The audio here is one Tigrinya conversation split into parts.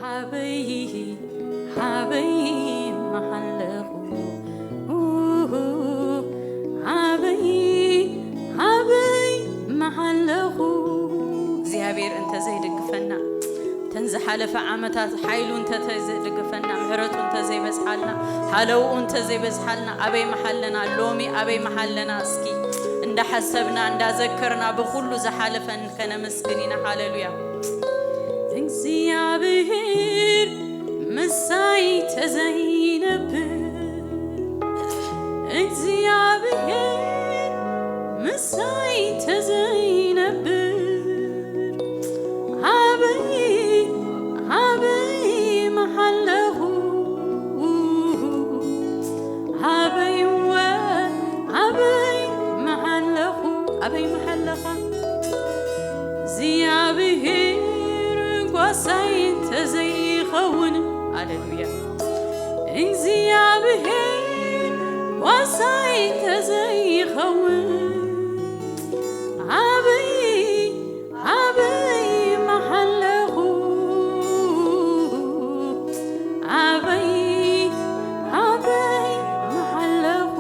ኣበይ ኣበይ መሓለኹ ኣበይ ኣበይ መሓለኹ እግዚኣብሔር እንተዘይድግፈና እተን ዝሓለፈ ዓመታት ሓይሉ እንተተዘይድግፈና ምሕረቱ እንተዘይበዝሓልና ሓለውኡ እንተዘይበዝሓልና ኣበይ መሓለና ሎሚ ኣበይ መሓለና እስኪ እንዳሓሰብና እንዳዘከርና ብኩሉ ዝሓለፈን ከነመስግን ኢና ሃለሉያ እግዚኣብሔር ምሳይ ተዘይነብር እግዚኣብሔር ምሳይ ተዘይነብር ኣበይ ኣበይ መሓለኹ ኣበይ ወ ኣበይ መሓለኹ ኣበይ መሓለኻ እግዚኣብሔር ጓሳይ እንተዘይኸውን ሃሌሉያ እግዚኣብሔር ጓሳይ እንተዘይኸውን ኣበይ ኣበይ መሓለኹ ኣበይ ኣበይ መሓለኹ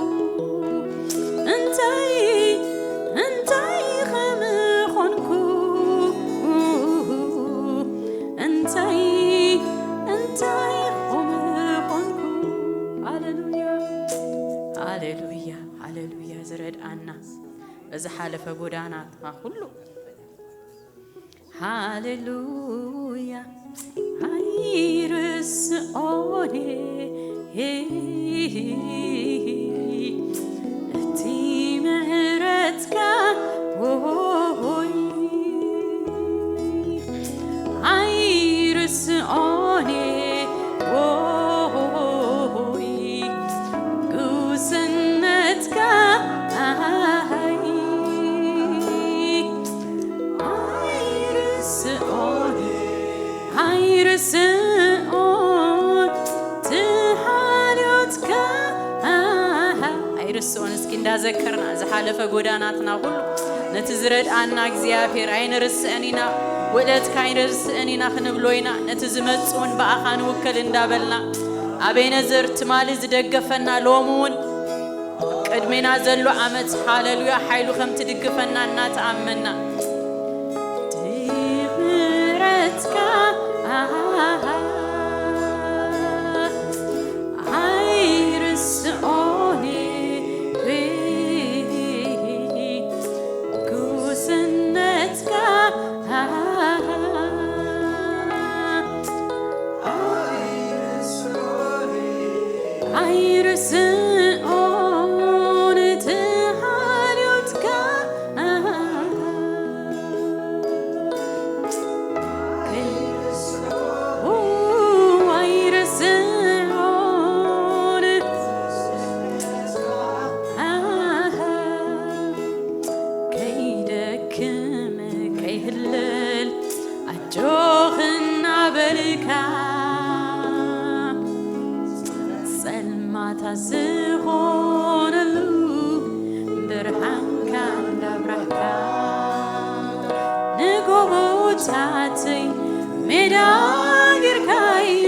እንታይ እንታይ ከምኾንኩ እንታይ እንታይ ከምኾንኩ ሃሌሉያ ሃሌሉያ ሃሌሉያ ዝረድኣና በዝሓለፈ ጎዳናትና ኩሉ ሃሌሉያ ኣይርስኦን እቲ ምሕረትካ ሆይ ኣይርስኦን ሆይ ጉስነትካ ኣይርስኦን ኣይርስኦን ትሓልዮትካ ኣይርስኦን እስኪ እንዳዘከርና ዝሓለፈ ጎዳናትና ኩሉ ነቲ ዝረድኣና እግዚኣብሔር ኣይንርስእን ኢና ውእለትካ ኣይንርስእን ኢና ክንብሎ ኢና ነቲ ዝመጽእ እውን ብኣኻ ንውከል እንዳበልና ኣቤነዘር ትማሊ ዝደገፈና ሎሚ እውን ቅድሜና ዘሎ ዓመት ሃለሉያ ሓይሉ ከም ትድግፈና እናተኣመና ድምረትካ ኣይርስኦኒ ጉስነትካ ኣይርስኦን እቲ ሓልዮትካ ከይደክም ከይህለል ኣጆኽ እናበልካ ጸልማታ ዝኾነሉ ብርሃንካ እንዳብራህካ ንጎቦታተይ ሜዳ ጌርካዩ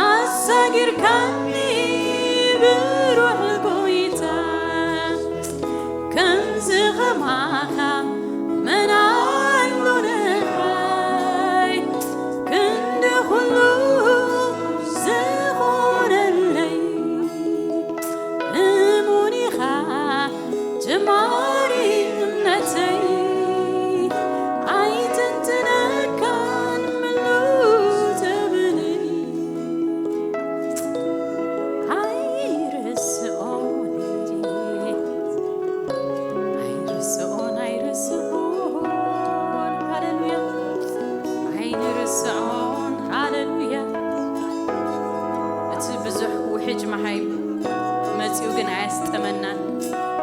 ኣሳጊርካኒ ብሩሕ ጎይታ ከምዚ ኸማኻ መን ኣሎ ንዓይ ክንዲ ኩሉ ዝኾነለይ እሙን ኢኻ ጀማሪ እምነተይ ኣይትንትነካን ምሉእ ዘመነይ ኣይርስኦን ኣይርስኦን ኣይርስኦን ሃሌሉያ ኣይንርስኦን ሃሌሉያ እቲ ብዙሕ ውሕጅ መሃይም መጺኡ ግን ኣየስጠመናን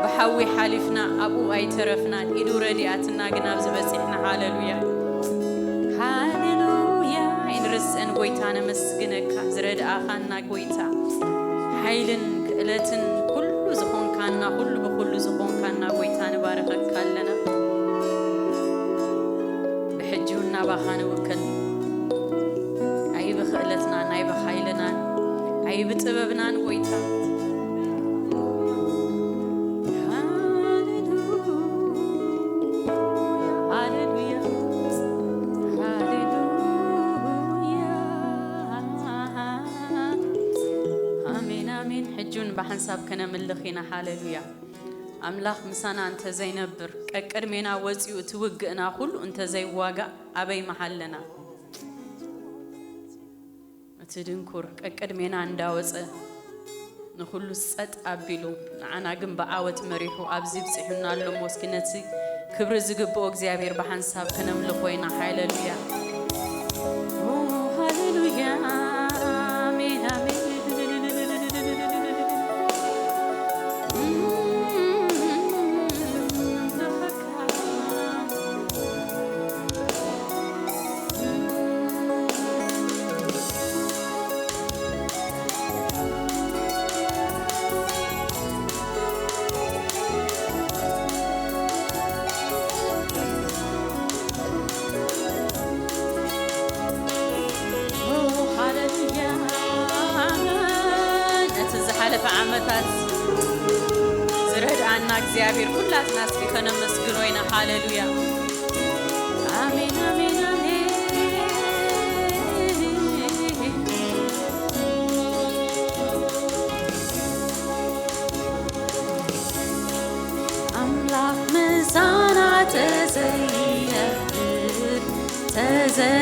ብሓዊ ሓሊፍና ኣብኡ ኣይተረፍናን ኢዱ ረዲኣትና ግን ኣብዚ በጺሕና ሃሌሉያ ሃሌሉያ ኣይንርስእን ጎይታ ነመስግነካ ዝረድኣኻና ጎይታ ሓይልን ክእለትን ኩሉ ዝኾንካና ኩሉ ብኩሉ ዝኾንካና ጎይታ ንባረኸካ ኣለና ብሕጂ እውን ናባኻ ንውክል ብጥበብና ንጎይታ። ሃሌሉያ፣ ሃሌሉያ፣ ሃሌሉያ። ኣሜን፣ ኣሜን። ሕጂ እውን ብሓንሳብ ከነምልኽ ኢና። ሃሌሉያ። ኣምላኽ ምሳና እንተ ዘይነብር፣ ቀቅድሜና ወፂኡ እቲ ውግእና ኩሉ እንተ ዘይዋጋእ ኣበይ ምሃለና? እቲ ድንኩር ቀቅድሜና እንዳወፀ ንኹሉ ጸጥ ኣቢሉ ንዓና ግን ብዓወት መሪሑ ኣብዚ ብፂሑና ኣሎ እሞ እስኪ ነቲ ክብሪ ዝግብኦ እግዚኣብሔር ብሓንሳብ ከነምልኾ ኢና። ሃሌሉያ። ኦ፣ ሃሌሉያ። ኣሜን፣ ኣሜን። ኦ፣ ሃሌሉያ። ነቲ ዝሓለፈ ዓመታት ዝረድኣና እግዚኣብሔር ኩላትና እስኪ ከነመስግኖ ኢና። ሃሌሉያ። ኣሜን፣ ኣሜን፣ ኣሜን። ኣምላኽ ምሳና ተዘይነብር ተዘይወግኣልና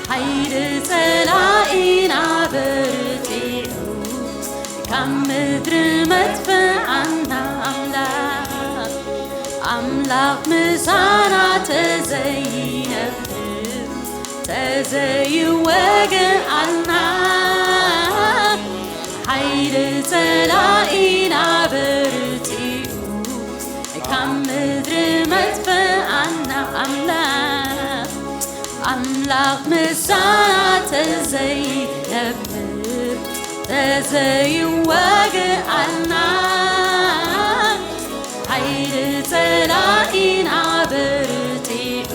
ሓይሊ ጸላኢና በርቲዑ ካብ ምድሪ መጥፍኣና ኣምላኽ ኣምላኽ ምሳና ተዘይነብር ተዘይወግኣልና ሓይሊ ጸላኢና በርቲዑ ካብ ምድሪ መጥፍኣና ኣምላኽ ኣምላኽ ምሳና ተዘይነብር ተዘይወግኣልና ሓይሊ ጸላኢና በርቲዑ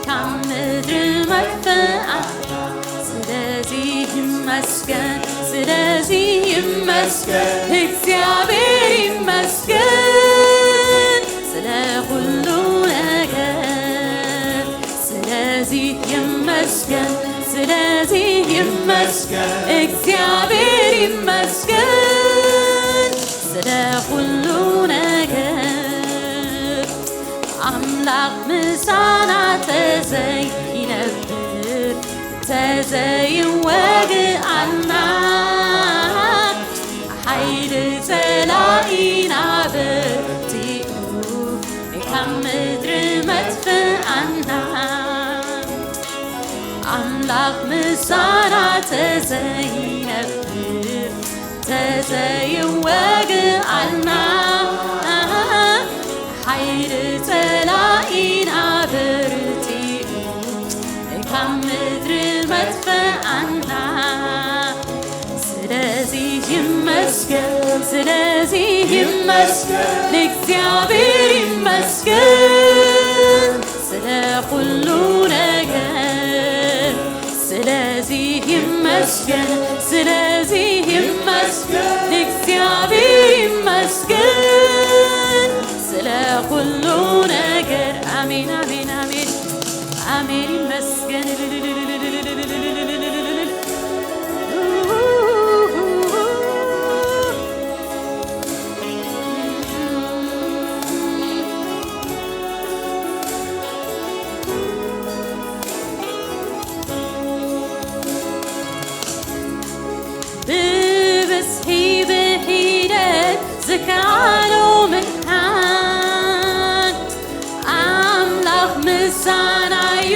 ካብ ምድሪ መጥፍኣ ስለዚ ይመስገን ስለዚ ይመስገን እግዚኣብሔር ይመስገን ስለ ኩሉ ነገር ስለዚ ይመስገን ስለዚ ይመስገን እግዚኣብሔር ይመስገን ስለ ኩሉ ነገር ኣምላኽ ምሳና ተዘይነብር ተዘይወግኣልና ሓይሊ ጸላኢና በርቲዑ ካብ ምድሪ መጥፍኣና ኣምላኽ ምሳና ተዘይነብር ተዘይወግኣልና ሓይሊ ጸላኢና በርቲዑ ካብ ምድሪ መጥፍኣና ስለዚ ይመስገን ስለዚ ይመስገን እግዚኣብሔር ይመስገን ስለ ኩሉ ነገር ስለዚ ይመስገን ስለዚ ይመስገን እግዚኣብሔር ይመስገን ስለ ኩሉ ነገር ኣሜን ኣሜን ኣሜን ኣሜን ይመስገን ብብዝሒ ብሒደት ዝከኣሎ ምድሓን ኣምላኽ ምሳናዩ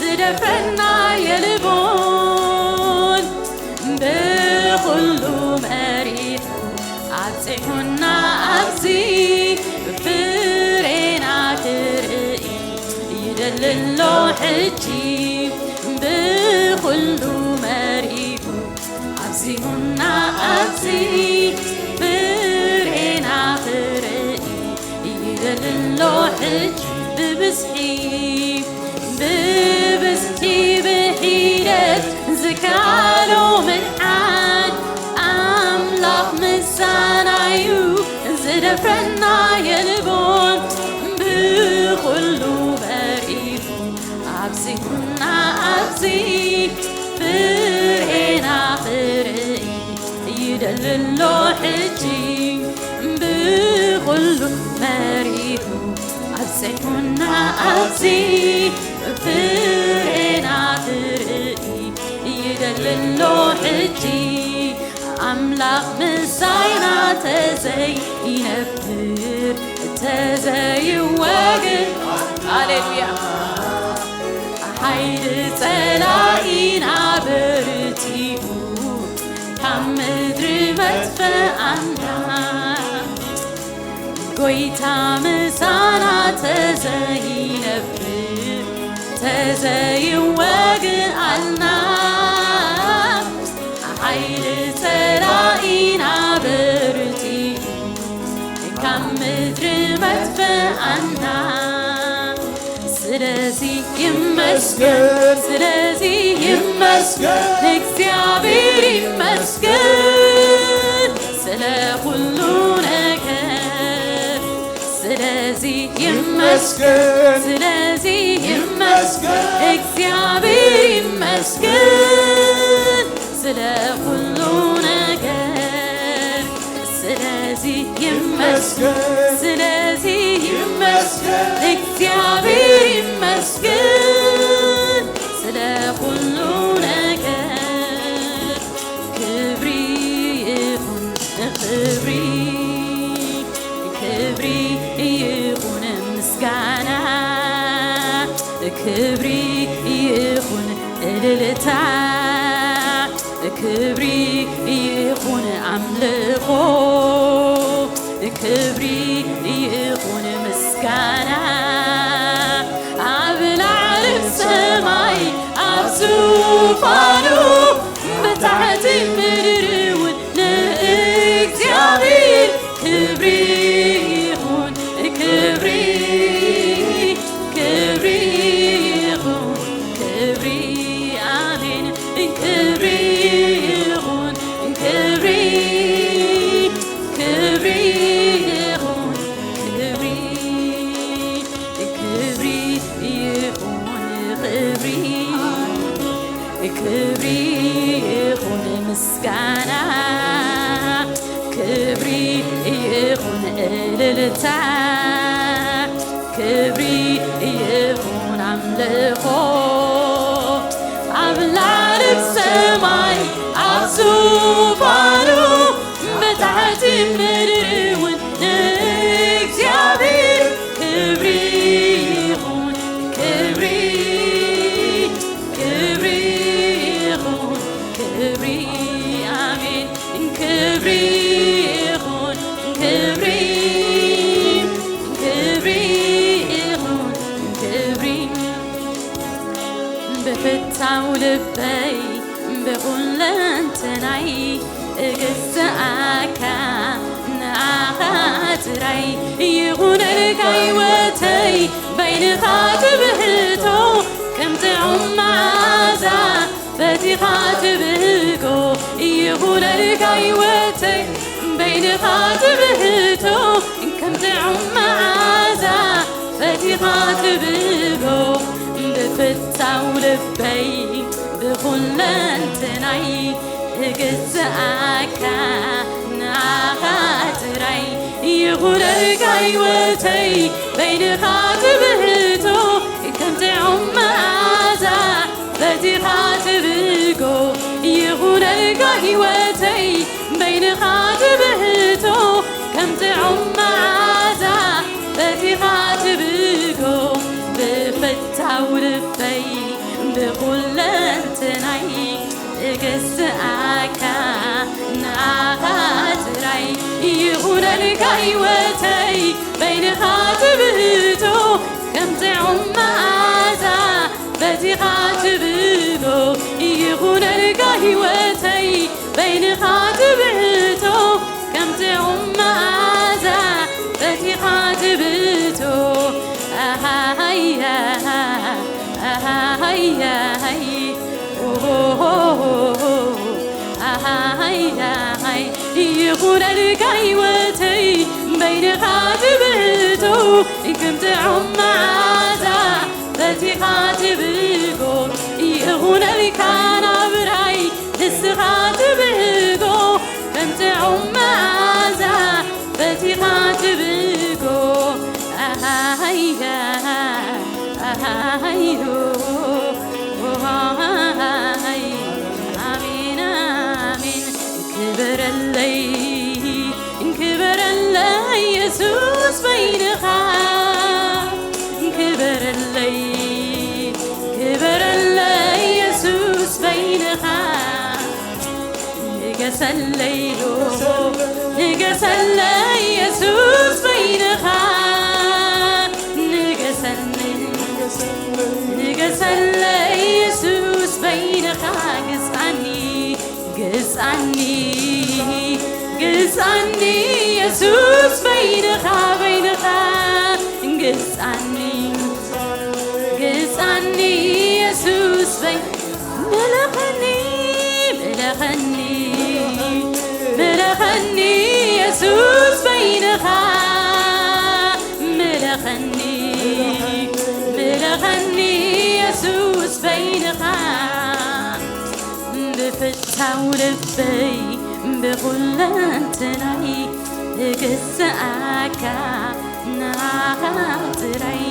ዝደፍረና የልቦን ብኹሉ መሪሑ ኣብፂሑና ኣብዚ ፍሬና ክርኢ ይደሊ ኣሎ ሕጂ ብኹሉ መሪሑ ኣብዚሁና ኣብዚ ፍሬና ክርኢ ይደሊ ኣሎ ሕጂ ብብዝሒ ብብዝሒ ብሒ ፍረና የልቦን ብኹሉ በሪኹ ኣብዚሁና ኣብዚ ፍሬና ክርኢ ይደሊ ኣሎ ሕጂ ብኹሉ በሪኹ ኣብዚሁና ኣብዚ ፍሬና ክርኢ ይደሊ ኣሎ ሕጂ ኣምላኽ ምሳና ተዘይነብር ተዘይወግን ሃሌሉያ ሓይሊ ጸላኢና በርቲኡ ካብ ምድሪ መጥፍኣና ጎይታ ምሳና ተዘይነብር ተዘይወግኣልና ሓይሊ ጸላኢና በርቲኡ ካብ ምድሪ መጥፍኣና ስለዚ ይመስገን ስለዚ ይመስገን እግዚኣብሔር ይመስገን ስለ ኩሉ ነገር ስለዚ ይመስገን ስለዚ ይመስገን እግዚኣብሔር ይመስገን ስለ ኩሉ ነገር ስለዚ ይመስገን ስለዚ ይመስገን እግዚኣብሔር ይመስገን ስለ ኩሉ ነገር ክብሪ ይኹን ክብሪ ክብሪ ይኹን ምስጋና ክብሪ ይኹን እልልታ ክብሪ ይኹን ኣምልኾ ክብሪ ይኹን ምስጋና ኣብ ላዕሊ ሰማይ ኣብ ዙፋኑ ብታሕቲ ምድሪ እውን ንእግዚኣብሔር ክብሪ ይኹን ክብሪ ክብሪ ይኹን ክብሪ ኣሜን ክብሪ ይኹን ክብሪ ክብሪ ይኹን ክብሪ ክብሪ ይኹን ክብሪ ክብሪ ይኹን ምስጋና ክብሪ ይኹን እልልታ ክብሪ ይኹን ኣምልኾ ኣብ ላዕሊ ሰማይ ኣብ ዙፋኑ ብታሕቲ ምድሪ እውን ንእግዚኣብሔር ክብሪ ይኹን ክብሪ ክብሪ ይኹን ክብሪ ኣሜን ክብሪ ይኹን ክብሪ ክብሪ ይኹን ክብሪ ብፍታው ልበይ ብኹለንተናይ እግዝኣካ ንኣኻ ጥራይ ይኹነልካ ህይወተይ በይንኻ ትብህቶ ከም ጥዑም መዓዛ ፈቲኻ ትብህጎ ይኹነልካ ህይወተይ በይንኻ ትብህቶ ከም ጥዑም መዓዛ ፈቲኻ ትብህጎ ብፍታው ልበይ ብኹለንትናይ እግዝኣካ ንኣኻ ጥራይ ይኹነልካ ህይወተይ በይንኻ ትብህቶ ከም ጥዑም መዓዛ ፈቲኻ ትብህጎ ይኹነልካ ህይወተይ በይንኻ ትብህቶ ከም ጥዑም መዓዛ ፈቲኻ ትብህጎ ብፍታው ልበይ ብኹለንትናይ እግዝኣካ ንኣኻ ጥራይ ይኹነልካ ህይወተይ በይንኻ ትብህቶ ከም ጥዑም መዓዛ ፈቲኻ ትብህጎ ይኹነልካ ህይወተይ በይንኻ ትብህቶ ከም ጥዑም መዓዛ ፈቲኻ ትብህቶ ኣሃሃያ ኣሃሃያ ኣሃሃያ ይኹነልካ ህይወተይ በይንኻ ንኻ ትብህቶ ከም ጥዑም መዓዛ ፈቲኻ ትብጎ ይኹነልካ ናብራይ ንስኻ ትብህጎ ከም ጥዑም መዓዛ ፈቲኻ ትብጎ ኣሃሃያ ኣሃሃዮ ኣሃሃይ ኣሜን ኣሜን ክበረለይ ክበረለይ የሱስ በይንኻ ክበረለይ ክበረለይ የሱስ በይንኻ ንገሰለይ ንገሰለይ የሱስ በይንኻ ንገሰለይ ንገሰለይ የሱስ በይንኻ ግዝኣኒ ግዝኣኒ ግዝኣኒ የሱስ በይንኻ በይንኻ ግዝኣኒ ግዝኣኒ የሱስ በይ ምለኸኒ ምለኸኒ ምለኸኒ የሱስ በይንኻ ምለኸኒ ምለኸኒ የሱስ በይንኻ ብፍታው ልበይ ብኹለንትናይ እገዝኣካ ንዓኻ ጥራይ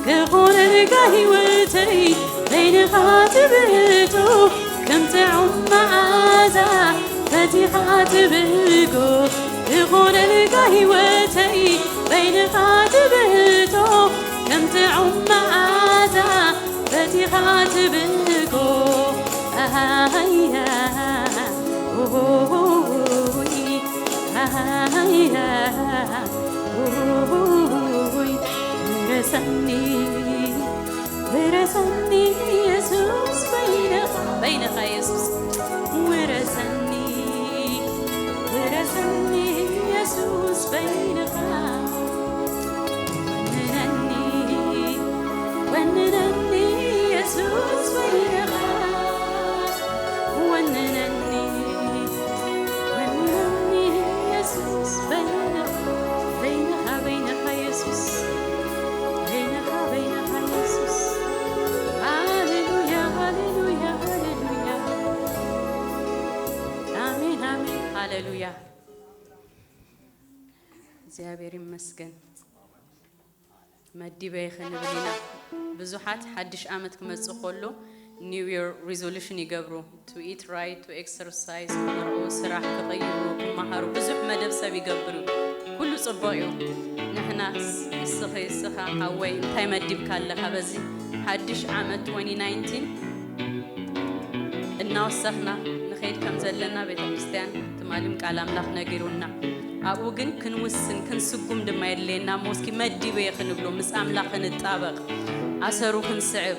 ክኾነልካ ህይወተይ በይንኻ ትብህቶ ከም ጥዑም መዓዛ ፈቲኻ ትብህጎ ክኾነልካ ህይወተይ በይንኻ ትብህቶ ከም ጥዑም መዓዛ ፈቲኻ ትብህጎ ኣሃያ ኦሆይ ኣሃያ ኦሆይ ረሰኒ ውረሰኒ የሱስ በይንኻ በይንኻ የሱስ ውረሰኒ ውረሰኒ የሱስ በይንኻ ወንነኒ ወንነኒ የሱስ በይንኻ ወንነኒ ወንነኒ የሱስ በይንኻ በይንኻ በይንኻ የሱስ በይንኻ በይንኻ የሱስ ሃሌሉያ ሃሌሉያ ሃሌሉያ ኣሜን ኣሜን ሃሌሉያ እግዚኣብሔር ይመስገን መዲበ ክንብል ኢና ብዙሓት ሓድሽ ዓመት ክመጽእ ከሎ new year resolution ይገብሩ to eat right to exercise ክምርዑ ስራሕ ክቕይሩ ክመሃሩ ብዙሕ መደብ ሰብ ይገብር እዩ ኩሉ ጽቡቕ እዩ ንሕናስ እስኺ እስኻ ሓወይ እንታይ መዲብካ ኣለኻ በዚ ሓድሽ ዓመት twenty nineteen እናወሰኽና ንኸይድ ከም ዘለና ቤተ ክርስቲያን ትማሊም ቃል ኣምላኽ ነጊሩና ኣብኡ ግን ክንውስን ክንስጉም ድማ የድልየና እሞ እስኪ መዲበ እየ ክንብሎ ምስ ኣምላኽ ክንጣበቕ ኣሰሩ ክንስዕብ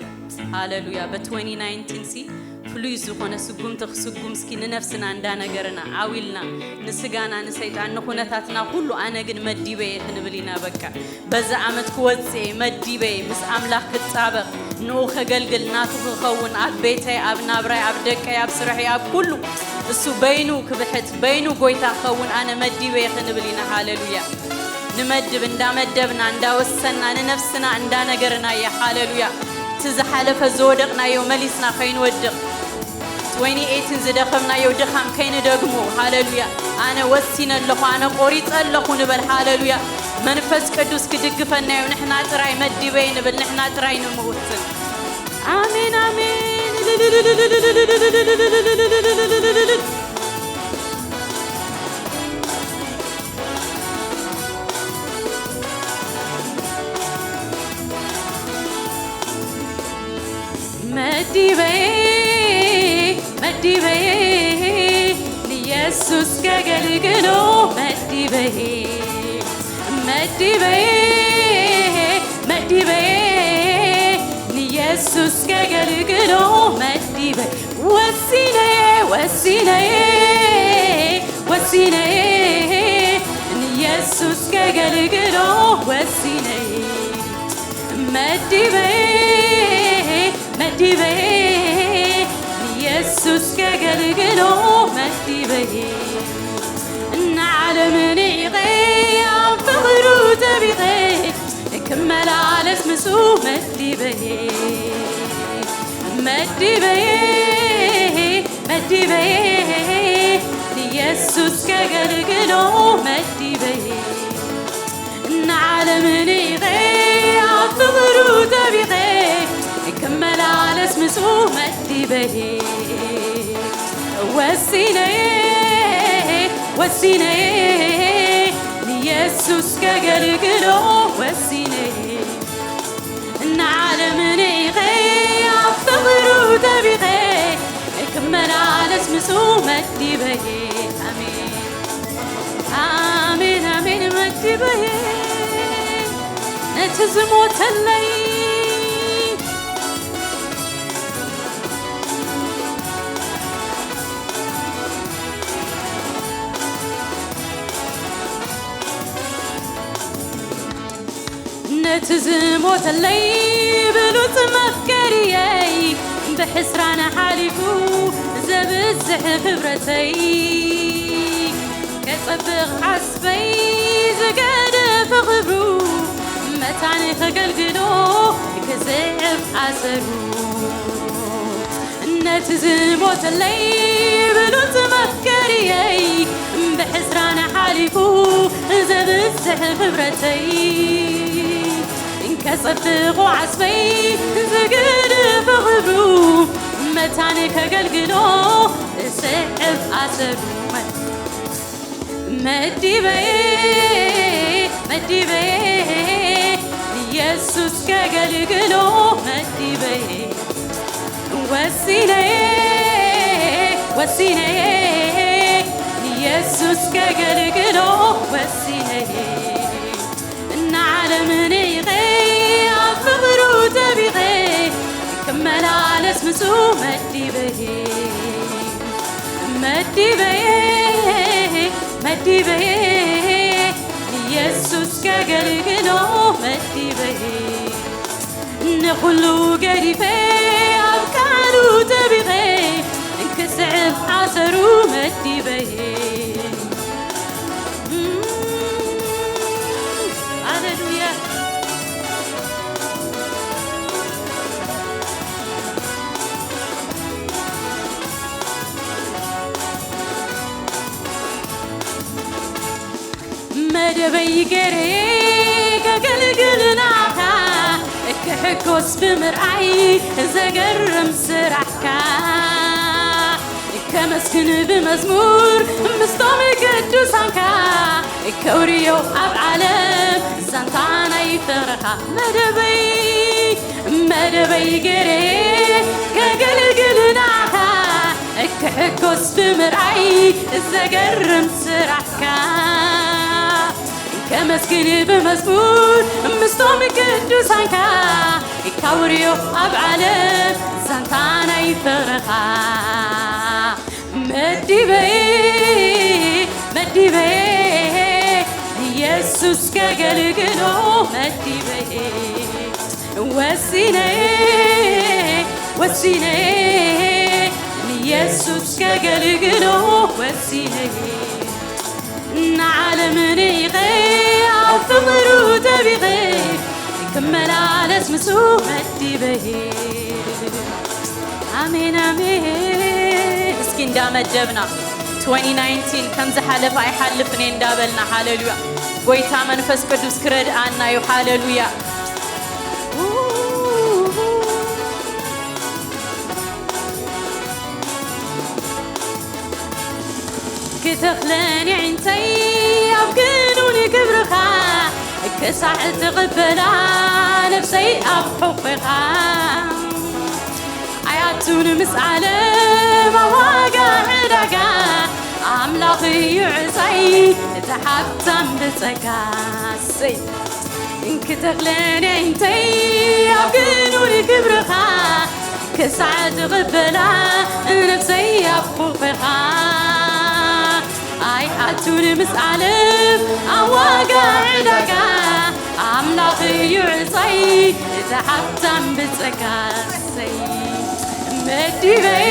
ሃለሉያ በ twenty nineteen ሲ ፍሉይ ዝኾነ ስጉምቲ ክስጉም እስኪ ንነፍስና እንዳነገርና ዓው ኢልና ንስጋና ንሰይጣን ንኹነታትና ኩሉ ኣነ ግን መዲበ እየ ክንብል ኢና በቃ በዚ ዓመት ክወፅእ እየ መዲበ እየ ምስ ኣምላኽ ክጣበቕ ንኡ ከገልግል ናቱ ክኸውን ኣብ ቤተይ ኣብ ናብራይ ኣብ ደቀይ ኣብ ስርሐይ ኣብ ኩሉ እሱ በይኑ ክብሕት በይኑ ጎይታ ክኸውን ኣነ መዲበ እየ ክንብል ኢና ሃለሉያ ንመድብ እንዳመደብና እንዳወሰና ንነፍስና እንዳነገርናያ ሃለሉያ እቲ ዝሓለፈ ዝወደቕናዮ መሊስና ከይንወድቕ twenty eighteen ዝደኸምናዮ ድኻም ከይንደግሞ ሃለሉያ ኣነ ወሲነ ኣለኹ ኣነ ቆሪፀ ኣለኹ ንበል ሃለሉያ መንፈስ ቅዱስ ክድግፈናዮ ንሕና ጥራይ መዲበይ ንብል ንሕና ጥራይ ንምውስን ኣሜን ኣሜን መዲበይ መዲበይ ንየሱስ ከገልግሎ መዲበይ መዲበይ መዲበይ ንየሱስ ከገልግሎ መዲበይ ወሲነየ ወሲነየ ወሲነየ ንየሱስ ከገልግሎ ወሲነየ መዲበይ መዲበይ ንየሱስ ከገልግሎ መዲበይ ንዓለም ንዒቐ ኣብ ፍቕሩ ጠቢቐ ክመላለስ ምስኡ መዲበየ፣ መዲበየ፣ መዲበየ፣ ንየሱስ ከገልግሎ መዲበየ። ንዓለም ንኢቐ ኣብ ፍቕሩ ጠቢቐ ክመላለስ ምስኡ መዲበየ። ወሲነየ፣ ወሲነየ፣ ንየሱስ ከገልግሎ ወሲነየ። ንዓለም ንኢቐ ኣብ ፍቕሩ ጠቢቐ ክመላለስ ምስኡ መዲበየ። ኣሜን፣ ኣሜን፣ ኣሜን፣ መዲበየ። ነቲ ዝሞተለይ ነቲ ዝሞተለይ ብሉጽ መፍቀሪየይ ብሕስራን ሓሊፉ ዘብዝሕ ክብረተይ ከጸብቕ ዓስበይ ዝገደፈ ክብሩ መታን ከገልግሎ ክስዕብ ኣሰሩ ነቲ ዝሞተለይ ብሉጽ መፍቀሪየይ ብሕስራን ሓሊፉ ዘብዝሕ ክብረተይ ከጸብቑ ዓስበይ ዝግድፍ ክብሩ መታን ከገልግሎ ስዕብ ኣሰሩ መዲበየ መዲበየ ኢየሱስ ከገልግሎ መዲበየ ወሲነየ ወሲነየ ኢየሱስ ከገልግሎ ወሲነየ ንዓለም ንኢቐ ኣብ ፍቕሩ ጠቢቐ ክመላለስ ምስኡ መዲበየ መዲበየ መዲበየ ኢየሱስ ከገልግሎ መዲበየ ንኹሉ ገዲፈ ኣብ ቃሉ ጠቢቐ ክስዕብ ኣሰሩ መዲበየ ሃሌሉያ መደበይ ገይረ ከገልግል ናኻ ክሕጎስ ብምርኣይ ዘገርም ስራሕካ ከመስግን ብመዝሙር ምስቶም ቅዱሳንካ ከውርዮ ኣብ ዓለም ዛንታ ናይ ፍቕርኻ መደበይ መደበይ ገይረ ከገልግል ናኻ ክሕጎስ ብምርኣይ ዘገርም ስራሕካ ከመስግን ብመዝሙር ምስቶም ቅዱሳንካ ካውርዮ ኣብ ዓለም ዛንታ ናይ ፍቕርኻ መዲበየ መዲበየ ኢየሱስ ከገልግሎ መዲበየ ወሲነየ ወሲነየ ኢየሱስ ከገልግሎ ወሲነየ ንዓለም ንኢቐ ኣብ ፍቕሩ ጠቢቐ ክመላለስ ምስኡ መዲበየ ኣሜን ኣሜን እስኪ እንዳመደብና twenty nineteen ከም ዝሓለፈ ኣይሓልፍን እየ እንዳበልና ሃሌሉያ ጎይታ መንፈስ ቅዱስ ክረድኣና እዩ ሃሌሉያ ክተኽለኒ ዕንተይ ኣብ ግኑን ክብርኻ ክሳዕ ትቕበላ ነፍሰይ ኣብ ሕቑኻ ኣይኣቱን ምስ ዓለም ኣብ ዋጋ ዕዳጋ ኣምላኽ እዩ ዕፃይ እቲ ሓብታም ብፀጋ ሰይ እንክተኽለኒ ዕንተይ ኣብ ግኑን ክብርኻ ክሳዕ ትቕበላ ነፍሰይ ኣብ ሕቑኻ ኣይኣቱን ምስ ዓለም ኣብ ዋጋ ዕዳጋ ኣምላኽ እዩ ዕፃይ እቲ ሓብታም ብፀጋ ሰይ መዲበየ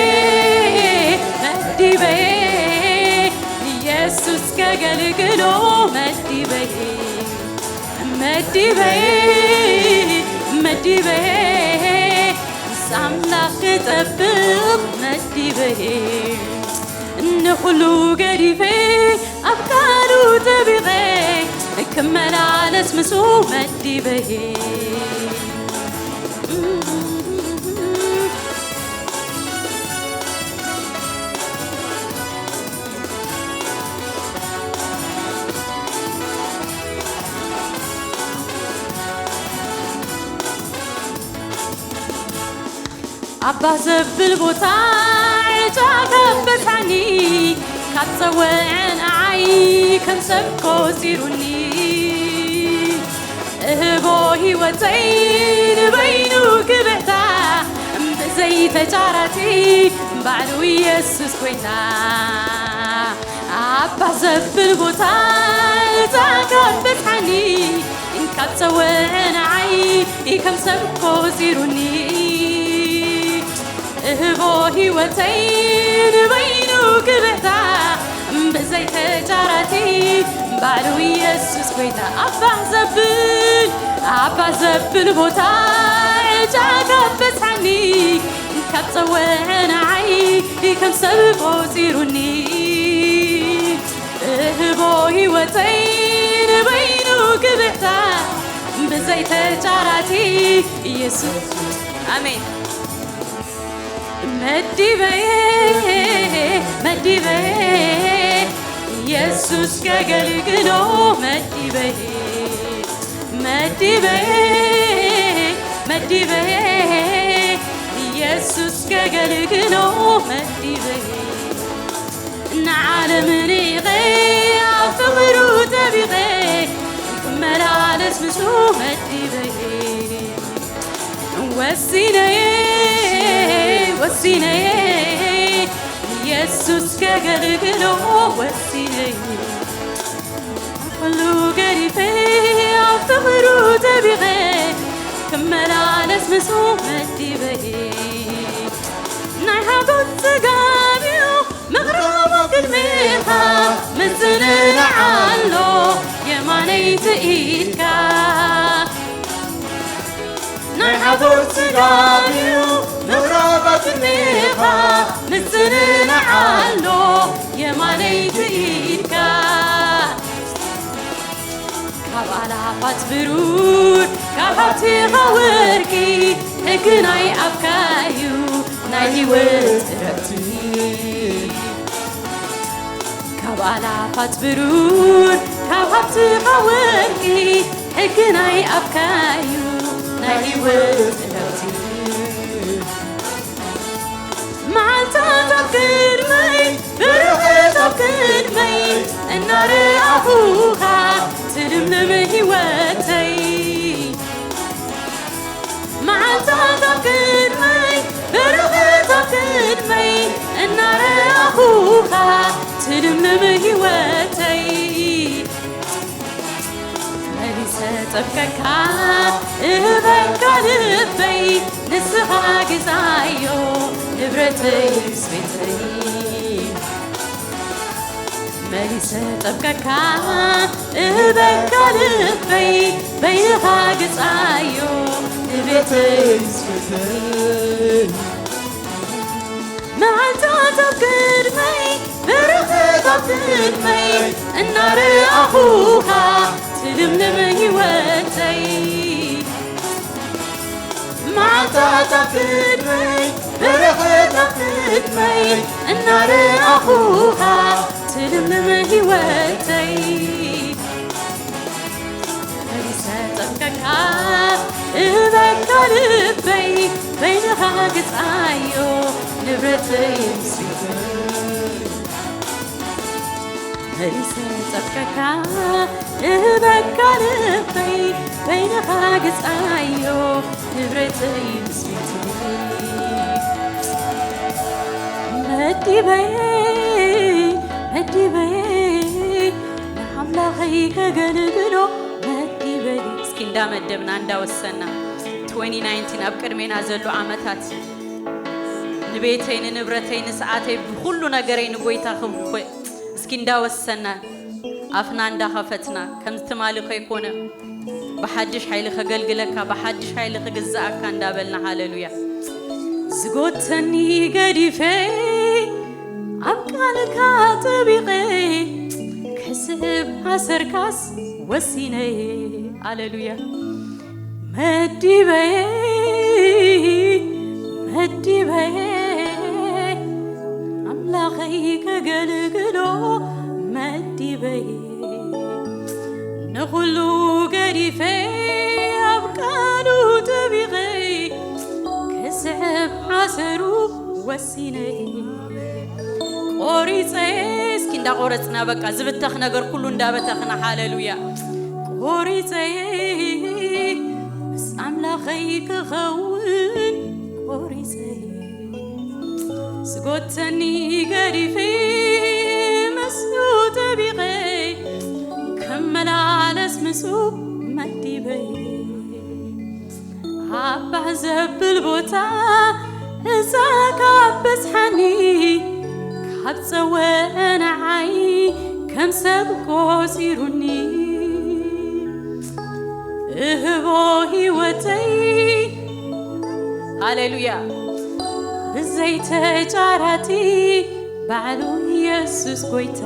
መዲበየ ኢየሱስ ከገልግሎ መዲበየ መዲበየ መዲበየ ምስ ኣምላኽ ክጠብቕ መዲበየ ንኹሉ ገዲፈ ኣብ ቃሉ ጠቢቐ ክመላለስ ምስኡ መዲበየ። ኣባ ዘብል ቦታ ዕጫ ከበሳኒ ካብ ጸወዐ ንዓይ ከም ሰብ ቆጺሩኒ እህቦ ህይወተይ ንበይኑ ክብዕታ ብዘይተጫራቲ ባዕሉ ኢየሱስ ጎይታ ኣባ ዘብል ቦታ እታ ከበሳኒ ካብ ጸወዐ ንዓይ ከም ሰብ ቆጺሩኒ እህቦ ህይወተይ ንበይኑ ክብዕታ ብዘይተጫራቲ ባዕሉ ኢየሱስ ጎይታ ኣባ ዘብል ኣባ ዘብል ቦታ ዕጫ ከበሳኒ ካብ ጸወዐ ንዓይ ከም ሰብ ቆጺሩኒ እህቦ ህይወተይ ንበይኑ ክብዕታ ብዘይተጫራቲ ኢየሱስ ኣሜን። መዲበየ መዲበየ ኢየሱስ ከገልግሎ መዲበየ መዲበየ መዲበየ ኢየሱስ ከገልግሎ መዲበየ ንዓለም ንቐ ኣብ ፍቕሩ ጠቢቐ ክመላለስ ምስኡ መዲበየ ወሲነየ ወሲነየ ኢየሱስ ከገልግሎ ወሲነየ ኩሉ ገዲፈ ኣብ ፍቕሩ ጠቢቐ ክመላለስ ምስኡ መዲበየ ናይ ሓጎስ ጽጋብ እዩ ምቕራብ ኣብ ቅድሜኻ ምጽንናዕ ኣሎ የማነይቲ ኢድካ ናይ ሓጎስ ጽጋብ እዩ ምቕራብ ኣብ ቅድሜኻ ምጽንናዕ ኣሎ የማነይቲ ኢድካ ካብ ኣላፋት ብሩር ካብ ሃብትኻ ወርቂ ሕግናይ ኣብካ እዩ ናይ ህይወት ረብቲ ካብ ኣላፋት ብሩር ካብ ሃብትኻ ወርቂ ሕግናይ ኣብካ እዩ ናይ ህይወት ረብቲ መዓልታት ኣብ ቅድመይ በረኸት ኣብ ቅድመይ እናረኣኹኻ ትልምልም ህይወተይ መዓልታት ኣብ ቅድመይ በረኸት ኣብ ቅድመይ እናረኣኹኻ ትልምልም ህይወተይ መሊሰ ጸብቀካ እህበካ ልበይ ንስኻ ግዛዮ ንብረተይ ምስ ቤተይ መሊሰ ጸብቀካ እህበካ ልበይ በይንኻ ግዛዮ ንብረተይ ምስ ቤተይ መዓልታት ኣብ ቅድመይ በረኸት ኣብ ቅድመይ እናረኣኹኻ ትልምልም ህይወተይ መዓልታት ኣብ ቅድመይ በረኸት ኣብ ቅድመይ እናረኣኹኻ ትልምልም ህይወተይ መሊሰ ጸብቀካ እህበካ ልበይ በይንኻ ግጻዮ ንብረተይ ምስሪተይ መሊሰ ጸብቀካ እህበካ ልበይ በይንኻ ግጻዮ ንብረተይ ምስሪተይ መዲበይ መዲበይ ንኣምላኸይ ከገልግሎ መዲበይ እስኪ እንዳመደብና እንዳወሰና twenty nineteen ኣብ ቅድሜና ዘሎ ዓመታት ንቤተይ ንንብረተይ ንሰዓተይ ብኩሉ ነገረይ ንጎይታ ክብ እስኪ እንዳወሰና ኣፍና እንዳኸፈትና ከምዚ ትማሊ ከይኮነ ብሓድሽ ሓይሊ ከገልግለካ፣ ብሓድሽ ሓይሊ ክግዛኣካ እንዳበልና፣ ሃሌሉያ። ዝጎተኒ ገዲፈ፣ ኣብ ቃልካ ጠቢቐ፣ ክስዕብ ኣሰርካስ ወሲነ፣ ሃሌሉያ። መዲበየ፣ መዲበየ፣ ኣምላኸይ ከገልግሎ መዲበየ። ንኹሉ ገዲፈ፣ ኣብ ቃሉ ጠቢቐ፣ ክስዕብ ሓሰሩ ወሲነ። ቆሪፀ፣ እስኪ እንዳቆረፅና፣ በቃ ዝብተኽ ነገር ኩሉ እንዳበተኽና፣ ሃሌሉያ። ቆሪፀ፣ ምስ ኣምላኸይ ክኸውን ቆሪፀ። ዝጎተኒ ገዲፈ፣ ምስኡ ጠቢቐ፣ ክመላለስ ምስኡ መዲበ። ኣብ ባህ ዘብል ቦታ እዛ ካብ በጽሓኒ፣ ካብ ጸወአ ንዓይ ከም ሰብ ቆጺሩኒ። እህቦ ህይወተይ፣ ሃሌሉያ፣ ብዘይ ተጫራቲ ባዕሉ የሱስ ጎይታ።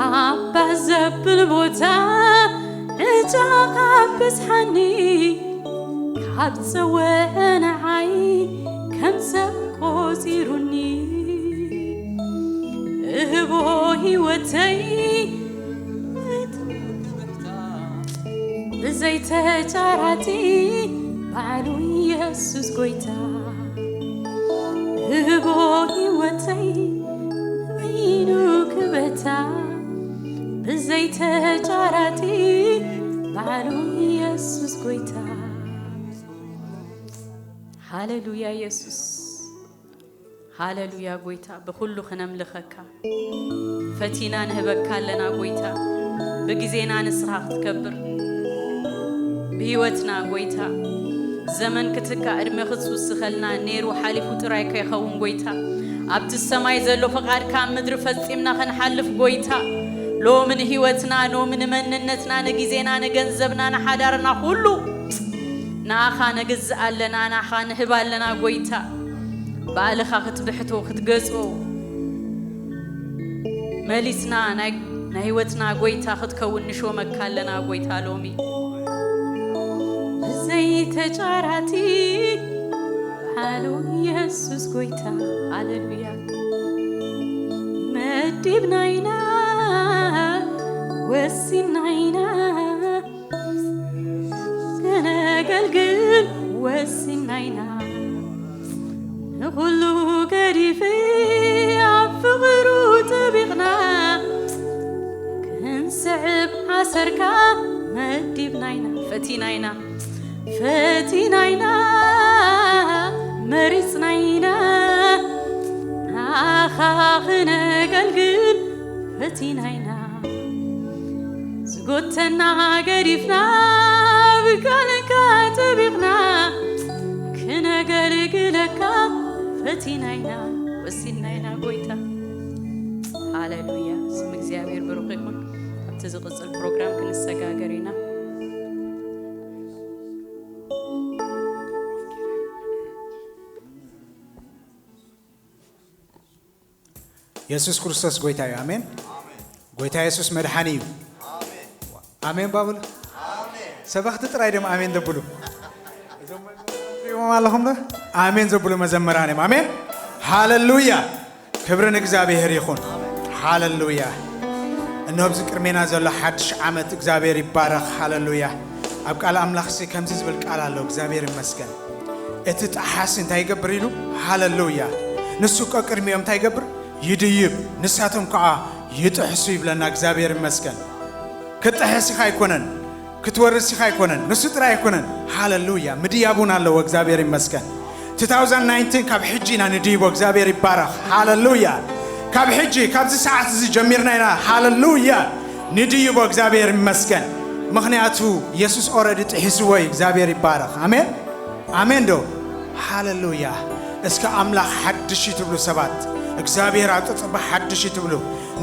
ኣብ ባህ ዘብል ቦታ ዕጫ ካብ በጽሓኒ፣ ካብ ጸወአ ንዓይ ከም ሰብ ቆጺሩኒ። እህቦ ህይወተይ ብዘይ ተጫራቲ ባዕሉ የሱስ ጎይታ። እህቦ ህይወተይ በይኑ ክበታ፣ ብዘይ ተጫራቲ ባዕሉ የሱስ ጎይታ። ሃሌሉያ የሱስ፣ ሃሌሉያ ጎይታ፣ ብኹሉ ክነምልኸካ ፈቲና ንህበካ ኣለና ጎይታ። ብግዜና ንስኻ ክትከብር፣ ብህይወትና ጎይታ፣ ዘመን ክትካእ፣ ዕድመ ክትውስኸልና ነይሩ፣ ሓሊፉ ጥራይ ከይኸውን ጎይታ፣ ኣብቲ ሰማይ ዘሎ ፍቓድካ ኣብ ምድሪ ፈጺምና ክንሓልፍ ጎይታ፣ ሎሚ ንህይወትና፣ ሎሚ ንመንነትና፣ ንግዜና፣ ንገንዘብና፣ ንሓዳርና ኩሉ ንኣኻ ነግዝእ ኣለና፣ ንኣኻ ንህብ ኣለና ጎይታ። ባዕልኻ ክትብሕቶ፣ ክትገዝኦ፣ መሊስና ናይ፣ ናይ ህይወትና ጎይታ ክትከውን ንሾመካ ኣለና ጎይታ። ሎሚ ብዘይ ተጫራቲ ባዕሉ የሱስ ጎይታ። ሃሌሉያ። መዲብናይና፣ ወሲናይና፣ ከነገልግል ወሲናይና። ንኹሉ ገዲፈ ኣብ ፍቕሩ ጠቢቕና፣ ክንስዕብ ኣሰርካ መዲብናይና። ፈቲናይና፣ ፈቲናይና፣ መሪጽናይና፣ ንኣኻ ክነገልግል ፈቲናይና። ዝጎተና ገዲፍና፣ ብቃልካ ጠቢቕና፣ ክነገልግለካ ፈቲናይና፣ ወሲናይና ጎይታ። ሃሌሉያ፣ ስም እግዚኣብሔር ብሩኽ ይኹን። ኣብቲ ዝቕጽል ፕሮግራም ክንሰጋገር ኢና። የሱስ ክርስቶስ ጎይታ እዩ። ኣሜን። ጎይታ የሱስ መድሓኒ እዩ። ኣሜን ባብሉ። ሰበኽቲ ጥራይ ደም ኣሜን ዘብሉ። እዞም መዘምራን ትሪእዎም ኣለኹም ዶ? ኣሜን ዘብሉ መዘምራን እዮም። ኣሜን። ሃሌሉያ። ክብሪ ንእግዚኣብሔር ይኹን። ሃሌሉያ። እነሆ ኣብዚ ቅድሜና ዘሎ ሓድሽ ዓመት እግዚኣብሔር ይባረኽ። ሃሌሉያ። ኣብ ቃል ኣምላኽሲ ከምዚ ዝብል ቃል ኣሎ። እግዚኣብሔር ይመስገን። እቲ ጠሓሲ እንታይ ይገብር ኢሉ? ሃሌሉያ። ንሱ እኮ ቅድሚኦም እንታይ ይገብር? ይድይብ። ንሳቶም ከዓ ይጥሕሱ ይብለና። እግዚኣብሔር ይመስገን። ክትጥሕስ ኢኻ ኣይኮነን፣ ክትወርስ ኢኻ ኣይኮነን፣ ንሱ ጥራይ ኣይኮነን። ሃሌሉያ። ምድያብ እውን ኣለዎ። እግዚኣብሔር ይመስገን። two thousand nineteen ካብ ሕጂ ኢና ንድይቦ። እግዚኣብሔር ይባረኽ። ሃሌሉያ። ካብ ሕጂ፣ ካብዚ ሰዓት እዚ ጀሚርና ኢና፣ ሃሌሉያ፣ ንድይቦ። እግዚኣብሔር ይመስገን። ምኽንያቱ የሱስ ኦረዲ ጥሒስዎ እዩ። እግዚኣብሔር ይባረኽ። ኣሜን። ኣሜን ዶ? ሃሌሉያ። እስከ ኣምላኽ ሓድሽ እዩ ትብሉ ሰባት፣ እግዚኣብሔር ኣብ ጽጽባ ሓድሽ እዩ ትብሉ።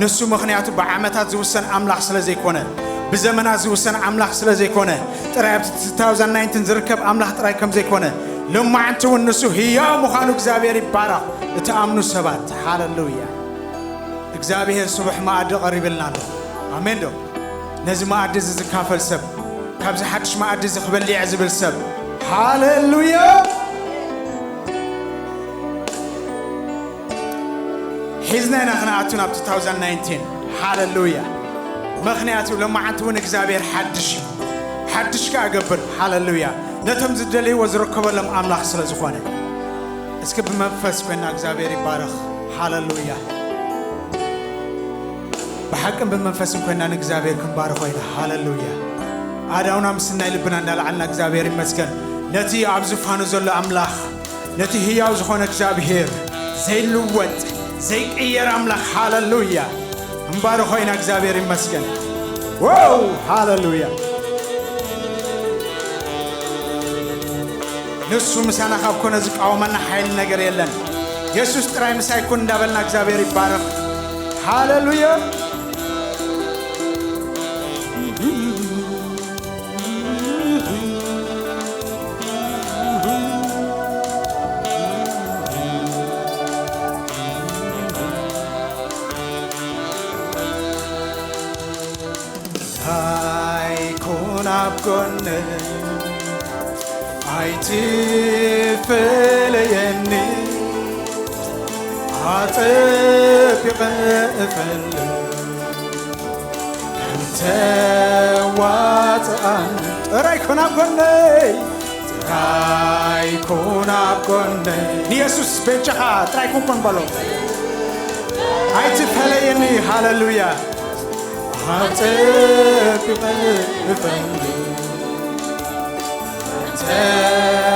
ንሱ ምኽንያቱ ብዓመታት ዝውሰን ኣምላኽ ስለ ዘይኮነ፣ ብዘመናት ዝውሰን ኣምላኽ ስለ ዘይኮነ፣ ጥራይ ኣብቲ two thousand nineteen ዝርከብ ኣምላኽ ጥራይ ከም ዘይኮነ፣ ሎማዓንቲ እውን ንሱ ህያው ምዃኑ እግዚኣብሔር ይባረኽ። እትኣምኑ ሰባት፣ ሃለሉያ። እግዚኣብሔር ስቡሕ መኣዲ ቀሪብልና ኣሎ። ኣሜን ዶ? ነዚ መኣዲ እዚ ዝካፈል ሰብ፣ ካብዚ ሓድሽ መኣዲ እዚ ክበልዕ ዝብል ሰብ፣ ሃለሉያ። ሒዝና ኢና ክንኣቱ ናብ two thousand nineteen። ሃለሉያ። ምኽንያቱ ሎማዓንቲ እውን እግዚኣብሔር ሓድሽ እዩ። ሓድሽ ከኣ እገብር። ሃለሉያ። ነቶም ዝደልይዎ ዝርከበሎም ኣምላኽ ስለ ዝኾነ። እስኪ ብመንፈስ ኮይና እግዚኣብሔር ይባረኽ። ሃለሉያ። ብሓቅን ብመንፈስን ኮይና ንእግዚኣብሔር ክንባርኾ ኢና። ሃለሉያ። ኣእዳውና ምስናይ ልብና እንዳልዓልና እግዚኣብሔር ይመስገን። ነቲ ኣብ ዝፋኑ ዘሎ ኣምላኽ፣ ነቲ ህያው ዝኾነ እግዚኣብሔር፣ ዘይልወጥ፣ ዘይቅየር ኣምላኽ፣ ሃለሉያ፣ ክንባርኾ ኢና። እግዚኣብሔር ይመስገን። ዋው፣ ሃለሉያ። ንሱ ምሳና ካብ ኮነ ዝቃወመና ሓይሊ ነገር የለን። የሱስ ጥራይ ምሳይ ኩን እንዳበልና እግዚኣብሔር ይባረኽ። ሃለሉያ። ኣይኩን ኣብ ጎነይ ኣይትፈለየኒ ኣጸቢቐ እፈልጥ እንተ ዋጽኣኒ ጥራይ ኩን ኣብ ጎነይ ጥራይ ኩን ኣብ ጎነይ ንየሱስ በጃኻ ጥራይ ኩን ኩን በሎ ኣይትፈለየኒ ሃለሉያ ኣጸቢቐ እፈልጥ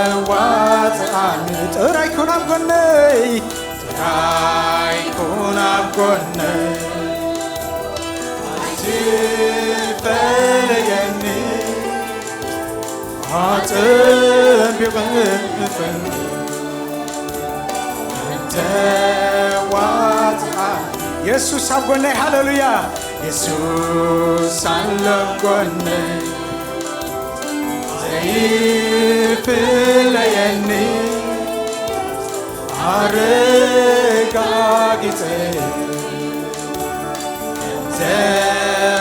ተዋጽኣኒ ጥራይ ኩን ኣብ ጎነይ ጥራይ ኩን ኣብ ጎነይ ኣይትፈለየኒ ኣጸቢቐ እፈልጥ እንተ ዋጽኣ የሱስ ኣብ ጎነይ ሃለሉያ የሱስ ኣሎ ኣብ ጎነይ ዘይፍለየኒ ኣረጋጊጸ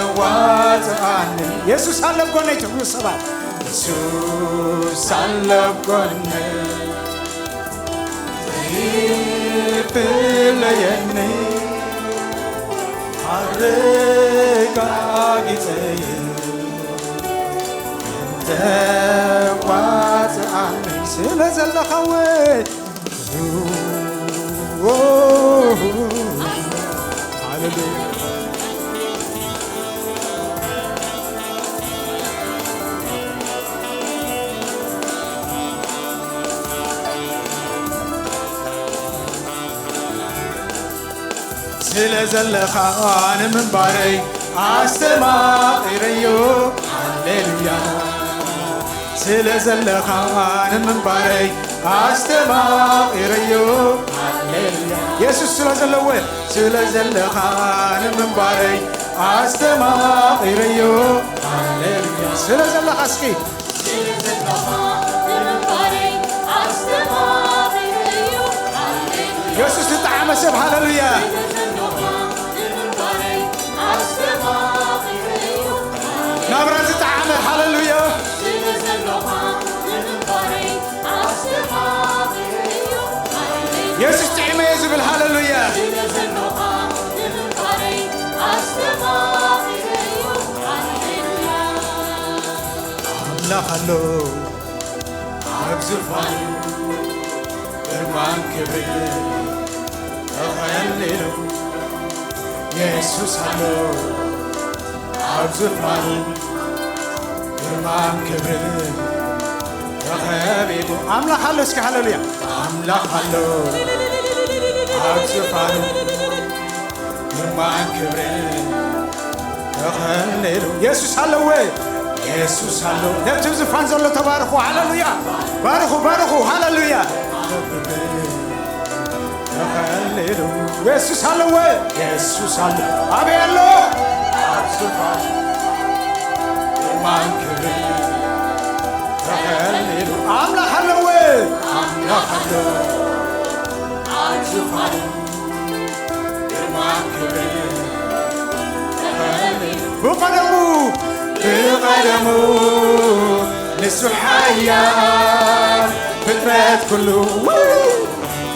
ዘዋጽኣኒ የሱስ ኣሎ ኣብ ጎነይ ትብሉ ሰባት የሱስ ኣሎ ኣብ ጎነይ ዘይፍለየኒ ኣረጋጊጸ እንተ ዋጽኣኒ ስለ ዘለኻ ወይ ሃሌሉያ ስለ ዘለኻ ንምንባረይ ኣስተማቒረዮ ሃሌሉያ ስለ ዘለኻ ንምንባረይ ኣስተማቒረዮ ሃሌሉያ የሱስ ስለ ዘለወ ስለ ዘለኻ ንምንባረይ ኣስተማቒረዮ ሃሌሉያ ስለ ዘለኻ እስኪ የሱስ ዝጠዓመ ሰብ ሃለሉያ ናብራ ዝጠዓመ ሃለሉያ የሱስ ጥዕመ እየ ዝብል ሃለሉያ ኣምላኽ ኣሎ ኣብ ዝፋኑ ግርማን ክብርን ተኸሊሉ የሱስ ኣሎ ኣብ ዝፋኑ ግርማን ክብርን ተኸቢቡ ኣምላኽ ኣሎ እስኪ ሃለሉያ ኣምላኽ ኣሎ ኣብ ዝፋኑ ግርማን ክብርን ተኸሊሉ የሱስ ኣለወ የሱስ ኣሎ ነቲ ዝፋን ዘሎ ተባርኹ ሃለሉያ ባርኹ ባርኹ ሃለሉያ ተኸሊሉ የሱስ ኣለወ የሱስ ኣሎ ኣበይ ኣሎ ኣብ ዝፋን ኣምላኽ ኣለዎ። ኣምላኽ ኣሎ ኣብ ዙፋኑ፣ ግርማ ክብሪ ተኸሊሉ። ብቐደሙ፣ ብቐደሙ ንሱ ሓያል፣ ፍጥረት ኩሉ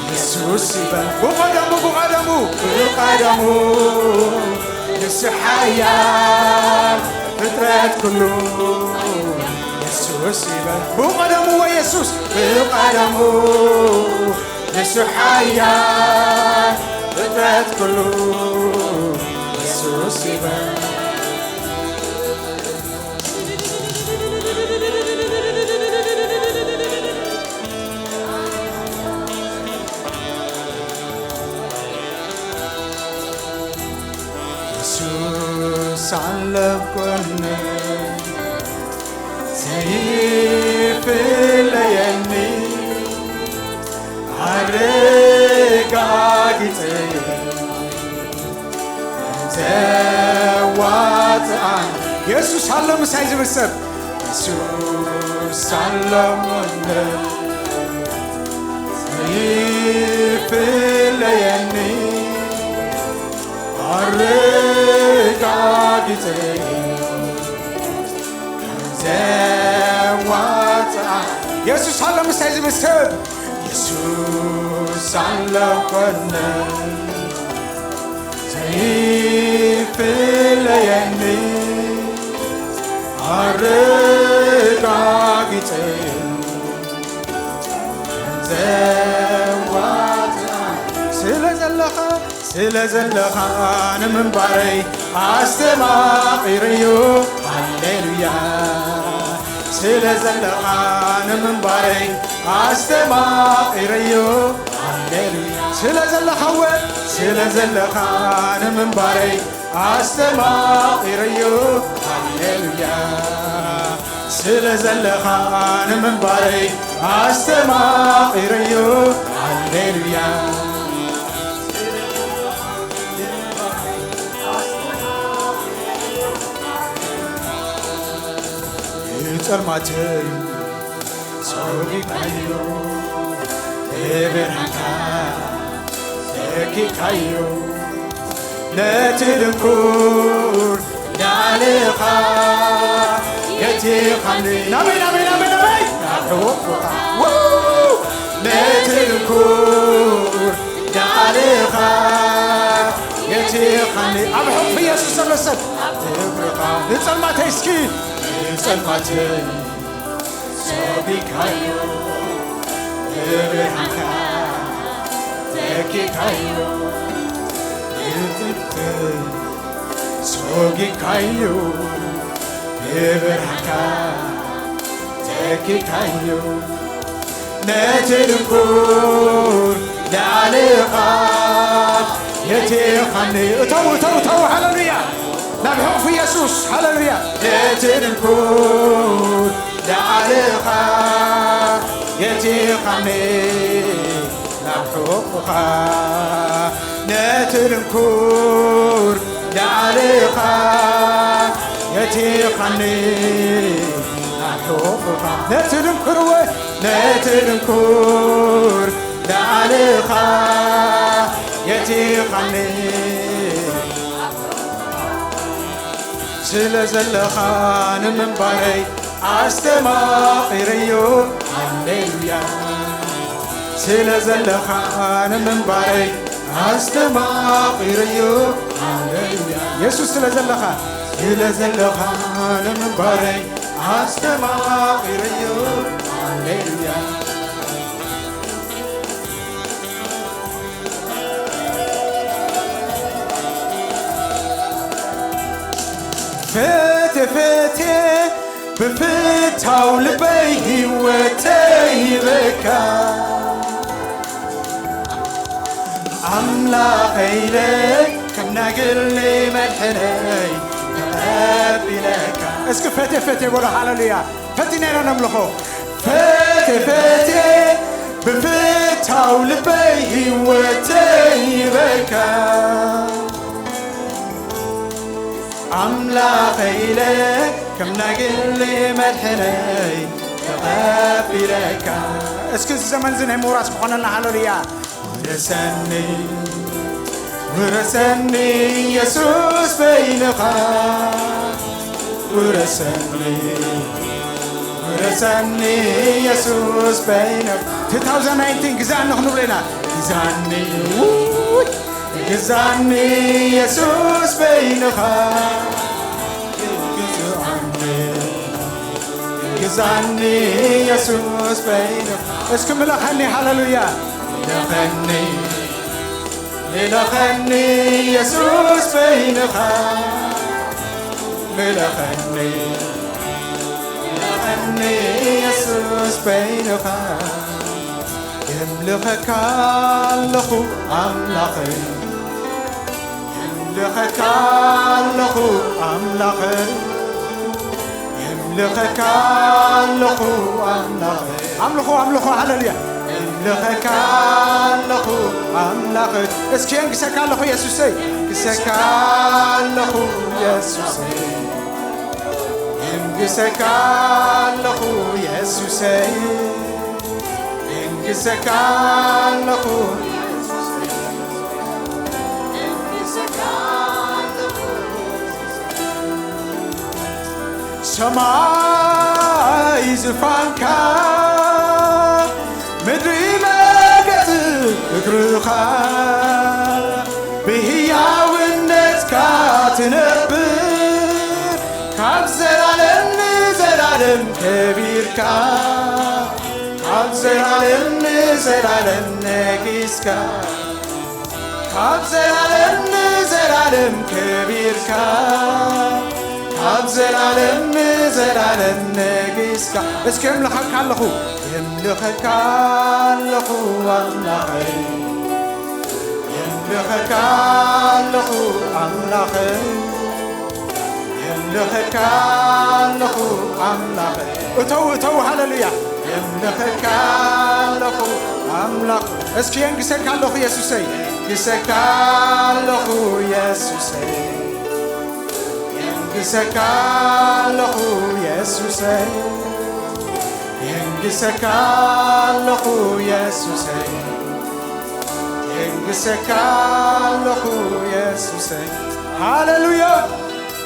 ንሱ ይበል። ብቐደሙ፣ ብቐደሙ፣ ብቐደሙ ንሱ ሓያል፣ ፍጥረት ኩሉ ንሱ ይበል። ብቐደሙ ወየሱስ፣ ብቐደሙ ንሱ ሓያል፣ ፍጥረት ኩሉ ንሱ ይበል። የሱስ ኣሎ ጎነይ፣ ዘይፍለየኒ ኣረጋጊጸ ዘዋጽኣን። የሱስ ኣሎ ምሳይ ዝብል ሰብ፣ የሱስ ኣሎ ጎነይ፣ ዘይፍለየኒ ኣረጋጊጸ ዘዋጽኣ። የሱስ ኣሎ ምሳይ ዝብል ሰብ፣ የሱስ ኣሎ ጎነይ፣ ዘይፍለየኒ ኣረጋጊጸ ዘዋጽኣ። ስለ ዘለኻ፣ ስለ ዘለኻ ንምንባረይ ኣስተማቒረዮ። ሃሌሉያ። ስለ ዘለኻ ንምንባረይ ኣስተማቒረዮ። ሃሌሉያ። ስለ ዘለኻ እወ፣ ስለ ዘለኻ ንምንባረይ ኣስተማቒረዮ። ሃሌሉያ። ስለ ዘለኻ ንምንባረይ ኣስተማቒረዮ። ሃሌሉያ። ንጸልማተይ ጸዊዕካዮ፣ ብብርሃንካ ተኪእካዮ፣ ነቲ ድንኩር ንዓሌኻ የቲኻኒ። ናበይ፣ ናበይ፣ ናበይ፣ ናበይ? ናብ ሕቑፍኻ። ው! ነቲ ድንኩር ንዓሌኻ የቲኻኒ። ኣብ ሕቑፊ የሱስ ዘሎ ሰብ። ኣብ ክብርኻ። ንጸልማተይ እስኪ። ንጸልማተይ ጸጊካዮ፣ ብብርሃንካ ተኪእካዮ፣ ንጽድቅተይ ጸጊካዮ፣ ብብርሃንካ ተኪእካዮ፣ ነቲ ድንኩር ንዓሌኻ የቲኻኒ። እተው፣ እተው፣ እተው፣ ሃሌሉያ። ናብ ሕቑፊ የሱስ፣ ሃሌሉያ። ነቲ ድንኩር ንዓሌኻ የቲኻኒ፣ ናብ ሕቑፍኻ። ነቲ ድንኩር ንዓሌኻ የቲኻኒ፣ ናብ ሕቑፍኻ። ነቲ ድንኩር ወ-፣ ነቲ ድንኩር ንዓሌኻ የቲኻኒ። ስለ ዘለኻ ንምንባረይ ኣስተማቒረዮ። ሃሌሉያ። ስለ ዘለኻ ንምንባረይ ኣስተማቒረዮ። ሃሌሉያ። የሱስ ስለ ዘለኻ፣ ስለ ዘለኻ ንምንባረይ ኣስተማቒረዮ። ሃሌሉያ። ፈቴ ፈቴ ብፍታው ልበይ ህይወተይ ይበካ ኣምላኸይለ ከም ናግልኒ መድሕነይ ተቐቢለካ። እስኪ ፈቴ ፈቴ በሎ። ሃሌሉያ። ፈቲና ኢና ነምልኾ። ፈቴ ፈቴ ብፍታው ልበይ ህይወተይ ይበካ ኣምላኸይለ ከም ናይ ግሊ መድሕነይ ተቐቢለካ። እስኪ እዚ ዘመን እዚ ናይ ምውራስ ክኾነልና። ሃለሉያ። ውረሰኒ፣ ውረሰኒ የሱስ በይንኻ። ውረሰኒ፣ ውረሰኒ የሱስ በይንኻ። two thousand nineteen ግዛእኒ ክንብሎ ኢና። ግዛኒ፣ ውይ፣ ግዛኒ የሱስ በይንኻ። ግዛኒ፣ ግዛኒ የሱስ በይንኻ። እስኪ ምለኸኒ፣ ሃለሉያ። ምለኸኒ፣ ምለኸኒ የሱስ በይንኻ። ምለኸኒ፣ ምለኸኒ የሱስ በይንኻ። የምልኸካ ኣለኹ ኣምላኸይ። የምልኸካ ኣለኹ ኣምላኸይ። የምልኸካ ኣለኹ ኣምላኸይ። ኣምልኹ፣ ኣምልኹ፣ ሃለሉያ። የምልኸካ ኣለኹ ኣምላኸይ። እስኪ የንግሰካ ኣለኹ የሱሰይ። የንግሰካ ኣለኹ የሱሰይ። የንግሰካ ኣለኹ የሱሰይ። የንግሰካ ኣለኹ። ሰማይ ዝፋንካ፣ ምድሪ መርገጺ እግርኻ፣ ብህያውነትካ ትነብር፣ ካብ ዘላለም ንዘላለም ከቢርካ፣ ካብ ዘላለም ንዘላለም ነጊስካ፣ ካብ ዘላለም ንዘላለም ከቢርካ፣ ካብ ዘላለም ንዘላለም ነጊስካ። እስኪ የምልኸካ ኣለኹ፣ የምልኸካ ኣለኹ ኣምላኸይ። የምልኸካ ኣለኹ ኣምላኸይ። የምልኸካ ኣለኹ ኣምላኸይ። እተው፣ እተው፣ ሃለሉያ። የምልኸካ ኣለኹ ኣምላኽ። እስኪ የንግሰካ ኣለኹ የሱሰይ። የንግሰካ ኣለኹ የሱሰይ። የንግሰካ ኣለኹ የሱሰይ። የንግሰካ ኣለኹ የሱሰይ። የንግሰካ ኣለኹ የሱሰይ። ሃለሉያ።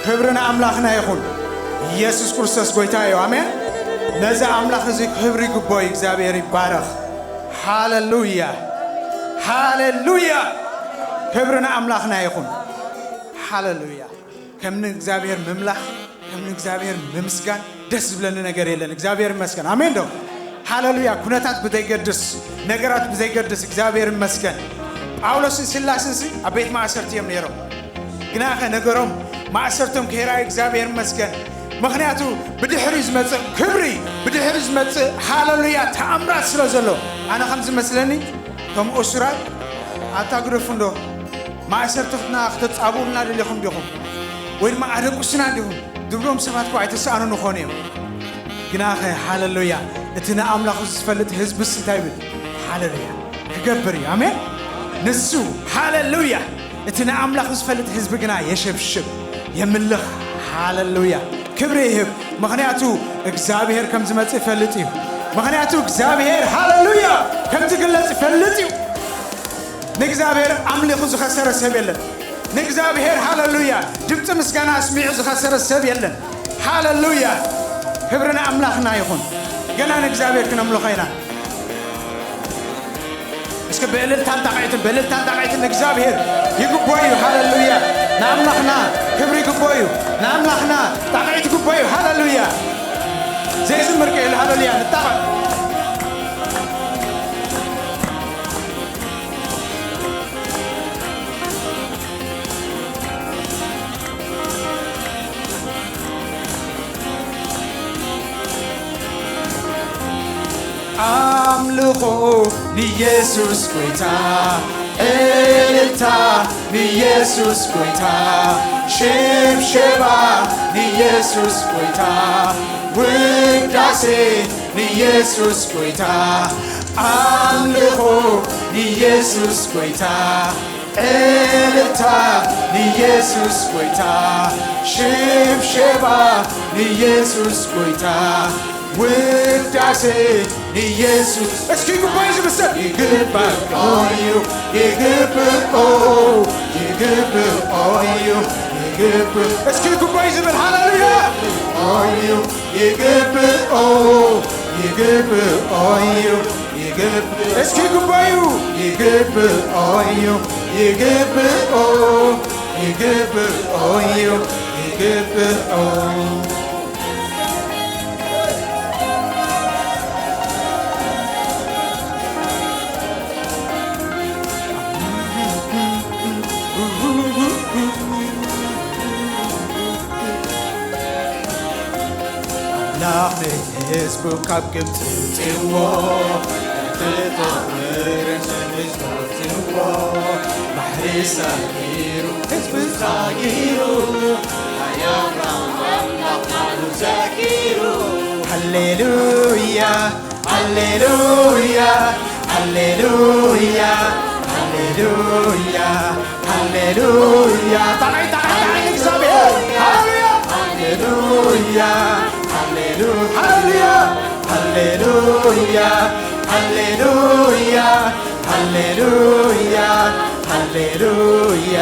ክብሪ ንኣምላኽና ይኹን። ኢየሱስ ክርስቶስ ጎይታ እዩ። ኣሜን። ነዚ ኣምላኽ እዚ ክብሪ ይግቦ እዩ። እግዚኣብሔር ይባረኽ። ሃለሉያ። ሃለሉያ። ክብሪ ንኣምላኽና ይኹን። ሃለሉያ። ከም ንእግዚኣብሔር ምምላኽ፣ ከም ንእግዚኣብሔር ምምስጋን ደስ ዝብለኒ ነገር የለን። እግዚኣብሔር ይመስገን። ኣሜን ዶ? ሃለሉያ። ኩነታት ብዘይገድስ፣ ነገራት ብዘይገድስ እግዚኣብሔር ይመስገን። ጳውሎስን ሲላስንሲ ኣብ ቤት ማእሰርቲ እዮም ነይሮም። ግናኸ ነገሮም ማእሰርቶም ከይረኣዩ እግዚኣብሔር ይመስገን። ምኽንያቱ ብድሕሪ ዝመጽእ ክብሪ፣ ብድሕሪ ዝመጽእ ሃለሉያ ተኣምራት ስለ ዘሎ። ኣነ ከም ዝመስለኒ እቶም እሱራት ኣታ ግደፉ እንዶ ማእሰርትና ክተጻብኡልና ደሊኹም ዲኹም? ወይ ድማ ኣደቁስና ዲኹም? ድብሎም ሰባት እኮ ኣይተሰኣኑን ይኾኑ እዮም። ግናኸ ሃለሉያ፣ እቲ ንኣምላኹ ዝፈልጥ ህዝብስ እንታይ ይብል? ሃለሉያ ክገብር እዩ። ኣሜን። ንሱ ሃለሉያ፣ እቲ ንኣምላኹ ዝፈልጥ ህዝቢ ግና የሸብሽብ፣ የምልኽ። ሃለሉያ ክብሪ ይህብ። ምኽንያቱ እግዚኣብሔር ከም ዝመጽእ ይፈልጥ እዩ። ምኽንያቱ እግዚኣብሔር ሃለሉያ ከም ዝግለጽ ይፈልጥ እዩ። ንእግዚኣብሔር ኣምሊኹ ዝኸሰረ ሰብ የለን። ንእግዚኣብሔር ሃለሉያ ድምፂ ምስጋና ኣስሚዑ ዝኸሰረ ሰብ የለን። ሃለሉያ ክብሪ ንኣምላኽና ይኹን። ገና ንእግዚኣብሔር ክነምልኾ ኢና። እስኪ ብእልልታን ጣቕዒትን፣ ብእልልታን ጣቕዒትን ንእግዚኣብሔር ይግቦ እዩ። ሃለሉያ ንኣምላኽና ክብሪ ይግቦ እዩ። ንኣምላኽና ጣቕዒት ይግቦ እዩ። ሃለሉያ ዘይዝምር ከ የለ። ሃለሉያ ንጣቕዕ። ኣምልኾ ንየሱስ ጎይታ፣ እልልታ ንየሱስ ጎይታ፣ ሽብሸባ ንየሱስ ጎይታ፣ ውዳሴ ንየሱስ ጎይታ፣ ኣምልኾ ንየሱስ ጎይታ። እልልታ ንኢየሱስ ጎይታ፣ ሽብሸባ ንኢየሱስ ጎይታ፣ ውዳሴ ንኢየሱስ። እስኪ ጉባኤ ዝምስል ይግብኦ እዩ፣ ይግብኦ፣ ይግብኦ እዩ፣ ይግብኦ። እስኪ ጉባኤ ዝብል ሃሌሉያ እዩ፣ ይግብኦ፣ ይግብኦ እዩ፣ ይግብ-፣ እስኪ ጉባኤ ይግብኦ እዩ፣ ይግብኦ፣ ይግብኦ እዩ፣ ይግብኦ። ኣምላኽ ንህዝቡ ካብ ግብጺ ኣውጽእዎ፣ ክጥርጥርን ንህዝቡ ኣውጽእዎ፣ ባሕሪ ሰጊሩ፣ ህዝቡ ሰጊሩ፣ ናይ ኣብርሃም ኣምላኽ ቃሉ ዘኪሩ። ሃሌሉያ፣ ሃሌሉያ፣ ሃሌሉያ፣ ሃሌሉያ፣ ሃሌሉያ። ጣዕይ፣ ጣዕይ፣ ጣዕይ ንእግዚኣብሔር። ሃሌሉያ፣ ሃሌሉያ፣ ሃሌሉ-፣ ሃሌሉያ፣ ሃሌሉያ፣ ሃሌሉያ፣ ሃሌሉያ፣ ሃሌሉያ።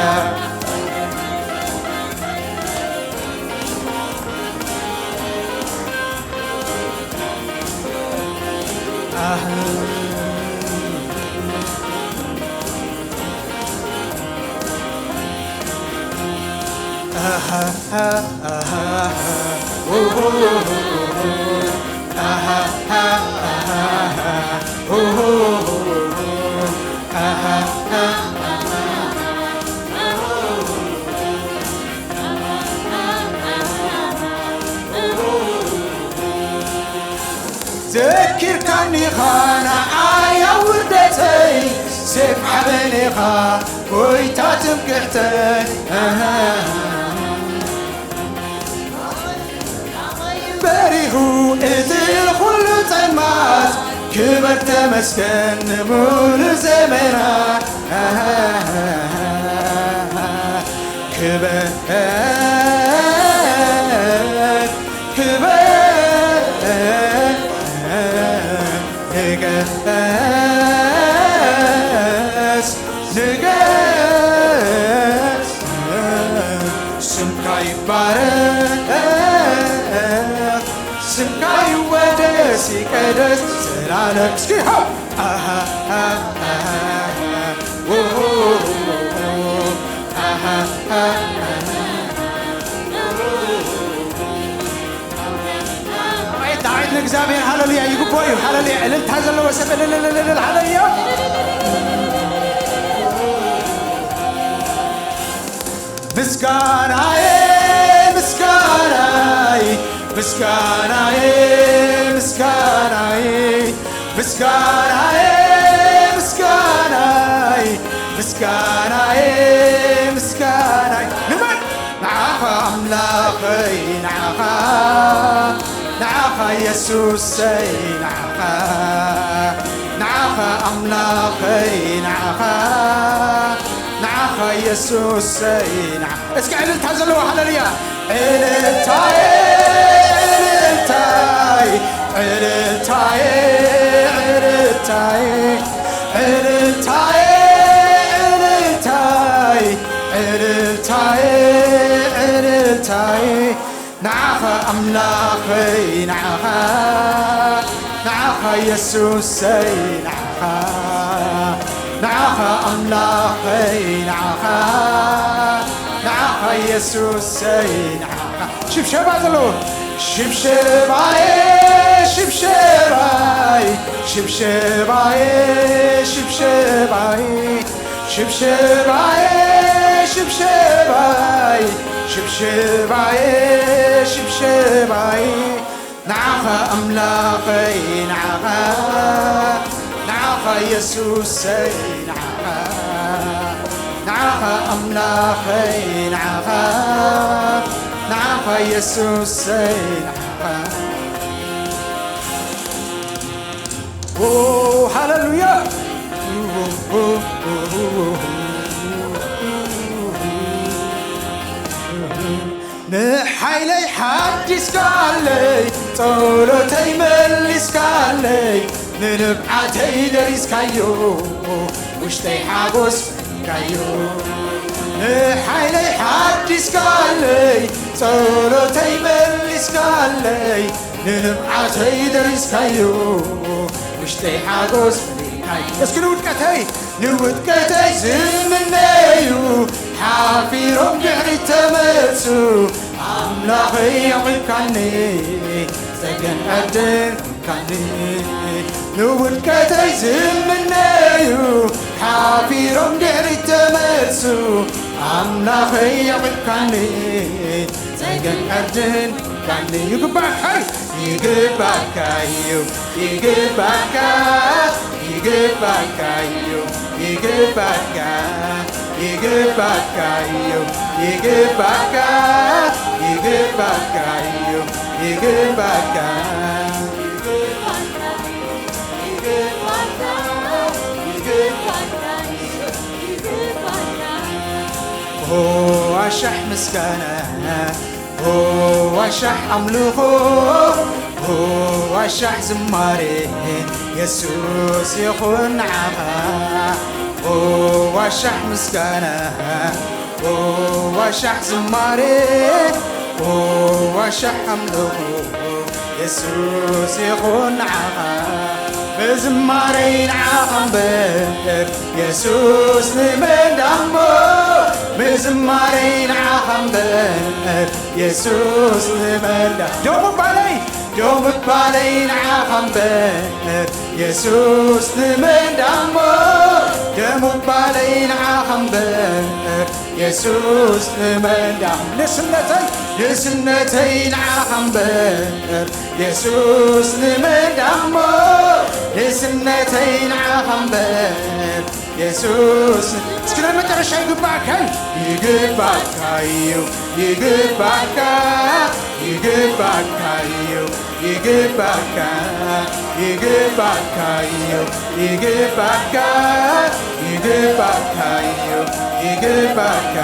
ዘኪርካኒ ኢኻ ንዓይ ኣብ ውርደተይ፣ ሴፍ ሓበን ኢኻ ጎይታ ትምክሕተይ። በሪሁ እቲ ኩሉ ጸልማት፣ ክበር ተመስገን ንሙሉ ዘመናት። ክበር፣ ክበር፣ ንገስ፣ ንገስ፣ ስምካ ይባረኽ፣ ስምካ ይወደስ ይቀደስ ዘላለም። እስኪ ሃው! ኣሃ፣ ኣሃ፣ ኣሃ፣ ኦሆ፣ ኣሃ፣ ኣሃ፣ ኣሃ። ዳዊት፣ ዳዊት ንእግዚኣብሔር ሃሌሉያ ይግብኦ እዩ። ሃሌሉያ፣ እልልታ ዘለዎ ሰብ እልልልልል፣ ሃሌሉያ። ምስጋናዬ፣ ምስጋናይ፣ ምስጋናዬ፣ ምስጋናይ፣ ምስጋናዬ፣ ምስጋናይ፣ ምስጋናዬ፣ ምስጋናይ። ንመን? ንዓኻ ኣምላኸይ፣ ንዓኻ፣ ንዓኻ የሱሰይ፣ ንዓኻ፣ ንዓኻ ኣምላኸይ፣ ንዓኻ፣ ንዓኻ የሱሰይ፣ ንዓ-፣ እስኪ ዕልልታ ዘለዎ ሃሌሉያ። ዕልልታዬ፣ ዕልልታይ፣ ዕልልታዬ፣ ዕልልታይ፣ ዕልልታዬ፣ ዕልልታይ፣ ዕልልታዬ፣ ዕልልታይ፣ ንዓኻ ኣምላኸይ፣ ንዓኻ፣ ንዓኻ የሱሰይ፣ ንዓኻ፣ ንዓኻ ኣምላኸይ፣ ንዓኻ፣ ንዓኻ የሱሰይ፣ ንዓኻ። ሽብሸባ ዘለዎ። ሽብሸባዬ፣ ሽብሸባይ፣ ሽብሸባዬ፣ ሽብሸባይ፣ ሽብሸባዬ፣ ሽብሸባይ፣ ሽብሸባዬ፣ ሽብሸባይ፣ ንዓኻ ኣምላኸይ፣ ንዓኻ፣ ንዓኻ የሱሰይ፣ ንዓኻ፣ ንዓኻ ኣምላኸይ፣ ንዓኻ፣ ንዓኻ የሱሰይ፣ ንዓኻ። ኦ፣ ሃሌሉያ። ኦ፣ ኦ፣ ኦ፣ ኦ፣ ኦ። ንሓይለይ ሓዲስካለይ፣ ጸሎተይ መሊስካለይ፣ ንንብዓተይ ደሪስካዮ፣ ውሽጠይ ሓጎስ መሊእካዮ። ንሓይለይ ሓዲስካለይ፣ ጸሎተይ መሊስካለይ፣ ንንብዓተይ ደሪስካዮ፣ ውሽጠይ ሓጎስ መሊእካዮ። እስኪ ንውድቀተይ ንውድቀተይ ዝምነዩ፣ ሓፊሮም ድሕሪት ተመልሱ፣ ኣምላኸይ ኣቑምካኒ፣ ጸገን ዕርድን ኮንካኒ። ንውድቀተይ ዝምነዩ፣ ሓፊሮም ድሕሪት ተመልሱ፣ ኣምላኸይ ኣቑምካኒ፣ ጸገን ዕርድን ኮንካኒ። ይግባእካ፣ ይግባእካ እዩ፣ ይግባእካ፣ ይግባእካ እዩ፣ ይግባእካ፣ ይግባእካ እዩ፣ ይግባእካ፣ ይግባእካ እዩ፣ ይግባእካ። ኦ ኣሻሕ ምስጋና፣ ኦ ኣሻሕ ኣምልኾ፣ ኦ ኣሻሕ ዝማሬ የሱስ ይኹን ንዓኻ። ኦ ኣሻሕ ምስጋና፣ ኦ ኣሻሕ ዝማሬ፣ ኦ ኣሻሕ ኣምልኾ የሱስ ይኹን ንዓኻ። ብዝማሬይ ንዓኻ እምበር የሱስ ንመን ዳሞ፣ ብዝማሬይ ንዓኻ እምበር የሱስ ንመን ዳ-፣ ደው ምባለይ፣ ደው ምባለይ ንዓኻ እምበር የሱስ ንመን ዳሞ፣ ደው ምባለይ ንዓኻ እምበር የሱስ ንመን ዳሞ። ንስነተይ፣ ንስነተይ ንዓኻ እምበር የሱስ ንመን ዳሞ፣ ንስነተይ ንዓኻ እምበር የሱስ። እስኪ ናይ መጨረሻ ይግባእካ እዩ። ይግባእካ እዩ፣ ይግባእካ፣ ይግባእካ እዩ፣ ይግባእካ፣ ይግባእካ እዩ፣ ይግባእካ፣ ይግባእካ እዩ፣ ይግባእካ።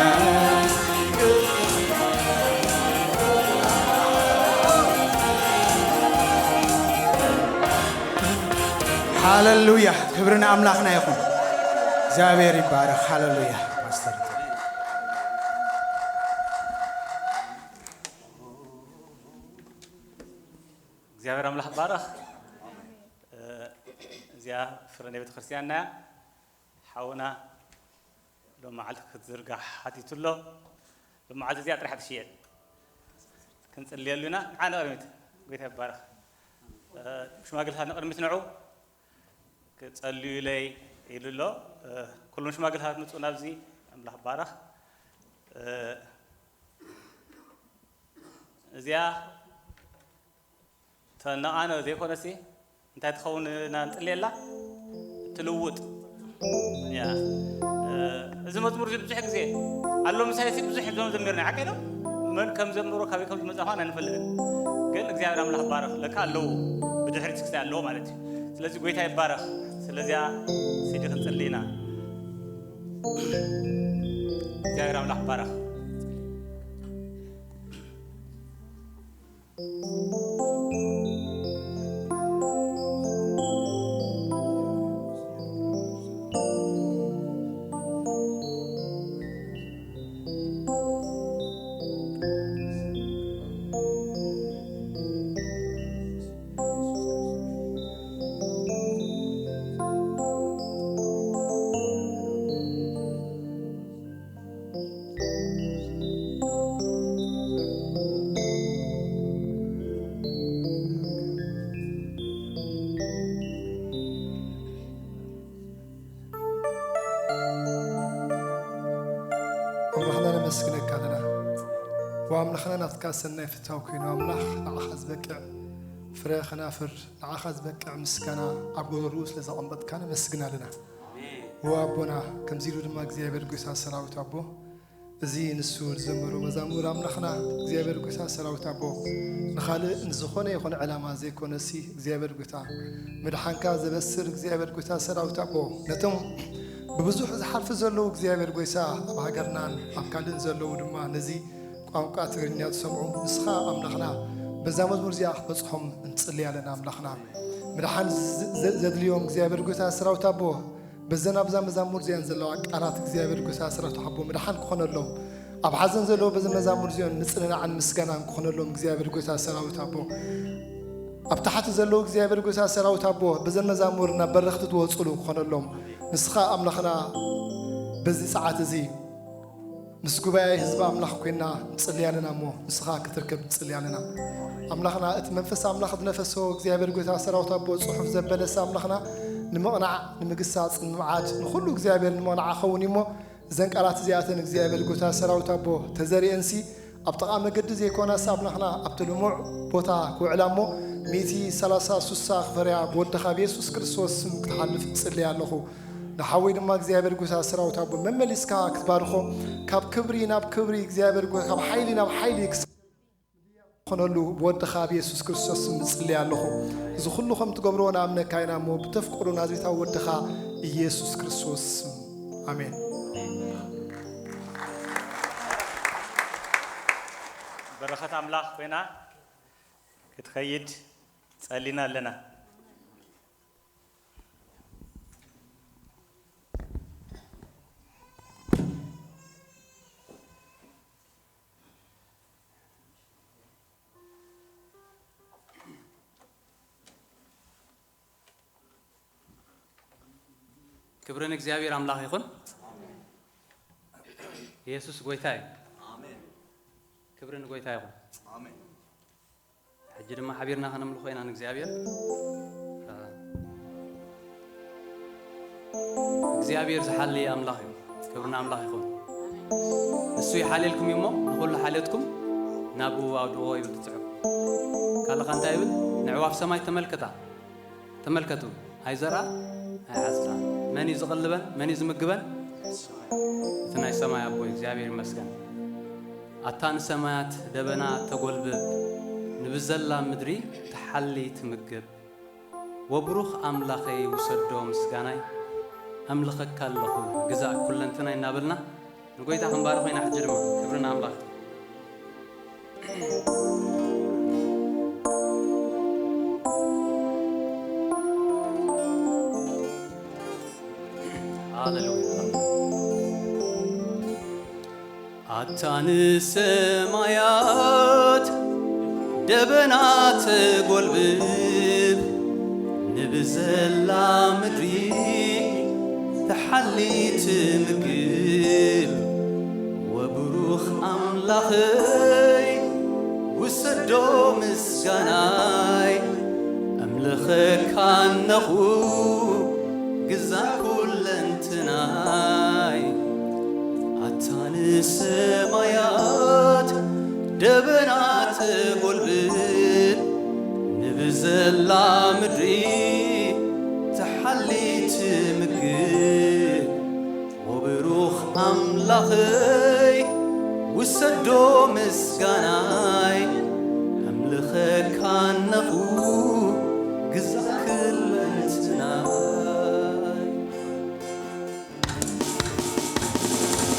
ሃለሉያ፣ ክብሪ ንኣምላኽና ይኹን። እግዚኣብሔር ይባረኽ። ሃለሉያ። ፓስተር፣ እግዚኣብሔር ኣምላኽ ይባረኽ። እ፣ እዚኣ ፍረ ናይ ቤተክርስትያንና እያ። ሓውና ሎም መዓልቲ ክትዝርጋሕ ሓቲቱ ኣሎ። ሎም መዓልቲ እዚኣ ጥራሕ ትሽየጥ። ክንጽልየሉ ኢና። ንዓ ንቕድሚት። ጎይታ ይባረኽ። እ፣ ሽማግለታት ንቕድሚት ንዑ። ክጸልዩ ኢለይ ኢሉ ኣሎ። እ፣ ኩሎም ሽማግለታት ምጹ ናብዚ። ኣምላኽ ይባረኽ። እ፣ እዚኣ ተነቓነ ዘይኮነሲ እንታይ ትኸውን ኢና ንጽልየላ? ትልውጥ። ያ። እ፣ እዚ መዝሙር እዚ ብዙሕ ግዜ ኣሎ ምሳይ ሲ ብዙሕ ዞም ዘሚርና ሓቀይ ዶ? መን ከም ዘምሮ ካበይ ከም ዝመጻ ኳን ኣይንፈልጥን። ግን እግዚኣብሔር ኣምላኽ ባረኽ። ለካ ኣለዉ ብድሕሪት ክሳይ ኣለዉ ማለት እዩ። ስለዚ ጎይታ ይባረኽ። ስለዚኣ ሲዲ ክንጽሊ ኢና። እግዚኣብሔር ኣምላኽ ባረኽ። ኣምላኽና ነመስግነካ ኣለና። ወኣምላኽና ናትካ ሰናይ ፍታው ኮይኑ ኣምላኽ ንዓኻ ዝበቅዕ ፍረ ኸናፍር ንዓኻ ዝበቅዕ ምስጋና ኣብ ጎሮርኡ ስለ ዘቐምጠጥካ ነመስግን ኣለና። ወኣቦና ከምዚ ኢሉ ድማ እግዚኣብሔር ጎይታ ሰራዊት ኣቦ እዚ ንሱ ዝዘመሮ መዛሙር ኣምላኽና እግዚኣብሔር ጎይታ ሰራዊት ኣቦ ንኻልእ ንዝኾነ ይኹን ዕላማ ዘይኮነሲ እግዚኣብሔር ጎይታ ምድሓንካ ዘበስር እግዚኣብሔር ጎይታ ሰራዊት ኣቦ ነቶም ብብዙሕ ዝሓልፉ ዘለዉ እግዚኣብሔር ጎይታ ኣብ ሃገርናን ኣብ ካልእን ዘለዉ ድማ ነዚ ቋንቋ ትግርኛ ዝሰምዑ፣ ንስኻ ኣምላኽና በዛ መዝሙር እዚኣ ክትበጽሖም እንጽሊ ኣለና። ኣምላኽና ምድሓን ዘ-፣ ዘ-፣ ዘድልዮም እግዚኣብሔር ጎይታ ሰራዊት ኣቦ፣ በዘን ኣብዛ መዛሙር እዚኣን ዘለዋ ቃላት እግዚኣብሔር ጎይታ ሰራዊት ኣቦ ምድሓን ክኾነሎም፣ ኣብ ሓዘን ዘለዉ በዘን መዛሙር እዚኦን ምጽንናዕን ምስጋናን ክኾነሎም እግዚኣብሔር ጎይታ ሰራዊት ኣቦ፣ ኣብ ታሕቲ ዘለዉ እግዚኣብሔር ጎይታ ሰራዊት ኣቦ በዘን መዛሙር ናብ በረኽቲ ዝወጽሉ ክኾነሎም፣ ንስኻ ኣምላኽና በዚ ሰዓት እዚ ምስ ጉባኤ ህዝቢ ኣምላኽ ኮይና ንጽሊ ኣለና እሞ፣ ንስኻ ክትርከብ ንጽሊ ኣለና። ኣምላኽና፣ እቲ መንፈስ ኣምላኽ ዝነፈሶ እግዚኣብሔር ጎይታ ሰራዊት ኣቦ፣ ጽሑፍ ዘበለስ ኣምላኽና፣ ንምቕናዕ፣ ንምግሳጽ፣ ንምምዓድ፣ ንኹሉ እግዚኣብሔር ንምቕናዕ ክኸውን እዩ እሞ፣ እዘን ቃላት እዚኣተን እግዚኣብሔር ጎይታ ሰራዊት ኣቦ ተዘሪአንሲ፣ ኣብ ጥቓ መገዲ ዘይኮናስ ኣምላኽና፣ ኣብቲ ልሙዕ ቦታ ክውዕላ እሞ፣ ሚእቲ ሰላሳ ሱሳ ክፈርያ ብወድኻ ብየሱስ ክርስቶስ ስም ክትሓልፍ እጽሊ ኣለኹ። ንሓወይ ድማ እግዚኣብሔር ጎይታ ሰራዊት ኣቦ መመሊስካ ክትባርኾ፣ ካብ ክብሪ ናብ ክብሪ እግዚኣብሔር ጎይታ፣ ካብ ሓይሊ ናብ ሓይሊ ክስ-፣ ክኾነሉ ብወድኻ ብየሱስ ክርስቶስ ስም እጽሊ ኣለኹ። እዚ ኩሉ ከም ትገብሮ ንኣምነካ ኢና እሞ፣ ብተፍቅሮ ናዝሬታዊ ወድኻ ኢየሱስ ክርስቶስ ስም። ኣሜን። በረኸት ኣምላኽ ኮይና ክትኸይድ ጸሊና ኣለና። ክብሪ ንእግዚኣብሔር ኣምላኽ ይኹን። ኢየሱስ ጎይታ እዩ። ክብሪ ንጎይታ ይኹን። ሕጂ ድማ ሓቢርና ከነምልኾ ኢና ንእግዚኣብሔር። እግዚኣብሔር ዝሓሊ ኣምላኽ እዩ። ክብሪ ንኣምላኽ ይኹን። ንሱ ይሓልየልኩም እዩ እሞ፣ ንኹሉ ሓልየትኩም ናብኡ ኣውድቕዎ ይብል እቲ ጽሑፍ። ካልኻ እንታይ ይብል? ንዕዋፍ ሰማይ ተመልከታ። ተመልከቱ፣ ኣይዘርኣ ኣይሓስዳ። መን እዩ ዝቐልበን? መን እዩ ዝምግበን? እቲ ናይ ሰማይ ኣቦ እግዚኣብሔር ይመስገን። ኣታ ንሰማያት ደበና ተጎልብብ፣ ንብዘላ ምድሪ ትሓሊ ትምግብ። ወብሩኽ ኣምላኸይ ውሰዶ ምስጋናይ፣ ኣምልኸካ ኣለኹ ግዛእ ኩለንትናይ እናበልና ንጎይታ ክንባርኾ ኢና። ሕጂ ድማ ክብሪ ንኣምላኽ። ሃሌሉያ። ኣታ ንሰማያት ደበና ተጎልብብ፣ ንብዘላ ምድሪ ትሓሊ ትምግብ። ወብሩኽ ኣምላኸይ ውሰዶ ምስጋናይ፣ ኣምልኸካ ኣለኹ ግዛእ ኩለንትናይ። ኣታ ንሰማያት ደበና ተጎልብብ፣ ንብዘላ ምድሪ ትሓሊ ትምግብ። ወብሩኽ ኣምላኸይ ውሰዶ ምስጋናይ፣ ኣምልኸካ ኣለኹ ግዛእ ክለትናይ።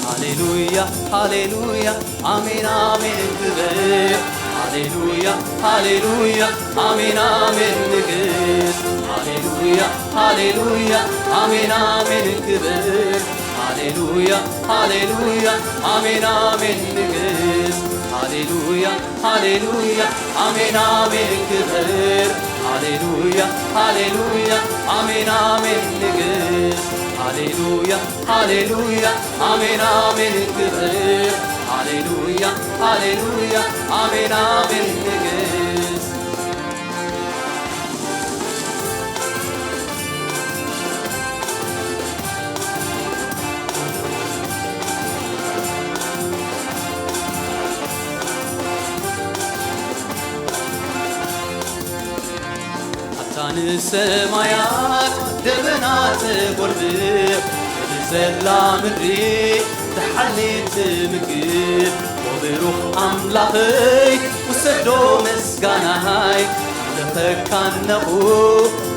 ሃሌሉያ ሃሌሉያ ኣሜን ኣሜን ክብር። ሃሌሉያ ሃሌሉያ ኣሜን ኣሜን ንግስ። ሃሌሉያ ሃሌሉያ ኣሜን ኣሜን ክብር። ሃሌሉያ ሃሌሉያ ኣሜን ኣሜን ንግስ። ሃሌሉያ ሃሌሉያ ኣሜን ኣሜን ክብር። ሃሌሉያ ሃሌሉያ ኣሜን ኣሜን ንግስ። ሃሌሉያ ሃሌሉያ ኣሜን ኣሜን ክብር። ሃሌሉያ ሃሌሉያ ኣሜን ኣሜን ንግስ። ኣታ ንሰማያት ደበና ተጎልብብ፣ ንብዘላ ምድሪ ትሓሊ ትምግብ። ወብሩኽ ኣምላኸይ ውሰዶ ምስጋናይ፣ ኣምልኸካ ኣለኹ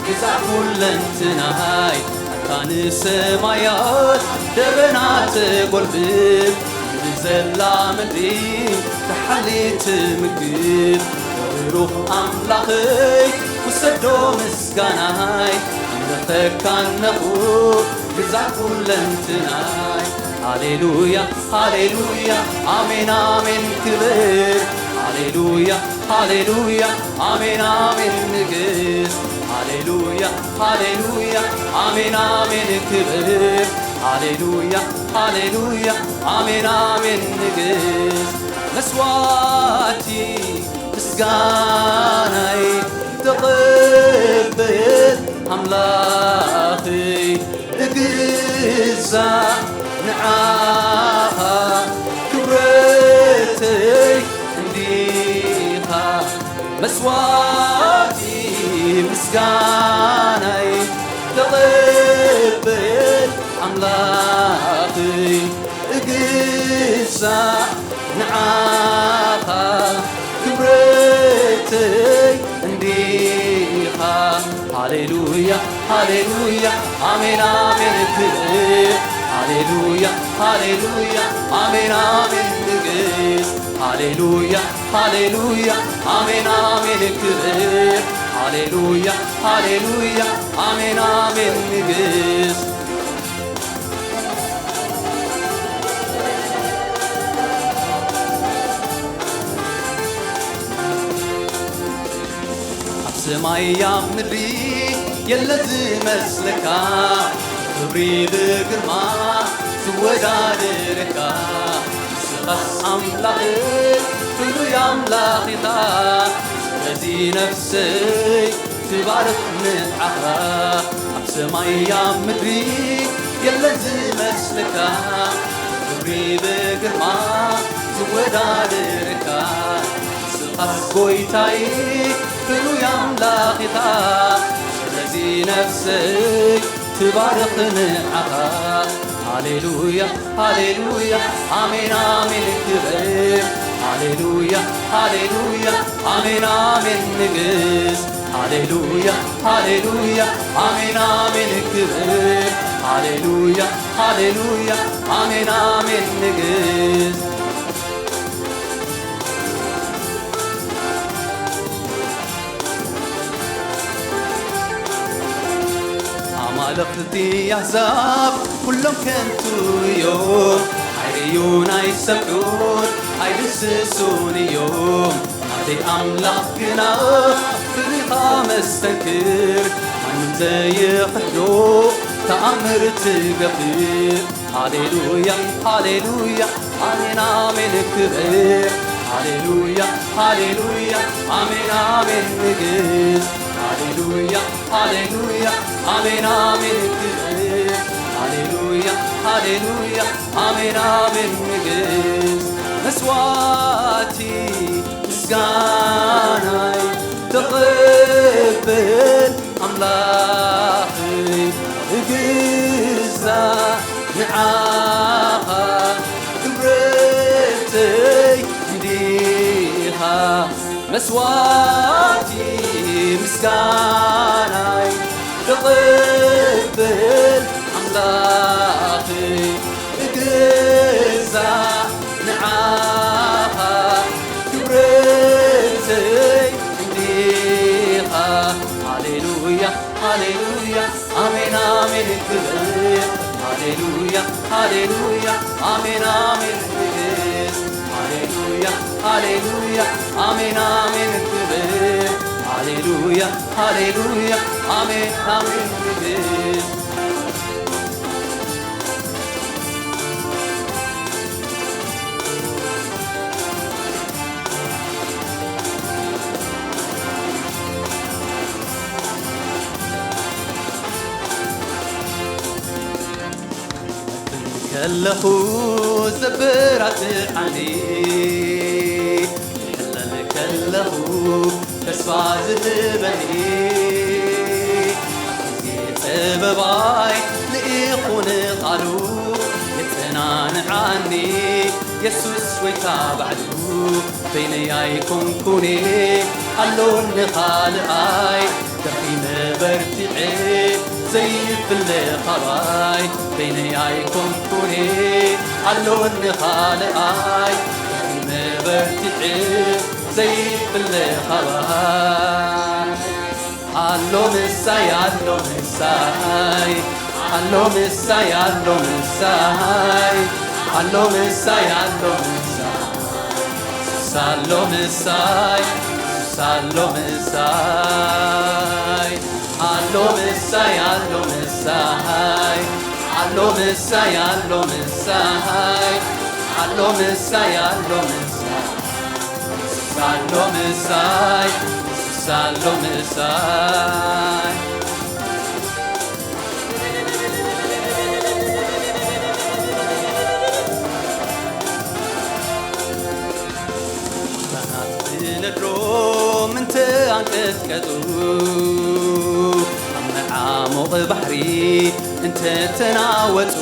ግዛእ ኩለንትናይ። ኣታ ንሰማያት ደበና ተጎልብብ፣ ዘላ ምድሪ ተሓሊት ምግብ ብሩኽ ኣምላኸይ ውሰዶ ምስጋናይ ኣምልኸካ ኣለኹ ግዛት ኩለንትናይ። ሃሌሉያ ሃሌሉያ ኣሜን ኣሜን ክብር ሃሌሉያ ሃሌሉያ ኣሜን ኣሜን ንግስ ሃሌሉያ ሃሌሉያ ኣሜን ኣሜን ክብር ሃሌሉያ ሃሌሉያ ኣሜን ኣሜን ንግስ መስዋዕቲ ምስጋናይ ተቐበል ኣምላኸይ እግዛእ ንዓኻ ክብረተይ እንዲኻ መስዋዕቲ ምስጋናይ ተቐበል ኣምላኸይ እግዛእ ንዓኻ ክብረተይ እንዲኻ ሃሌሉያ ሃሌሉያ ኣሜን ኣሜን ክብር ሃሌሉያ ሃሌሉያ ኣሜን ኣሜን ንግስ ሃሌሉያ ሃሌሉያ ኣሜን ኣሜን ክብር ሃሌሉያ ሃሌሉያ ኣሜን ኣሜን ንግስ ኣብ ሰማይ ኣብ ምድሪ የለ ዝመስለካ ክብሪ ብግርማ ዝወዳደረካ ንስኻስ ኣምላኽ ፍሉይ ኣምላኽ ኢኻ ስለዚ ነፍሰይ ትባርኽ ንዓኻ ኣብ ሰማይ ኣብ ምድሪ የለ ዝመስለካ ክብሪ ብግርማ ዝወዳደረካ ንስኻስ ጎይታይ ፍሉይ ኣምላኽ ኢኻ ስለዚ ነፍሰይ ትባርኽ ንዓኻ ሃሌሉያ ሃሌሉያ ኣሜን ኣሜን ክብር ሃሌሉያ ሃሌሉያ ኣሜን ኣሜን ንግስ ሃሌሉያ ሃሌሉያ ኣሜን ኣሜን ክብር ሃሌሉያ ሃሌሉያ ኣሜን ኣሜን ንግስ ኣማልኽቲ ኣሕዛብ ኩሎም ከንቱ እዮም ኣይርእዩን ኣይሰምዑን ኣይድስሱን እዮም ናተይ ኣምላኽ ግና ፍሪኻ መስተንክር ማንም ዘይኽሕዶ ተኣምር ትገብር ሃሌሉያ ሃሌሉያ ኣሜን ኣሜን ክብር ሃሌሉያ ሃሌሉያ ኣሜን ኣሜን ንግስ ሃሌሉያ ሃሌሉያ ኣሜን ኣሜን ክብር ሃሌሉያ ሃሌሉያ ኣሜን ኣሜን ንግስ መስዋዕቲ ምስጋናይ ተቐበል ኣምላኸይ እግዛእ ንዓኻ ክብረተይ እንዲኻ መስዋዕቲ ምስጋናይ ተቐበል ኣምላኸይ እግዛእ ንዓኻ ክብረተይ እንዲኻ ሃሌሉያ ሃሌሉያ ኣሜን ኣሜን ክብር ሃሌሉያ ሃሌሉያ ኣሜን ኣሜን ንግስ ሃሌሉያ ሃሌሉያ ኣሜን ኣሜን ክብር ሃሌሉያ ሃሌሉያ ኣሜን ኣሜን ንግስ ከለኹ ዘበራትዓኒ ክሕለል ከለኹ ተስፋ ዝህበኒ ጥበባይ ልኢኹ ንቓሉ የጸናንዓኒ የሱስ ጎይታ ባዕሉ በይነይ ኣይኮንኩን ኣሎኒ ካልኣይ ደኺመ በርቲዐ ዘይፍለ ኻባይ በይነይ ኣይኮንኩን፣ ኣሎኒ ካልኣይ መበርትዒ። ዘይፍለ ኻባይ ኣሎ ምሳይ፣ ኣሎ ምሳይ፣ ኣሎ ምሳይ፣ ኣሎ ምሳይ፣ ኣሎ ምሳይ፣ ኣሎ ምሳይ፣ ኣሎ ምሳይ፣ ኣሎ ምሳይ፣ ኣሎ ምሳይ፣ ኣሎ ምሳይ፣ ኣሎ ምሳይ፣ ኣሎ ምሳይ፣ ኣሎ ምሳይ፣ ኣሎ ምሳይ፣ ኣሎ ምሳይ፣ ኣሎ ምሳይ። ካህናት ብነድሮም እንተ ኣንቀጥቀጡ፣ ኣብ መዓሙቕ ባሕሪ እንተ ተናወጡ፣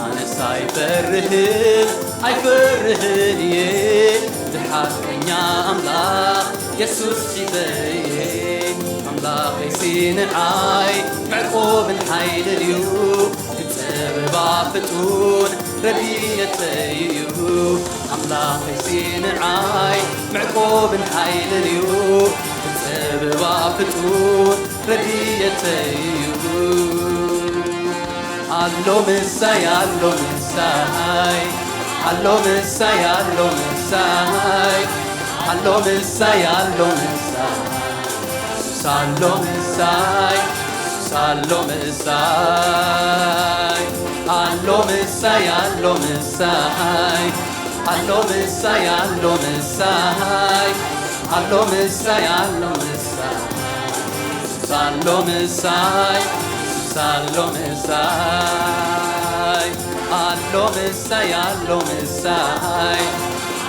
ኣነስ ኣይፈርህን፣ ኣይፈርህን እየ፣ ብሓቀኛ ኣምላኽ የሱስ ሒዘ እየ። ኣምላኸይሲ ንዓይ መዕቆብን ሓይልን እዩ፣ ክጸበባ ፍጡን ረድኤተይ እዩ። ኣምላኸይሲ ንዓይ መዕቆብን ሓይልን እዩ፣ ክጸበባ ፍጡን ረድኤተይ እዩ። ኣሎ ምሳይ፣ ኣሎ ምሳይ፣ ኣሎ ምሳይ፣ ኣሎ ምሳይ፣ ኣሎ ምሳይ፣ ኣሎ ምሳይ፣ ሱስ ኣሎ ምሳይ፣ ሱስ ኣሎ ምሳይ፣ ኣሎ ምሳይ፣ ኣሎ ምሳይ፣ ኣሎ ምሳይ፣ ኣሎ ምሳይ፣ ኣሎ ምሳይ፣ ኣሎ ምሳይ፣ ሱስ ኣሎ ምሳይ፣ ሱስ ኣሎ ምሳይ፣ ኣሎ ምሳይ፣ ኣሎ ምሳይ፣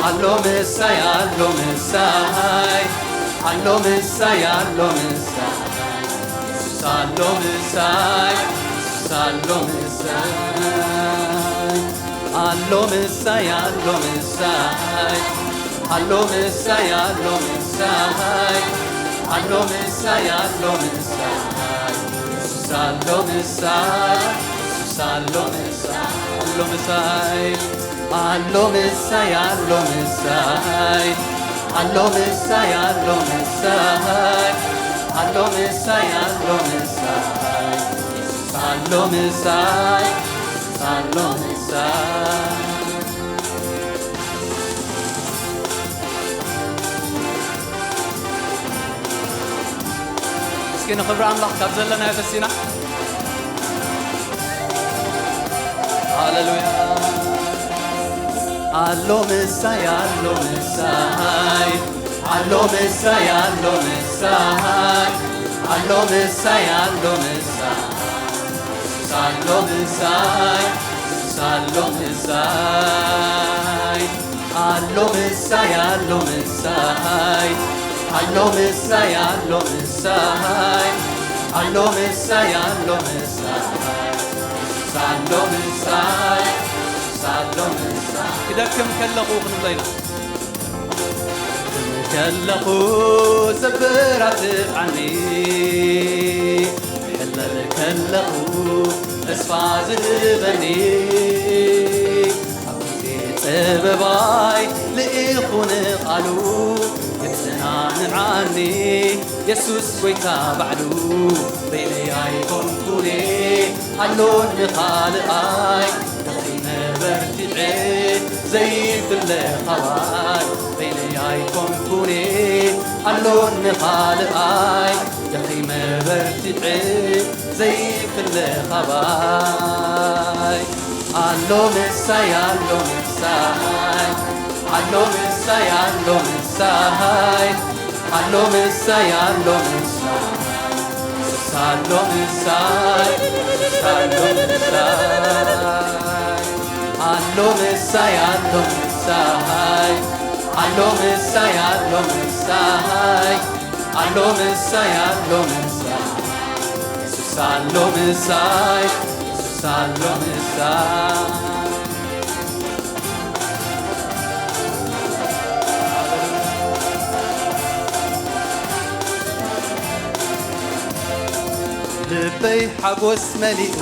ኣሎ ምሳይ፣ ኣሎ ምሳይ፣ ኣሎ ምሳይ፣ ኣሎ ምሳይ፣ ሱስ ኣሎ ምሳይ፣ ሱስ ኣሎ ምሳይ፣ ኣሎ ምሳይ፣ ኣሎ ምሳይ፣ ኣሎ ምሳይ፣ ኣሎ ምሳይ፣ ኣሎ ምሳይ፣ ኣሎ ምሳይ፣ ሱስ ኣሎ ምሳይ፣ ሱስ ኣሎ ምሳይ፣ ኣሎ ምሳይ፣ ኣሎ ምሳይ፣ ኣሎ ምሳይ፣ ኣሎ ምሳይ፣ ኣሎ ምሳይ፣ ኣሎ ምሳይ፣ ኣሎ ምሳይ፣ ሱስ ኣሎ ምሳይ፣ ሱስ ኣሎ ምሳይ። እስኪ ንኽብሪ ኣምላኽ ካብ ዘለና የፈሲና። ሃሌሉያ። ኣሎ ምሳይ፣ ኣሎ ምሳይ፣ ኣሎ ምሳይ፣ ኣሎ ምሳይ፣ ኣሎ ምሳይ፣ ኣሎ ምሳይ፣ ሱስ ኣሎ ምሳይ፣ ሱስ ኣሎ ምሳይ፣ ኣሎ ምሳይ፣ ኣሎ ምሳይ፣ ኣሎ ምሳይ፣ ኣሎ ምሳይ፣ ኣሎ ምሳይ፣ ኣሎ ምሳይ፣ ሱስ ኣሎ ምሳይ፣ ሱስ ኣሎ ምሳይ። ክደክም ከለኹ ክንብሎ ኢና። ከለኹ ዘበራትዓኒ፣ ክሕለል ከለኹ ተስፋ ዝህበኒ፣ ኣብ ግዜ ጸበባይ ልኢኹ ንቓሉ የጸናንዓኒ፣ የሱስ ጐይታ ባዕሉ። በይነይ ኣይኮንኩን ኣሎኒ ካልኣይ፣ ደኺመ በርቲዐ ዘይፍለ ኻባይ፣ በይነይ ኣይኮንኩን ኣሎኒ ካልኣይ፣ ደኺመ በርቲዐ ዘይፍለ ኻባይ። ኣሎ ምሳይ፣ ኣሎ ምሳይ፣ ኣሎ ምሳይ፣ ኣሎ ምሳይ፣ ኣሎ ምሳይ፣ ኣሎ ምሳይ፣ ሱስ ኣሎ ምሳይ፣ ሱስ ኣሎ ምሳይ፣ ኣሎ ምሳይ፣ ኣሎ ምሳይ፣ ኣሎ ምሳይ፣ ኣሎ ምሳይ፣ ኣሎ ምሳይ፣ ኣሎ ምሳይ፣ ሱስ ኣሎ ምሳይ፣ ሱስ ኣሎ ምሳይ። ልበይ ሓጎስ መሊኡ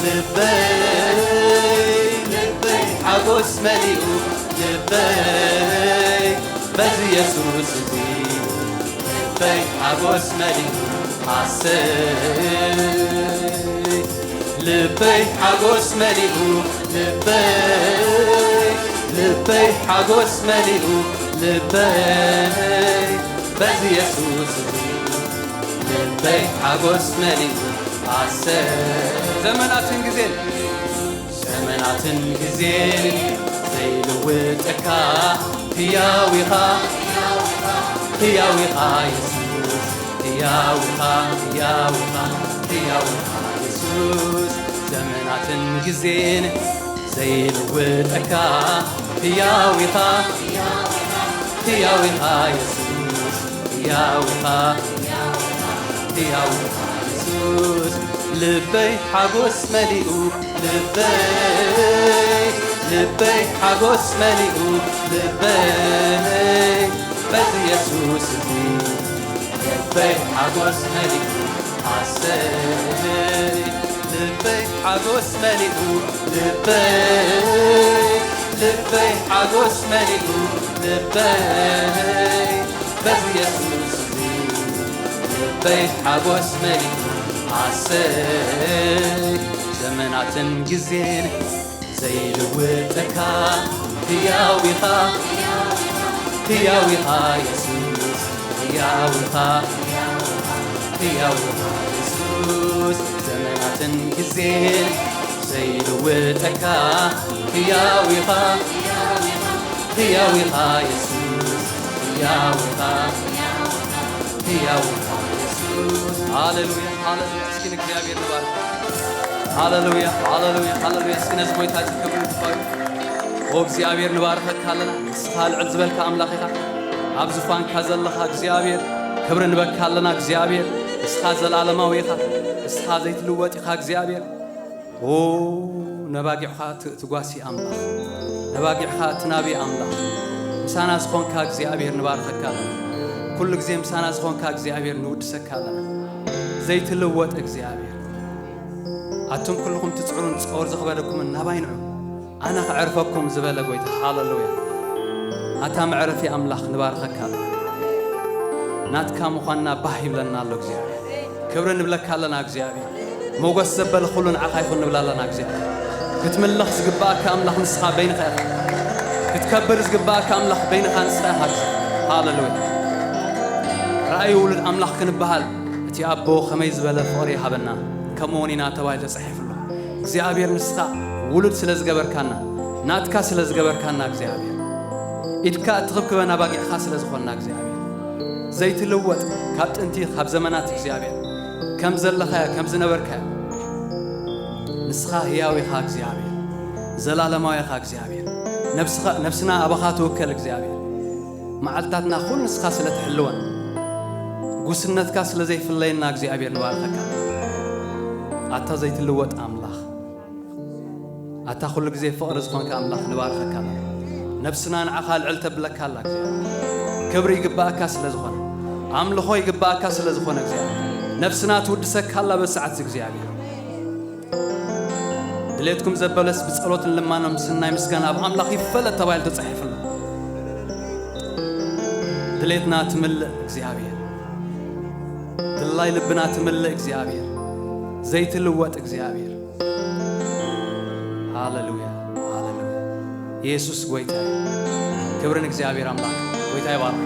ልበይ ልበይ ሓጎስ መሊኡ ልበይ በዚ የሱስ እዚ ልበይ ሓጎስ መሊኡ ኣሰይ ልበይ ሓጎስ መሊኡ ልበይ ልበይ ሓጎስ መሊኡ ልበይ በዚ የሱስ እዚ ልበይ ሓጎስ መሊኡ ኣሰ ዘመናትን ግዜን ዘመናትን ግዜን ዘይልውጠካ ህያው ኢኻ ህያው ኢኻ የሱስ ህያው ኢኻ ህያው ኢኻ ህያው ኢኻ የሱስ ዘመናትን ግዜን ዘይልውጠካ ህያው ኢኻ ህያው ኢኻ የሱስ ህያው ኢኻ ህያው ኢኻ የሱስ ልበይ ሓጎስ መሊኡ ልበይ ልበይ ሓጎስ መሊኡ ልበይ በዚ የሱስ እዚ ልበይ ሓጎስ መሊኡ ኣሰይ ልበይ ሓጎስ መሊኡ ልበይ ልበይ ሓጎስ መሊኡ ልበይ በዚ የሱስ እዚ ልበይ ሓጎስ መሊኡ ኣሰይ ዘመናትን ግዜን ዘይልውጠካ ህያው ኢኻ ህያው ኢኻ የሱስ ህያው ኢኻ ህያው ኢኻ የሱስ ዘመናትን ግዜን ዘይልውጠካ ህያው ኢኻ ህያው ኢኻ የሱስ ህያው ኢኻ ህያው ኢኻ የሱስ ሃሌሉያ ሃሌሉያ እስኪ ንእግዚኣብሔር ንባርክ ሃሌሉያ ሃሌሉያ ሃሌሉያ እስኪ ነዚ ጎይታ እዚ ክብሪ ንክፋዩ ኦ እግዚኣብሔር ንባርኸካ ኣለና ንስኻ ልዕል ዝበልካ ኣምላኽ ኢኻ ኣብ ዝፋንካ ዘለኻ እግዚኣብሔር ክብሪ ንበካ ኣለና እግዚኣብሔር ንስኻ ዘለዓለማዊ ኢኻ ንስኻ ዘይትልወጥ ኢኻ እግዚኣብሔር ኦ ነባጊዕኻ ትጓሲ ኣምላኽ ነባጊዕኻ ትናቢ ኣምላኽ ምሳና ዝኾንካ እግዚኣብሔር ንባርኸካ ኣለና ኩሉ ግዜ ምሳና ዝኾንካ እግዚኣብሔር ንውድሰካ ኣለና ዘይትልወጥ እግዚኣብሔር ኣቱም ኩልኹም ትፅዕሩን ፀወር ዘኽበደኩምን ናባይ ንዑ ኣነ ክዕርፈኩም ዝበለ ጎይታ ሃለሉያ ኣታ መዕረፊ ኣምላኽ ንባርኸካ ኣለና ናትካ ምዃንና ባህ ይብለና ኣሎ እግዚኣብሔር ክብሪ ንብለካ ኣለና እግዚኣብሔር ሞጎስ ዘበለ ኩሉ ንዓኻ ይኹን ንብላ ኣለና እግዚኣብሔር ክትምለኽ ዝግባኣካ ኣምላኽ ንስኻ በይንኻ ኢኻ ክትከብር ዝግባኣካ ኣምላኽ በይንኻ ንስኻ ኢኻ ሃለሉያ ራእይ ውሉድ ኣምላኽ ክንበሃል እቲ ኣቦ ከመይ ዝበለ ፍቕሪ ይሃበና ከምኡ እውን ኢና ተባሂሉ ተጻሒፉ ኣሎ እግዚኣብሔር ንስኻ ውሉድ ስለ ዝገበርካና ናትካ ስለ ዝገበርካና እግዚኣብሔር ኢድካ እትኽብክበና ባጊዕኻ ስለ ዝኾንና እግዚኣብሔር ዘይትልወጥ ካብ ጥንቲ ካብ ዘመናት እግዚኣብሔር ከም ዘለኻዮ ከም ዝነበርካዮ ንስኻ ህያው ኢኻ እግዚኣብሔር ዘላለማዊ ኢኻ እግዚኣብሔር ነብስኻ- ነብስና ኣባኻ ትውከል እግዚኣብሔር መዓልታትና ኩሉ ንስኻ ስለ ትሕልወን ጉስነትካ ስለ ዘይፍለየና እግዚኣብሔር ንባርኸካ ኣታ ዘይትልወጥ ኣምላኽ ኣታ ኩሉ ግዜ ፍቕሪ ዝኾንካ ኣምላኽ ንባርኸካ ኣለና ነብስና ንዓኻ ልዕል ተብለካ ኣላ እግዚኣብሔር ክብሪ ይግባኣካ ስለ ዝኾነ ኣምልኾ ይግባኣካ ስለ ዝኾነ እግዚኣብሔር ነብስና ትውድሰካ ኣላ በሰዓት እግዚኣብሔር ድሌትኩም ዘበለስ ብጸሎትን ልማኖም ምስናይ ምስጋና ኣብ ኣምላኽ ይፈለጥ ተባሂሉ ተጻሒፉ ኣሎ ድሌትና ትምልእ እግዚኣብሔር ድላይ ልብና ትምልእ እግዚኣብሔር ዘይትልወጥ እግዚኣብሔር ሃለሉያ ሃለሉያ የሱስ ጎይታ ክብርን እግዚኣብሔር ኣምላኽ ጎይታ ይባርክ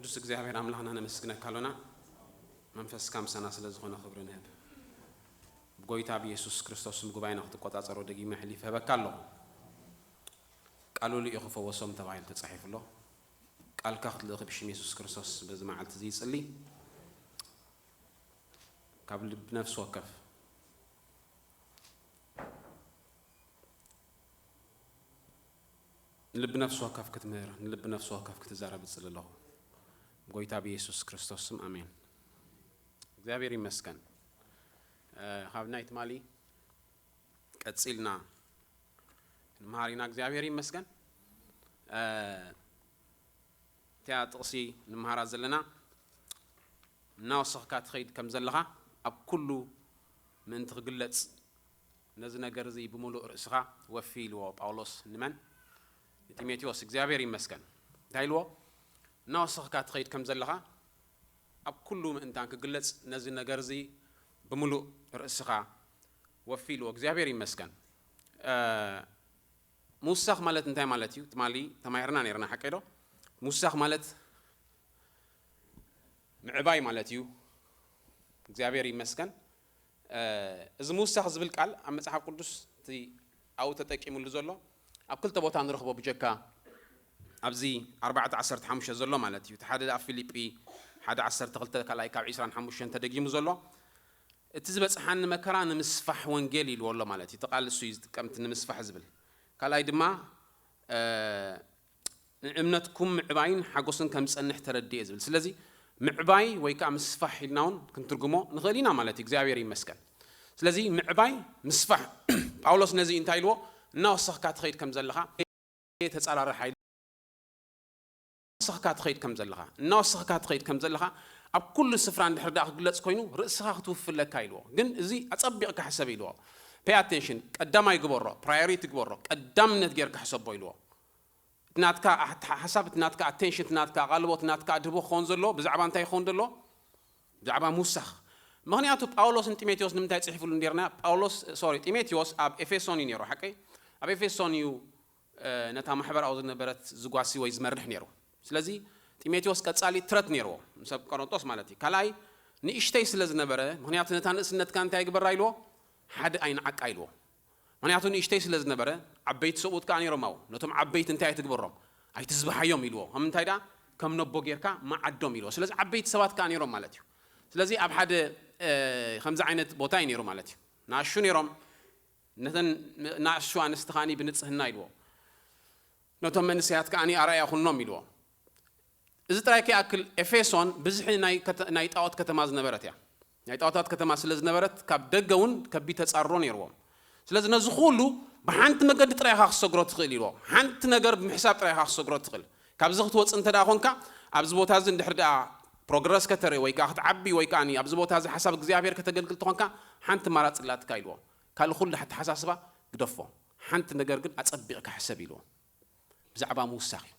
ቅዱስ እግዚኣብሔር ኣምላኽና ነመስግነካ ኣሎና። መንፈስካ ምሳና ስለ ዝኾነ ክብሪ ንህብ። ብጎይታ ብየሱስ ክርስቶስ ስም ጉባኤና ክትቆጻጸሮ ደጊመ ሕሊፍ ህበካ ኣለኹ። ቃሉ ልኢኹ ፈወሶም ተባሂሉ ተጻሒፉ ኣሎ። ቃልካ ክትልእኽ ብሽም የሱስ ክርስቶስ በዚ መዓልቲ እዚ ይጽሊ። ካብ ልብ ነፍሲ ወከፍ ንልቢ ነፍሲ ወከፍ ክትምህር፣ ንልቢ ነፍሲ ወከፍ ክትዛረብ እጽሊ ኣለኹ። ብጎይታ ብየሱስ ክርስቶስ ስም ኣሜን። እግዚኣብሔር ይመስገን። እ፣ ካብ ናይ ትማሊ ቀጺልና ንመሃር ኢና። እግዚኣብሔር ይመስገን። እ፣ እቲኣ ጥቕሲ ንመሃራ ዘለና እናወሰኽካ ትኸይድ ከም ዘለኻ ኣብ ኩሉ ምእንቲ ክግለጽ ነዚ ነገር እዚ ብምሉእ ርእስኻ ወፊ ኢልዎ ጳውሎስ ንመን? ንጢሞቴዎስ። እግዚኣብሔር ይመስገን። እንታይ ኢልዎ? እናወሰኽካ ትኸይድ ከም ዘለኻ ኣብ ኩሉ ምእንታን ክግለጽ ነዚ ነገር እዚ ብምሉእ ርእስኻ ወፊ ኢልዎ። እግዚኣብሔር ይመስገን። እ፣ ምውሳኽ ማለት እንታይ ማለት እዩ? ትማሊ ተማሂርና ነይርና፣ ሓቀይ ዶ? ምውሳኽ ማለት ምዕባይ ማለት እዩ። እግዚኣብሔር ይመስገን። እ፣ እዚ ምውሳኽ ዝብል ቃል ኣብ መጽሓፍ ቅዱስ እቲ ኣብኡ ተጠቂሙሉ ዘሎ ኣብ ክልተ ቦታ ንረኽቦ፣ ብጀካ ኣብዚ ኣርባዕተ ዓሰርተ ሓሙሽተ ዘሎ ማለት እዩ። እቲ ሓደ ኣብ ፊልጲ ሓደ ዓሰርተ ክልተ፣ ካልኣይ ካብ ዒስራን ሓሙሽተን ተደጊሙ ዘሎ። እቲ ዝበጽሓኒ መከራ ንምስፋሕ ወንጌል ኢልዎ ኣሎ ማለት እዩ። እቲ ቃል እሱ እዩ ዝጥቀም፣ እቲ ንምስፋሕ ዝብል። ካልኣይ ድማ፣ እ፣ ንእምነትኩም ምዕባይን ሓጎስን ከም ዝጸንሕ ተረድኤ ዝብል። ስለዚ ምዕባይ ወይ ከኣ ምስፋሕ ኢልና እውን ክንትርጉሞ ንኽእል ኢና ማለት እዩ። እግዚኣብሔር ይመስገን። ስለዚ ምዕባይ፣ ምስፋሕ፣ ጳውሎስ ነዚ እንታይ ኢልዎ? እናወሰኽካ ትኸይድ ከም ዘለኻ፣ ተጻራሪ ሓይሊ እናወሰኽካ ትኸይድ ከም ዘለኻ፣ እናወሰኽካ ትኸይድ ከም ዘለኻ ኣብ ኩሉ ስፍራ እንድሕር ደኣ ክግለጽ ኮይኑ ርእስኻ ክትውፍለካ ኢልዎ። ግን እዚ ኣጸቢቕካ ሕሰብ ኢልዎ። Pay attention፣ ቀዳማይ ግበሮ፣ ፕራዮሪቲ ግበሮ፣ ቀዳምነት ጌርካ ሕሰቦ ኢልዎ። እቲ ናትካ ኣተሓሳብ፣ እቲ ናትካ ኣቴንሽን፣ እቲ ናትካ ኣቓልቦ፣ እቲ ናትካ ኣድህቦ ክኸውን ዘለዎ ብዛዕባ እንታይ ክኸውን ዘለዎ? ብዛዕባ ምውሳኽ። ምኽንያቱ ጳውሎስ ንጢሞቴዎስ ንምንታይ ጽሒፉሉ ነይርና? ጳውሎስ፣ ሶሪ፣ ጢሞቴዎስ ኣብ ኤፌሶን እዩ ነይሩ፣ ሓቀይ? ኣብ ኤፌሶን እዩ፣ እ፣ ነታ ማሕበር ኣብኡ ዝነበረት ዝጓሲ ወይ ዝመርሕ ነይሩ። ስለዚ ጢሞቴዎስ ቀጻሊ ትረት ነይርዎ፣ ምስ ኣብ ቆሮንቶስ ማለት እዩ። ካልኣይ ንእሽተይ ስለ ዝነበረ፣ ምኽንያቱ ነታ ንእስነትካ እንታይ ግበራ ኢልዎ? ሓደ ኣይንዓቃ ኢልዎ። ምኽንያቱ ንእሽተይ ስለ ዝነበረ፣ ዓበይቲ ሰብኡት ከኣ ነይሮም ኣብኡ። ነቶም ዓበይቲ እንታይ ኣይትግበሮም? ኣይትዝብሃዮም ኢልዎ። ከም እንታይ ደኣ? ከም ነቦ ጌርካ መዓዶም ኢልዎ። ስለዚ ዓበይቲ ሰባት ከኣ ነይሮም ማለት እዩ። ስለዚ ኣብ ሓደ፣ እ፣ ከምዚ ዓይነት ቦታ እዩ ነይሩ ማለት እዩ። ንኣሹ ነይሮም፣ ነተን ንኣሹ ኣንስቲ ከኣኒ ብንጽህና ኢልዎ። ነቶም መንእሰያት ከኣኒ ኣርኣያ ኩኖም ኢልዎ። እዚ ጥራይ ከይኣክል ኤፌሶን ብዝሒ ናይ ከተ-፣ ናይ ጣዖት ከተማ ዝነበረት እያ። ናይ ጣዖታት ከተማ ስለ ዝነበረት ካብ ደገ እውን ከቢድ ተጻርሮ ነይርዎም። ስለዚ ነዚ ኩሉ ብሓንቲ መገዲ ጥራይ ኢኻ ክሰግሮ ትኽእል ኢልዎ። ሓንቲ ነገር ብምሕሳብ ጥራይ ኢኻ ክሰግሮ ትኽእል። ካብዚ ክትወጽእ እንተ ደኣ ኾንካ፣ ኣብዚ ቦታ እዚ እንድሕር ደኣ ፕሮግረስ ከተርኢ ወይ ከኣ ክትዓቢ ወይ ከኣ ኣብዚ ቦታ እዚ ሓሳብ እግዚኣብሔር ከተገልግል ተኾንካ፣ ሓንቲ ማራጽ ላትካ ኢልዎ። ካልእ ኩሉ ኣተሓሳስባ ግደፎ። ሓንቲ ነገር ግን ኣጸቢቕካ ሕሰብ ኢልዎ። ብዛዕባ ምውሳኽ እዩ።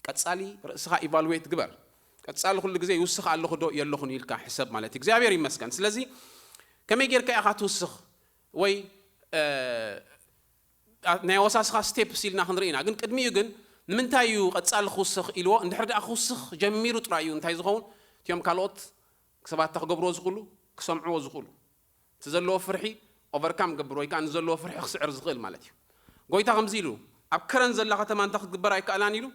ቀጻሊ ርእስኻ ኢቫሉዌት ግበር። ቀጻሊ ኩሉ ግዜ ይውስኽ ኣለኹ ዶ የለኹን ኢልካ ሕሰብ ማለት እዩ። እግዚኣብሔር ይመስገን። ስለዚ ከመይ ጌርካ ኢኻ ትውስኽ ወይ፣ እ፣ ኣ-፣ ናይ ወሳስኻ ስቴፕስ ኢልና ክንርኢ ኢና። ግን ቅድሚኡ ግን ንምንታይ እዩ ቀጻሊ ክውስኽ ኢልዎ? እንድሕር ደኣ ክውስኽ ጀሚሩ ጥራይ እዩ እንታይ ዝኸውን? እቲኦም ካልኦት ሰባት ክገብርዎ ዝኽእሉ፣ ክሰምዕዎ ዝኽእሉ። እቲ ዘለዎ ፍርሒ ኦቨርካም ገብር ወይ ከኣ ንዘለዎ ፍርሒ ክስዕር ዝኽእል ማለት እዩ። ጎይታ ከምዚ ኢሉ፣ ኣብ ከረን ዘላ ከተማ እንታይ ክትግበር ኣይከኣላን ኢሉ?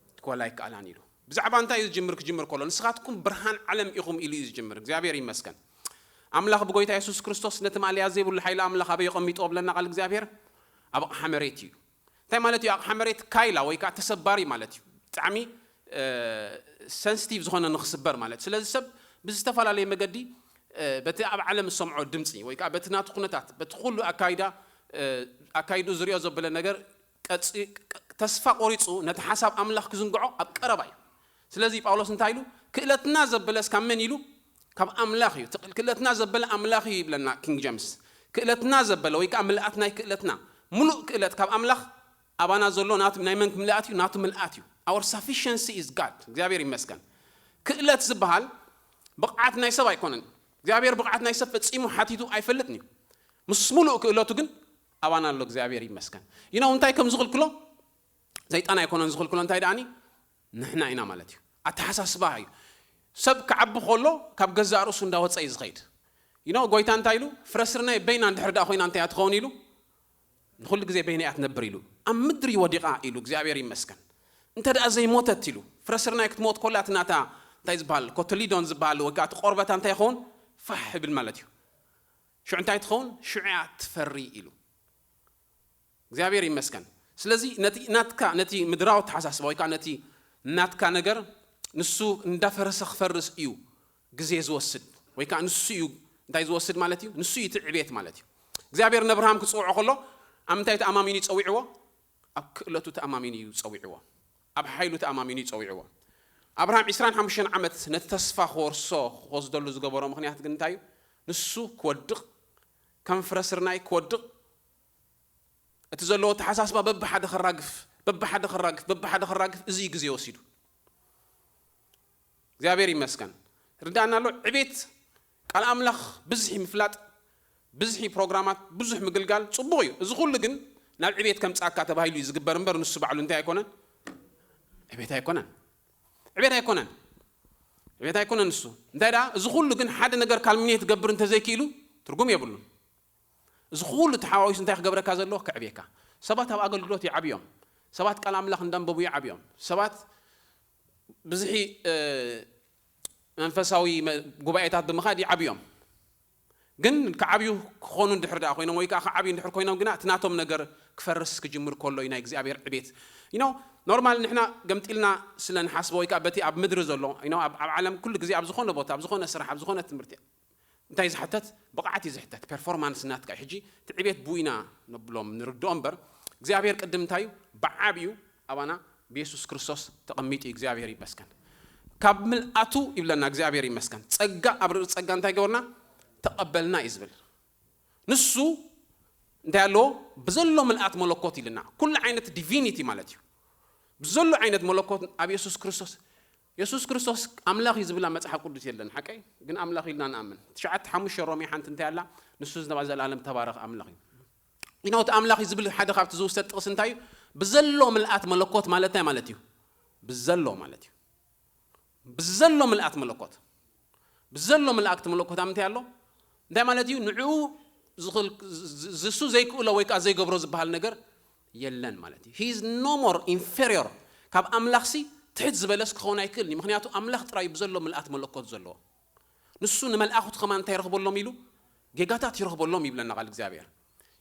ክትኮላ ኣይከኣላን ኢሉ። ብዛዕባ እንታይ እዩ ዝጅምር? ክጅምር ከሎ፣ ንስኻትኩም ብርሃን ዓለም ኢኹም ኢሉ እዩ ዝጅምር። እግዚኣብሔር ይመስገን። ኣምላኽ ብጎይታ የሱስ ክርስቶስ ነቲ ማእለያ ዘይብሉ ሓይሊ ኣምላኽ ኣበይ የቐሚጦ ብለና ቃል እግዚኣብሔር? ኣብ ኣቕሓ መሬት እዩ። እንታይ ማለት እዩ? ኣቕሓ መሬት ካይላ ወይ ከዓ ተሰባሪ ማለት እዩ። ብጣዕሚ፣ እ፣ ሰንሲቲቭ ዝኾነ ንኽስበር ማለት እዩ። ስለዚ ሰብ ብዝተፈላለየ መገዲ፣ እ፣ በቲ ኣብ ዓለም ዝሰምዖ ድምፂ ወይ ከዓ በቲ ናቱ ኩነታት፣ በቲ ኩሉ ኣካይዳ፣ እ፣ ኣካይዱ ዝሪኦ ዘበለ ነገር ቀፂ-፣ ቀ-፣ ተስፋ ቆሪፁ ነቲ ሓሳብ ኣምላኽ ክዝንግዖ ኣብ ቀረባ እዩ። ስለዚ ጳውሎስ እንታይ ኢሉ? ክእለትና ዘበለስ ካብ መን ኢሉ? ካብ ኣምላኽ እዩ። እቲ ክእለትና ዘበለ ኣምላኽ እዩ ይብለና ኪንግ ጀምስ። ክእለትና ዘበለ ወይ ከዓ ምልኣት ናይ ክእለትና፣ ሙሉእ ክእለት ካብ ኣምላኽ ኣባና ዘሎ ናቱ፣ ናይ መን ምልኣት እዩ? ናቱ ምልኣት እዩ። Our sufficiency is God። እግዚኣብሔር ይመስገን። ክእለት ዝበሃል ብቕዓት ናይ ሰብ ኣይኮነን። እግዚኣብሔር ብቕዓት ናይ ሰብ ፈጺሙ ሓቲቱ ኣይፈልጥን እዩ። ምስ ሙሉእ ክእለቱ ግን ኣባና ኣሎ። እግዚኣብሔር ይመስገን። You know እንታይ ከም ዝኽልክሎ? ሰይጣን ኣይኮነን ዝኽልክሎ። እንታይ ደኣኒ? ንሕና ኢና ማለት እዩ። ኣተሓሳስባ እዩ። ሰብ ክዓቢ ከሎ ካብ ገዛእ ርእሱ እንዳወፀ እዩ ዝኸይድ። ይኖ ጎይታ እንታይ ኢሉ? ፍረስርናይ በይና እንድሕር ደኣ ኮይና እንታይ እያ ትኸውን ኢሉ? ንኹሉ ግዜ በይና እያ ትነብር ኢሉ። ኣብ ምድሪ ወዲቓ ኢሉ እግዚኣብሔር ይመስገን። እንተ ደኣ ዘይሞተት ኢሉ፣ ፍረስርናይ ክትሞት ኮላ እቲ ናታ እንታይ ዝበሃል ኮትሊዶን ዝበሃል ወይ ከዓ እቲ ቆርበታ እንታይ ይኸውን? ፋሕ ይብል ማለት እዩ። ሽዑ እንታይ ትኸውን? ሽዑ እያ ትፈሪ ኢሉ። እግዚኣብሔር ይመስገን። ስለዚ ነቲ ናትካ ነቲ ምድራዊ ኣተሓሳስባ ወይ ከዓ ነቲ ናትካ ነገር ንሱ እንዳፈረሰ ክፈርስ እዩ ግዜ ዝወስድ ወይ ከዓ ንሱ እዩ እንታይ ዝወስድ ማለት እዩ? ንሱ እዩ እቲ ዕቤት ማለት እዩ። እግዚኣብሔር ነብርሃም ክፅውዖ ከሎ ኣብ ምንታይ ተኣማሚኑ እዩ ፀዊዕዎ? ኣብ ክእለቱ ተኣማሚኑ እዩ ፀዊዕዎ። ኣብ ሓይሉ ተኣማሚኑ እዩ ፀዊዕዎ። ኣብርሃም ዕስራን ሓሙሽተን ዓመት ነቲ ተስፋ ክወርሶ ክወስደሉ ዝገበሮ ምክንያት ግን እንታይ እዩ? ንሱ ክወድቕ ከም ፍረ ስርናይ ክወድቕ እቲ ዘለዎ ኣተሓሳስባ በብሓደ ከራግፍ በብሓደ ከራግፍ በብሓደ ከራግፍ እዚ እዩ ግዜ ወሲዱ። እግዚኣብሔር ይመስገን። ርዳእና ኣሎ። ዕቤት ቃል ኣምላኽ ብዝሒ ምፍላጥ፣ ብዝሒ ፕሮግራማት፣ ብዙሕ ምግልጋል ጽቡቕ እዩ። እዚ ኩሉ ግን ናብ ዕቤት ከምጻካ ተባሂሉ እዩ ዝግበር እምበር ንሱ ባዕሉ እንታይ ኣይኮነን? ዕቤት ኣይኮነን። ዕቤት ኣይኮነን። ዕቤት ኣይኮነን ንሱ። እንታይ ደኣ እዚ ኩሉ ግን ሓደ ነገር ካልሚኔት ክገብር እንተዘይክኢሉ ትርጉም የብሉን። እዚ ኩሉ ተሓዋዊሱ እንታይ ክገብረካ ዘሎ? ከዕብየካ። ሰባት ኣብ ኣገልግሎት ይዓብዮም። ሰባት ቃል ኣምላኽ እንዳንበቡ ይዓብዮም። ሰባት ብዝሒ መንፈሳዊ ጉባኤታት ብምኻድ ይዓብዮም። ግን ክዓብዩ ክኾኑ እንድሕር ደኣ ኮይኖም ወይ ከዓ ክዓብዩ እንድሕር ኮይኖም ግና እቲ ናቶም ነገር ክፈርስ ክጅምር ከሎ እዩ ናይ እግዚኣብሔር ዕቤት። ኖርማል ንሕና ገምጢልና ስለ ንሓስቦ ወይ ከዓ በቲ ኣብ ምድሪ ዘሎ ኣብ ዓለም ኩሉ ግዜ ኣብ ዝኾነ ቦታ ኣብ ዝኾነ ስራሕ ኣብ ዝኾነ ትምህርቲ እንታይ ዝሕተት? ብቕዓት እዩ ዝሕተት። ፐርፎርማንስ ናትካ እዩ። ሕጂ እቲ ዕቤት ብኡ ኢና ነብሎም ንርድኦ እምበር እግዚኣብሔር ቅድም እንታይ እዩ ብዓብዩ ኣባና ብየሱስ ክርስቶስ ተቐሚጡ እዩ። እግዚኣብሔር ይመስገን። ካብ ምልኣቱ ይብለና እግዚኣብሔር ይመስገን። ጸጋ ኣብ ርእሲ ጸጋ እንታይ ገበርና? ተቐበልና እዩ ዝብል። ንሱ እንታይ ኣለዎ? ብዘሎ ምልኣት መለኮት ኢልና ኩሉ ዓይነት ዲቪኒቲ ማለት እዩ። ብዘሎ ዓይነት መለኮት ኣብ የሱስ ክርስቶስ የሱስ ክርስቶስ ኣምላኽ እዩ ዝብል ኣብ መጽሓፍ ቅዱስ የለን። ሓቀይ ግን ኣምላኽ ኢልና ንኣምን። ትሽዓተ ሓሙሽተ ሮሜ ሓንቲ እንታይ ኣላ? ንሱ ዝነባ ዘላለም ተባረኽ ኣምላኽ እዩ። ኢኖ እቲ ኣምላኽ እዩ ዝብል ሓደ ካብቲ ዝውሰድ ጥቕስ እንታይ እዩ? ብዘሎ ምልኣት መለኮት ማለት እንታይ ማለት እዩ? ብዘሎ ማለት እዩ። ብዘሎ ምልኣት መለኮት ብዘሎ ምልኣክቲ መለኮት ኣብ ምንታይ ኣሎ? እንታይ ማለት እዩ? ንዕኡ ዝኽል- ዝ- ዝ- ዝሱ ዘይክእሎ ወይ ከዓ ዘይገብሮ ዝበሃል ነገር የለን ማለት እዩ። He is no more inferior። ካብ ኣምላኽሲ ትሕት ዝበለስ ክኸውን ኣይክእልን እዩ። ምክንያቱ ኣምላኽ ጥራይ ብዘሎ ምልኣት መለኮት ዘለዎ። ንሱ ንመልኣኹት ከማን እንታይ ይረኽበሎም ኢሉ? ጌጋታት ይረኽበሎም ይብለና ቃል እግዚኣብሔር።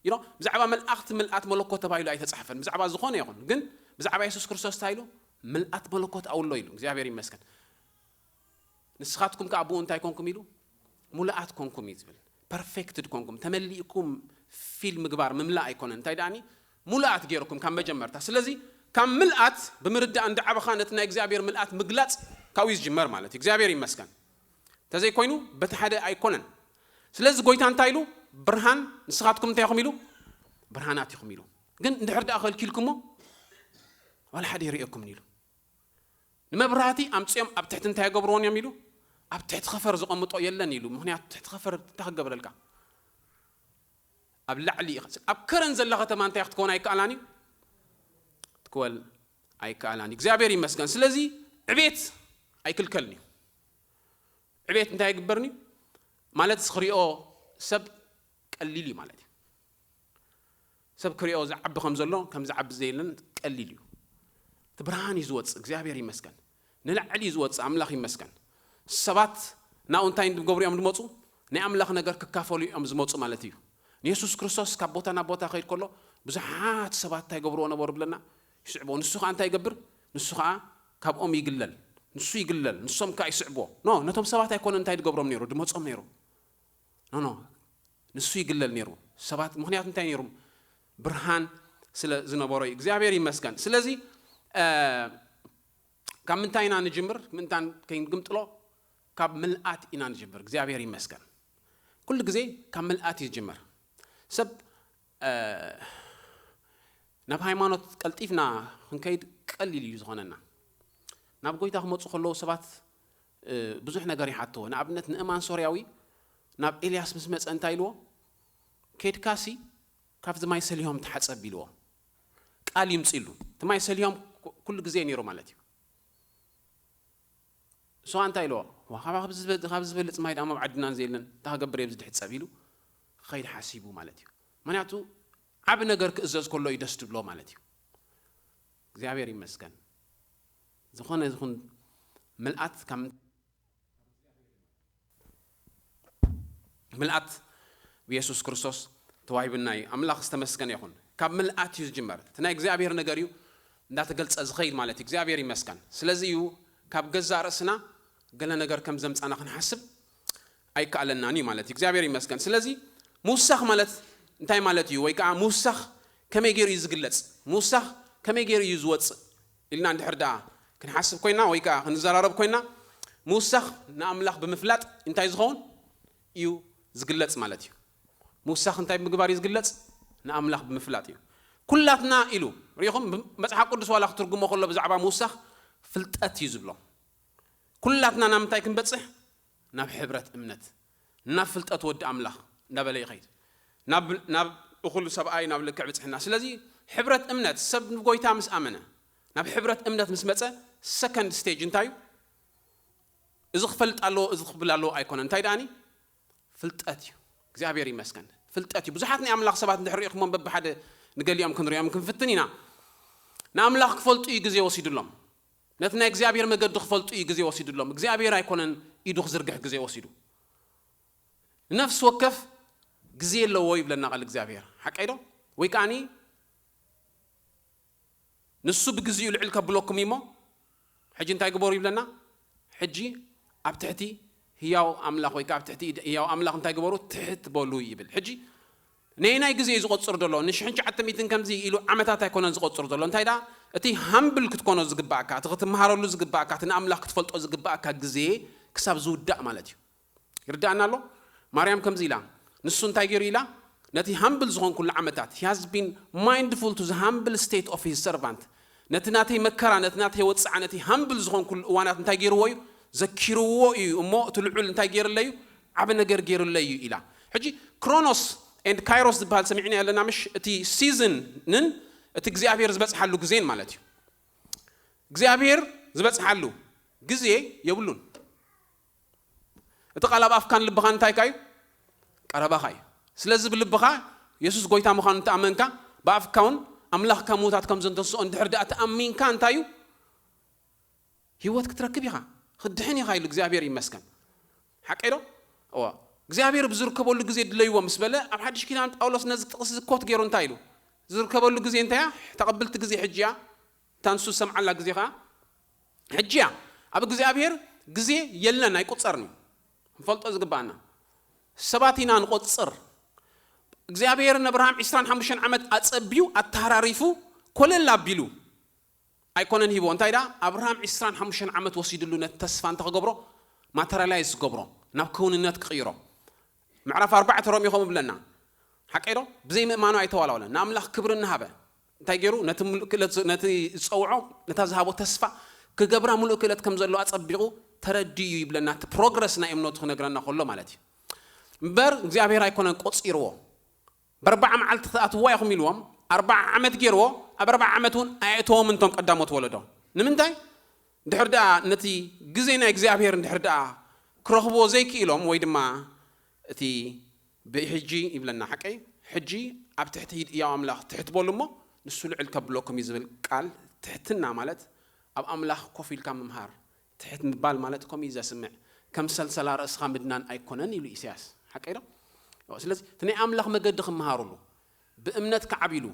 You know ብዛዕባ መልኣኽቲ ምልኣት መለኮት ተባሂሉ ኣይተፃሕፈን። ብዛዕባ ዝኾነ ይኹን ግን ብዛዕባ የሱስ ክርስቶስ እንታይ ኢሉ? ምልኣት መለኮት ኣውሎ ኢሉ። እግዚኣብሔር ይመስገን። ንስኻትኩም ከዓ ብኡ እንታይ ኮንኩም ኢሉ? ሙሉኣት ኮንኩም እዩ ዝብል። ፐርፌክትድ ኮንኩም ተመሊእኩም ፊል ምግባር ምምላእ ኣይኮነን። እንታይ ደኣኒ ሙሉኣት ገይርኩም ካብ መጀመርታ። ስለዚ ካብ ምልኣት ብምርዳእ እንዳዓበኻ ነቲ ናይ እግዚኣብሔር ምልኣት ምግላፅ ካብኡ እዩ ዝጅመር ማለት እዩ። እግዚኣብሔር ይመስገን። እንተዘይኮይኑ በቲ ሓደ ኣይኮነን። ስለዚ ጎይታ እንታይ ኢሉ? ብርሃን ንስኻትኩም እንታይ ኢኹም ኢሉ? ብርሃናት ኢኹም ኢሉ። ግን እንድሕር ደኣ ከልኪልኩሞ ዋላ ሓደ ይርእየኩምን ኢሉ። ንመብራህቲ ኣምፅኦም ኣብ ትሕቲ እንታይ ይገብርዎን እዮም ኢሉ? ኣብ ትሕቲ ኸፈር ዝቐምጦ የለን ኢሉ። ምክንያቱ ትሕቲ ኸፈር እንታይ ክገብረልካ? ኣብ ላዕሊ ኢኻ። ኣብ ከረን ዘላ ከተማ እንታይ ክትከውን ኣይከኣላን እዩ? ትክወል ኣይከኣላን እዩ። እግዚኣብሔር ይመስገን። ስለዚ ዕቤት ኣይክልከልን እዩ። ዕቤት እንታይ ይግበርን እዩ? ማለት ክሪኦ ሰብ ቀሊል እዩ ማለት እዩ። ሰብ ክሪኦ ዝዓቢ ከም ዘሎ ከም ዝዓቢ ዘየለን ቀሊል እዩ። እቲ ብርሃን እዩ ዝወፅእ። እግዚኣብሔር ይመስገን። ንላዕሊ እዩ ዝወፅእ። ኣምላኽ ይመስገን። ሰባት ናብኡ እንታይ ዝገብሩ እዮም ዝመፁ? ናይ ኣምላኽ ነገር ክካፈሉ እዮም ዝመፁ ማለት እዩ። ንየሱስ ክርስቶስ ካብ ቦታ ናብ ቦታ ከይድ ከሎ ብዙሓት ሰባት እንታይ ገብርዎ ነበሩ ብለና? ይስዕብዎ። ንሱ ከዓ እንታይ ይገብር? ንሱ ከዓ ካብኦም ይግለል። ንሱ ይግለል። ንሶም ከዓ ይስዕብዎ። ኖ ነቶም ሰባት ኣይኮነ እንታይ ዝገብሮም ነይሩ ድመፆም ነይሩ። ኖ ኖ ንሱ ይግለል ነይሩ። ሰባት ምክንያቱ እንታይ ነይሩ? ብርሃን ስለ ዝነበሮ እዩ። እግዚኣብሔር ይመስገን። ስለዚ ካብ ምንታይ ኢና ንጅምር? ምእንታን ከይንግምጥሎ ካብ ምልኣት ኢና ንጅምር። እግዚኣብሔር ይመስገን። ኩሉ ግዜ ካብ ምልኣት እዩ ዝጅመር። ሰብ ናብ ሃይማኖት ቀልጢፍና ክንከይድ ቀሊል እዩ ዝኾነና። ናብ ጎይታ ክመፁ ከለዉ ሰባት ብዙሕ ነገር ይሓትዎ። ንኣብነት ንእማን ሶርያዊ ናብ ኤልያስ ምስ መፀ እንታይ ኢልዎ? ኬድካሲ ካብዚ ማይ ሰሊሆም ተሓፀብ ኢልዎ። ቃል ይምፅሉ። እቲ ማይ ሰሊሆም ኩሉ ግዜ ነይሩ ማለት እዩ። ንሱ እንታይ ኢልዎ? "ዋ፣ ካባኻ ካብ ዝበ-፣ ካብ ዝበልጽ ማይ ደኣ ኣብ ዓድና ዘየለን፣ እንታይ ክገብር እየ ኣብዚ ድሕጸብ?" ኢሉ ክኸይድ ሓሲቡ ማለት እዩ። ምኽንያቱ ዓቢ ነገር ክእዘዝ ከሎ እዩ ደስ ድብሎ ማለት እዩ። እግዚኣብሔር ይመስገን። ዝኾነ ይኹን ምልኣት ካብ ምልኣት ብየሱስ ክርስቶስ ተዋሂቡና እዩ። ኣምላኽ ዝተመስገነ ይኹን። ካብ ምልኣት እዩ ዝጅመር። እቲ ናይ እግዚኣብሔር ነገር እዩ እንዳተገልጸ ዝኸይድ ማለት እዩ። እግዚኣብሔር ይመስገን። ስለዚ እዩ ካብ ገዛእ ርእስና ገለ ነገር ከም ዘምጻና ክንሓስብ ኣይከኣለናን እዩ ማለት እዩ። እግዚኣብሔር ይመስገን። ስለዚ ምውሳኽ ማለት እንታይ ማለት እዩ? ወይ ከዓ ምውሳኽ ከመይ ገይሩ እዩ ዝግለጽ? ምውሳኽ ከመይ ገይሩ እዩ ዝወጽእ? ኢልና እንድሕር ደኣ ክንሓስብ ኮይና ወይ ከዓ ክንዘራረብ ኮይና፣ ምውሳኽ ንኣምላኽ ብምፍላጥ እንታይ ዝኸውን እዩ ዝግለጽ ማለት እዩ። ምውሳኽ እንታይ ብምግባር እዩ ዝግለጽ? ንኣምላኽ ብምፍላጥ እዩ። ኩላትና ኢሉ፣ ርኢኹም፣ ብ-፣ መጽሓፍ ቅዱስ ዋላ ክትርጉሞ ከሎ ብዛዕባ ምውሳኽ ፍልጠት እዩ ዝብሎ። ኩላትና ናብ ምንታይ ክንበጽሕ? ናብ ሕብረት እምነት፣ ናብ ፍልጠት ወዲ ኣምላኽ እንዳበለ ይኸይድ። ናብ፣ ናብ እኹል ሰብኣይ፣ ናብ ልክዕ ብጽሕና። ስለዚ ሕብረት እምነት፣ ሰብ ንጎይታ ምስ ኣመነ፣ ናብ ሕብረት እምነት ምስ መጸ፣ ሰከንድ ስቴጅ እንታይ እዩ? እዚ ክፈልጥ ኣለዎ፣ እዚ ክብል ኣለዎ ኣይኮነን። እንታይ ደኣኒ? ፍልጠት እዩ። እግዚኣብሔር ይመስገን። ፍልጠት እዩ። ብዙሓት ናይ ኣምላኽ ሰባት እንድሕር ርኢኹሞም በብሓደ ንገሊኦም ክንሪኦም ክንፍትን ኢና። ንኣምላኽ ክፈልጡ እዩ ግዜ ወሲዱሎም። ነቲ ናይ እግዚኣብሔር መገዲ ክፈልጡ እዩ ግዜ ወሲዱሎም። እግዚኣብሔር ኣይኮነን ኢዱ ክዝርግሕ ግዜ ወሲዱ። ንነፍሲ ወከፍ ግዜ ኣለዎ ይብለና ቃል እግዚኣብሔር። ሓቀይ ዶ? ወይ ከኣኒ ንሱ ብግዜኡ ልዕል ከብለኩም እሞ፣ ሕጂ እንታይ ግበሩ ይብለና? ሕጂ ኣብ ትሕቲ ህያው ኣምላኽ ወይ ከኣ ኣብ ትሕቲ ኢድ ህያው ኣምላኽ እንታይ ግበሩ? ትሕት በሉ ይብል። ሕጂ ነየናይ ግዜ እዩ ዝቆጽር ዘሎ? ንሽሕን ትሽዓተ ሚእትን ከምዚ ኢሉ ዓመታት ኣይኮነን ዝቆጽር ዘሎ። እንታይ ደኣ? እቲ ሃምብል ክትኮኖ ዝግባኣካ፣ እቲ ክትመሃረሉ ዝግባኣካ፣ እቲ ንኣምላኽ ክትፈልጦ ዝግባኣካ ግዜ ክሳብ ዝውዳእ ማለት እዩ። ይርዳእና ኣሎ? ማርያም ከምዚ ኢላ፣ ንሱ እንታይ ገይሩ ኢላ? ነቲ ሃምብል ዝኾንኩሉ ዓመታት፣ he has been mindful to the humble state of his servant። ነቲ ናተይ መከራ፣ ነቲ ናተይ ወጽዓ፣ ነቲ ሃምብል ዝኾንኩሉ እዋናት እንታይ ገይርዎ እዩ? ዘኪርዎ እዩ። እሞ እቲ ልዑል እንታይ ገይርለይ እዩ? ዓቢ ነገር ገይርለይ እዩ ኢላ። ሕጂ ክሮኖስ and ካይሮስ ዝበሃል ሰሚዕና ኣለና ምሽ? እቲ ሲዝንን እቲ እግዚኣብሔር ዝበጽሓሉ ግዜን ማለት እዩ። እግዚኣብሔር ዝበጽሓሉ ግዜ የብሉን። እቲ ቃል ኣብ ኣፍካን ልብኻን እንታይ እዩ? ቀረባኻ እዩ። ስለዚ ብልብኻ የሱስ ጎይታ ምዃኑ እንተኣመንካ፣ ብኣፍካ እውን ኣምላኽ ካብ ምዉታት ከም ዘንተስኦ እንድሕር ደኣ ተኣሚንካ እንታይ እዩ? ህይወት ክትረክብ ኢኻ። ክትድሕን ኢኻ ኢሉ እግዚኣብሔር ይመስገን። ሓቀይ ዶ? እዋ። እግዚኣብሔር ብዝርከበሉ ግዜ ድለይዎ ምስ በለ፣ ኣብ ሓድሽ ኪዳን ጳውሎስ ነዚ ጥቕሲ ኮት ገይሩ እንታይ ኢሉ? ዝርከበሉ ግዜ እንታይ እያ? ተቐብልቲ ግዜ ሕጂ እያ። እታ ንሱ ዝሰምዓላ ግዜ ኸኣ ሕጂ እያ። ኣብ እግዚኣብሔር ግዜ የለን፣ ኣይቁጸርን እዩ። ክንፈልጦ ዝግባኣና። ሰባት ኢና ንቆጽር። እግዚኣብሔር ንኣብርሃም ዕስራን ሓሙሽተን ዓመት ኣጸብዩ፣ ኣተሃራሪፉ፣ ኮለል ኣቢሉ ኣይኮነን ሂቦ። እንታይ ደኣ? ኣብርሃም ዕስራን ሓሙሽተን ዓመት ወሲድሉ ነቲ ተስፋ እንተኽገብሮ፣ ማተርያላይዝ ክገብሮ፣ ናብ ክውንነት ክቕይሮ። ምዕራፍ ኣርባዕተ ሮሜ ከምኡ ብለና። ሓቀይ ዶ? ብዘይ ምእማኑ ኣይተዋላወለን። ንኣምላኽ ክብሪ እናሃበ። እንታይ ገይሩ? ነቲ ምሉእ ክእለት ዝ-፣ ነቲ ዝጸውዖ፣ ነታ ዝሃቦ ተስፋ ክገብራ ምሉእ ክእለት ከም ዘለዎ ኣጸቢቑ ተረዲኡ እዩ ይብለና። እቲ ፕሮግረስ ናይ እምነቱ ክነግረና ከሎ ማለት እዩ። እምበር እግዚኣብሔር ኣይኮነን ቆጺርዎ። በርባዓ መዓልቲ ክትኣትዋ ኢኹም ኢልዎም፣ ኣርባዓ ዓመት ገይርዎ፣ ኣብ ኣርባዓ ዓመት እውን ኣየእተዎም እንቶም ቀዳሞት ወለዶ። ንምንታይ? ድሕር ደኣ ነቲ ግዜ ናይ እግዚኣብሔር እንድሕር ደኣ ክረኽብዎ ዘይክኢሎም፣ ወይ ድማ እቲ ብሕጂ ይብለና ሓቀይ፣ ሕጂ ኣብ ትሕቲ ኢድ እያው ኣምላኽ ትሕት በሉ እሞ ንሱ ልዕል ከብለኩም እዩ ዝብል ቃል ትሕትና ማለት ኣብ ኣምላኽ ኮፍ ኢልካ ምምሃር። ትሕት ምባል ማለት ከምኡ እዩ ዘስምዕ። ከም ሰልሰላ ርእስኻ ምድናን ኣይኮነን ኢሉ ኢሳያስ። ሓቀይ ዶ? ስለዚ እቲ ናይ ኣምላኽ መገዲ ክመሃሩሉ፣ ብእምነት ክዓብይሉ፣